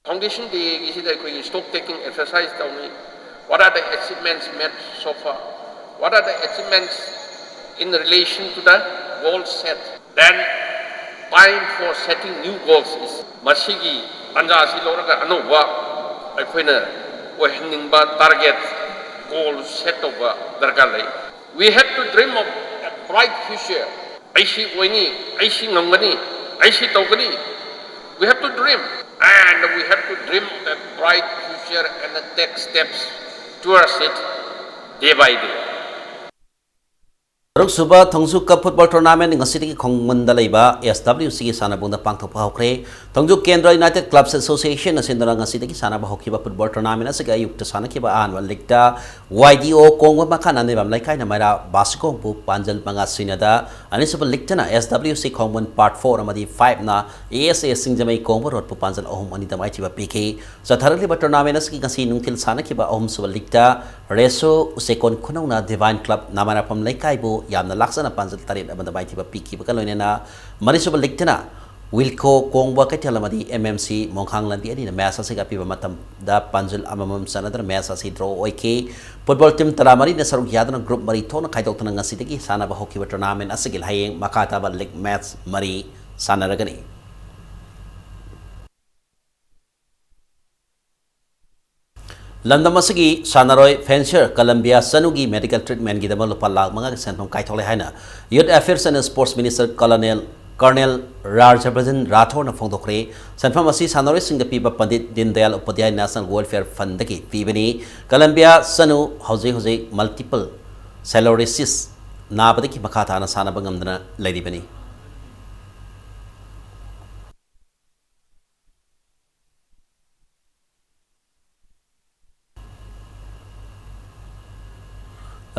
Foundation Dayꯒꯤꯁꯤꯗ ꯑꯩꯈꯣꯏꯒꯤ stock taking exercise ꯇꯧꯅꯤ꯫ What are the achievements made so far? What are the achievements in relation to the goal set? Then time for setting new goals is, ꯃꯁꯤꯒꯤ ꯇꯥꯟꯖꯥ ꯑꯁꯤ ꯂꯧꯔꯒ ꯑꯅꯧꯕ ꯑꯩꯈꯣꯏꯅ ꯑꯣꯏꯍꯟꯅꯤꯡꯕ target, goal set ꯇꯧꯕ ꯗꯔꯀꯥꯔ ꯂꯩ꯫ We have to dream of a bright future. ꯑꯩ ꯁꯤ ꯑꯣꯏꯅꯤ, ꯑꯩ ꯁꯤ ꯉꯝꯒꯅꯤ, ꯑꯩ ꯁꯤ ꯇꯧꯒꯅꯤ꯫ We have to dream, and we have to dream of a bright future and take steps towards it day by day. ꯇꯔꯨꯛꯁꯨꯕ ꯊꯣꯡꯖꯨ ꯀꯞ ꯐꯨꯠꯕꯣꯜ ꯇꯣꯔꯅꯥꯃꯦꯟ ꯉꯁꯤꯗꯒꯤ ꯈꯣꯡꯃꯟꯗ ꯂꯩꯕ ꯑꯦꯁ ꯗꯕ꯭ꯂꯤꯎ ꯁꯤꯒꯤ ꯁꯥꯟꯅꯕꯨꯡꯗ ꯄꯥꯡꯊꯣꯛꯄ ꯍꯧꯈ꯭ꯔꯦ꯫ ꯊꯣꯡꯖꯨ ꯀꯦꯟꯗ꯭ꯔ ꯌꯨꯅꯥꯏꯇꯦꯠ ꯀ꯭ꯂꯕꯁ ꯑꯦꯁꯣꯁꯤꯌꯦꯁꯟꯅ ꯁꯤꯟꯗꯨꯅ ꯉꯁꯤꯗꯒꯤ ꯁꯥꯟꯅꯕ ꯍꯧꯈꯤꯕ ꯐꯨꯠꯕꯣꯜ ꯇꯣꯔꯅꯥꯃꯦꯟ ꯑꯁꯤꯒꯤ ꯑꯌꯨꯛꯇ ꯁꯥꯟꯅꯈꯤꯕ ꯑꯍꯥꯟꯕ ꯂꯤꯛꯇ ꯋꯥꯏ ꯗꯤ ꯑꯣ ꯀꯣꯡꯕ ꯃꯈꯥ ꯅꯥꯅꯤꯕꯝ ꯂꯩꯀꯥꯏꯅ ꯃꯩꯔꯥ ꯕꯥꯁꯤꯈꯣꯡꯕꯨ ꯄꯥꯟꯖꯜ ꯃꯉꯥ ꯁꯤꯅꯣꯗ, ꯑꯅꯤꯁꯨꯕ ꯂꯤꯛꯇꯅ ꯑꯦꯁ ꯗꯕ꯭ꯂꯤꯎ ꯁꯤ ꯈꯣꯡꯃꯟ ꯄꯥꯔꯠ ꯐꯣꯔ ꯑꯃꯗꯤ ꯐꯥꯏꯚꯅ ꯑꯦ ꯑꯦꯁ ꯑꯦ ꯁꯤꯡꯖꯃꯩ ꯀꯣꯡꯕ ꯔꯣꯗꯄꯨ ꯄꯥꯟꯖꯜ ꯑꯍꯨꯝ ꯑꯅꯤꯗ ꯃꯥꯏꯊꯤꯕ ꯄꯤꯈꯤ꯫ ꯆꯠꯊꯔꯛꯂꯤꯕ ꯇꯣꯔꯅꯥꯃꯦꯟ ꯑꯁꯤꯒꯤ ꯉꯁꯤ ꯅꯨꯡꯊꯤꯜ ꯁꯥꯟꯅꯈꯤꯕ ꯑꯍꯨꯝꯁꯨꯕ ꯂꯤꯛꯇ ꯔꯦꯁꯣ ꯎꯆꯦꯀꯣꯟ ꯈꯨꯅꯧꯅ ꯗꯤꯚꯥꯏꯟ ꯀ꯭ꯂꯕ ꯅꯥꯃꯥꯏꯔꯥꯐꯝ ꯂꯩꯀꯥꯏꯕꯨ ꯌꯥꯝꯅ ꯂꯥꯛꯆꯅ ꯄꯥꯟꯖꯜ ꯇꯔꯦꯠ ꯑꯃꯗ ꯃꯥꯏꯊꯤꯕ ꯄꯤꯈꯤꯕꯒ ꯂꯣꯏꯅꯅ ꯃꯔꯤꯁꯨꯕ ꯂꯤꯛꯇꯅ ꯋꯤꯜꯀꯣ ꯀꯣꯡꯕ ꯀꯩꯊꯦꯜ ꯑꯃꯗꯤ ꯑꯦꯝ ꯑꯦꯝ ꯁꯤ ꯃꯣꯡꯈꯥꯡ ꯂꯝꯕꯤ ꯑꯅꯤꯅ ꯃꯦꯆ ꯑꯁꯤꯒꯤ ꯑꯄꯤꯕ ꯃꯇꯝꯗ ꯄꯥꯟꯖꯜ ꯑꯃꯃꯝ ꯆꯟꯅꯗꯨꯅ ꯃꯦꯆ ꯑꯁꯤ ꯗ꯭ꯔꯣ ꯑꯣꯏꯈꯤ꯫ ꯐꯨꯠꯕꯣꯜ ꯇꯤꯝ ꯇꯔꯥꯃꯔꯤꯅ ꯁꯔꯨꯛ ꯌꯥꯗꯨꯅ ꯒ꯭ꯔꯨꯞ ꯃꯔꯤ ꯊꯣꯛꯅ ꯈꯥꯏꯗꯣꯛꯇꯨꯅ ꯉꯁꯤꯗꯒꯤ ꯁꯥꯟꯅꯕ ꯍꯧꯈꯤꯕ ꯇꯣꯔꯅꯥꯃꯦꯟ ꯑꯁꯤꯒꯤ ꯍꯌꯦꯡ ꯃꯈꯥ ꯇꯥꯕ ꯂꯤꯛ ꯃꯦꯆ ꯃꯔꯤ ꯁꯥꯟꯅꯔꯒꯅꯤ꯫ ꯂꯝꯗꯝ ꯑꯁꯤꯒꯤ ꯁꯥꯟꯅꯔꯣꯏ ꯐꯦꯟꯁꯔ ꯀꯂꯝꯕꯤꯌꯥ ꯆꯅꯨꯒꯤ ꯃꯦꯗꯤꯀꯦꯜ ꯇ꯭ꯔꯤꯠꯃꯦꯟꯒꯤꯗꯃꯛ ꯂꯨꯄꯥ ꯂꯥꯈ ꯃꯉꯥꯒꯤ ꯁꯦꯟꯐꯝ ꯀꯥꯏꯊꯣꯛꯂꯦ ꯍꯥꯏꯅ Youth Affairs and Sports Minister Colonel, Colonel ꯔꯥꯖꯕꯔꯙꯟ ꯔꯥꯊꯣꯔꯅ ꯐꯣꯡꯗꯣꯛꯈ꯭ꯔꯦ꯫ ꯁꯦꯟꯐꯝ ꯑꯁꯤ ꯁꯥꯟꯅꯔꯣꯏꯁꯤꯡꯗ ꯄꯤꯕ ꯄꯟꯗꯤꯠ ꯗꯤꯟ ꯗꯌꯥꯜ ꯎꯄꯥꯙ꯭ꯌꯥꯌ National Welfare Fundꯗꯒꯤ ꯄꯤꯕꯅꯤ꯫ ꯀꯂꯝꯕꯤꯌꯥ ꯆꯅꯨ ꯍꯧꯖꯤꯛ ꯍꯧꯖꯤꯛ multiple sclerosis ꯅꯥꯕꯗꯒꯤ ꯃꯈꯥ ꯇꯥꯅ ꯁꯥꯟꯅꯕ ꯉꯝꯗꯅ ꯂꯩꯔꯤꯕꯅꯤ꯫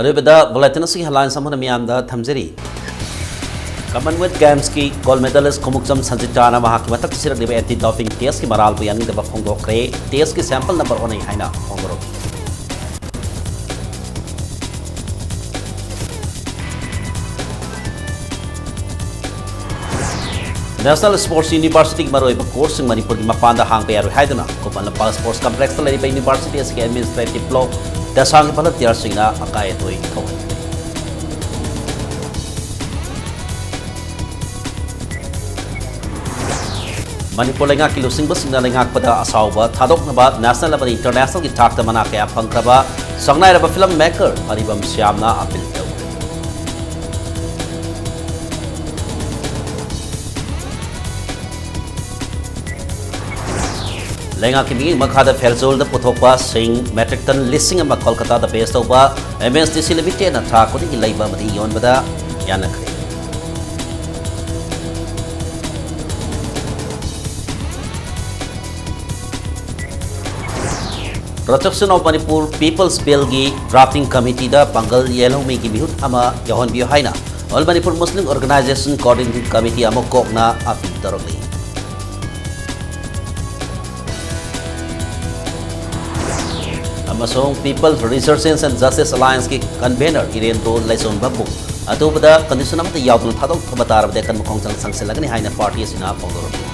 ꯑꯔꯣꯏꯕꯗ ꯕꯨꯂꯦꯇꯤꯟ ꯑꯁꯤꯒꯤ ꯍꯦꯗꯂꯥꯏꯟꯁ ꯑꯃꯅ ꯃꯤꯌꯥꯝꯗ ꯊꯝꯖꯔꯤ꯫ ꯀꯃꯟꯋꯦꯜꯊ ꯒꯦꯝꯁꯀꯤ ꯒꯣꯜꯗ ꯃꯦꯗꯥꯂꯤꯁ ꯈꯣꯡꯎꯞꯆꯝ ꯁꯟꯖꯤꯇꯥꯅ ꯃꯍꯥꯛꯀꯤ ꯃꯊꯛꯇ ꯁꯤꯔꯛꯂꯤꯕ ꯑꯦꯟꯇꯤ ꯗꯣꯄꯤꯡ ꯇꯦꯁꯀꯤ ꯃꯔꯥꯜꯕꯨ ꯌꯥꯅꯤꯡꯗꯕ ꯐꯣꯡꯗꯣꯛꯈ꯭ꯔꯦ꯫ ꯇꯦꯁꯀꯤ ꯁꯦꯝꯄꯜ ꯅꯝꯕꯔ ꯑꯣꯟꯅꯩ ꯍꯥꯏꯅ ꯐꯣꯡꯗꯣꯔꯛꯈꯤ꯫ ꯅꯦꯁꯅꯦꯜ ꯁ꯭ꯄꯣꯔꯠꯁ ꯌꯨꯅꯤꯚꯔꯁꯤꯇꯤꯒꯤ ꯃꯔꯨꯑꯣꯏꯕ ꯀꯣꯔꯁꯁꯤꯡ ꯃꯅꯤꯄꯨꯔꯒꯤ ꯃꯄꯥꯟꯗ ꯍꯥꯡꯕ ꯌꯥꯔꯣꯏ ꯍꯥꯏꯗꯨꯅ ꯈꯨꯃꯟ ꯂꯝꯄꯥꯛ ꯁ꯭ꯄꯣꯔꯠꯁ ꯀꯝꯄ꯭ꯂꯦꯛꯁꯇ ꯂꯩꯔꯤꯕ ꯌꯨꯅꯤꯚꯔꯁꯤꯇꯤ ꯑꯁꯤꯒꯤ ꯑꯦꯗꯃꯤꯅꯤꯁꯇ꯭ꯔꯦꯇꯤꯚ ꯕ꯭ꯂꯣꯛ ꯗꯁꯥꯡꯒꯤ ꯚꯣꯂꯨꯟꯇꯤꯌꯔꯁꯤꯡꯅ ꯑꯀꯥꯏ ꯑꯇꯣꯏ ꯊꯣꯛꯍꯟꯈ꯭ꯔꯦ꯫ ꯃꯅꯤꯄꯨꯔ ꯂꯩꯉꯥꯛꯀꯤ ꯂꯨꯆꯤꯡꯕꯁꯤꯡꯅ ꯂꯩꯉꯥꯛꯄꯗ ꯑꯁꯥꯎꯕ ꯊꯥꯗꯣꯛꯅꯕ ꯅꯦꯁꯅꯦꯜ ꯑꯃꯗꯤ ꯏꯟꯇꯔꯅꯦꯁꯅꯦꯜꯒꯤ ꯊꯥꯛꯇ ꯃꯅꯥ ꯀꯌꯥ ꯐꯪꯈ꯭ꯔꯕ ꯁꯛꯅꯥꯏꯔꯕ ꯐꯤꯂꯝ ꯃꯦꯀꯔ ꯑꯔꯤꯕꯝ ꯁ꯭ꯌꯥꯝꯅ ꯑꯄꯤꯜ ꯇꯧꯈ꯭ꯔꯦ꯫ ꯂꯩꯉꯥꯛꯀꯤ ꯃꯤꯠꯌꯦꯡ ꯃꯈꯥꯗ ꯐꯦꯔꯖꯣꯜꯗ ꯄꯨꯊꯣꯛꯄ ꯁꯤꯡ metric ton ꯂꯤꯁꯤꯡ ꯑꯃ ꯀꯣꯜꯀꯇꯥꯗ base ꯇꯧꯕ M S D C Limitedꯅ ꯊꯥ ꯈꯨꯗꯤꯡꯒꯤ ꯂꯩꯕ ꯑꯃꯗꯤ ꯌꯣꯟꯕꯗ ꯌꯥꯅꯈ꯭ꯔꯦ꯫ Protection of Manipur People's Billꯒꯤ drafting committeeꯗ ꯄꯥꯡꯒꯜ ꯌꯦꯜꯍꯧꯃꯤꯒꯤ ꯃꯤꯍꯨꯠ ꯑꯃ ꯌꯥꯎꯍꯟꯕꯤꯌꯨ ꯍꯥꯏꯅ All Manipur Muslim Organisation Coordinating Committee ꯑꯃꯨꯛ ꯀꯣꯛꯅ appeal ꯇꯧꯔꯛꯂꯤ꯫ ꯑꯃꯁꯨꯡ People Resurgence and Justice Allianceꯀꯤ convener ꯏꯔꯦꯟꯗ꯭ꯔꯣ ꯂꯩꯆꯣꯟꯕꯕꯨ ꯑꯊꯨꯕꯗ condition ꯑꯃꯠꯇ ꯌꯥꯎꯗꯅ ꯊꯥꯗꯣꯛꯈ꯭ꯔꯕ ꯇꯥꯔꯕꯗꯤ ꯑꯀꯟꯕ ꯈꯣꯡꯖꯪ ꯆꯪꯁꯤꯜꯂꯒꯅꯤ ꯍꯥꯏꯅ party ꯑꯁꯤꯅ ꯐꯣꯡꯗꯣꯔꯛꯂꯤ꯫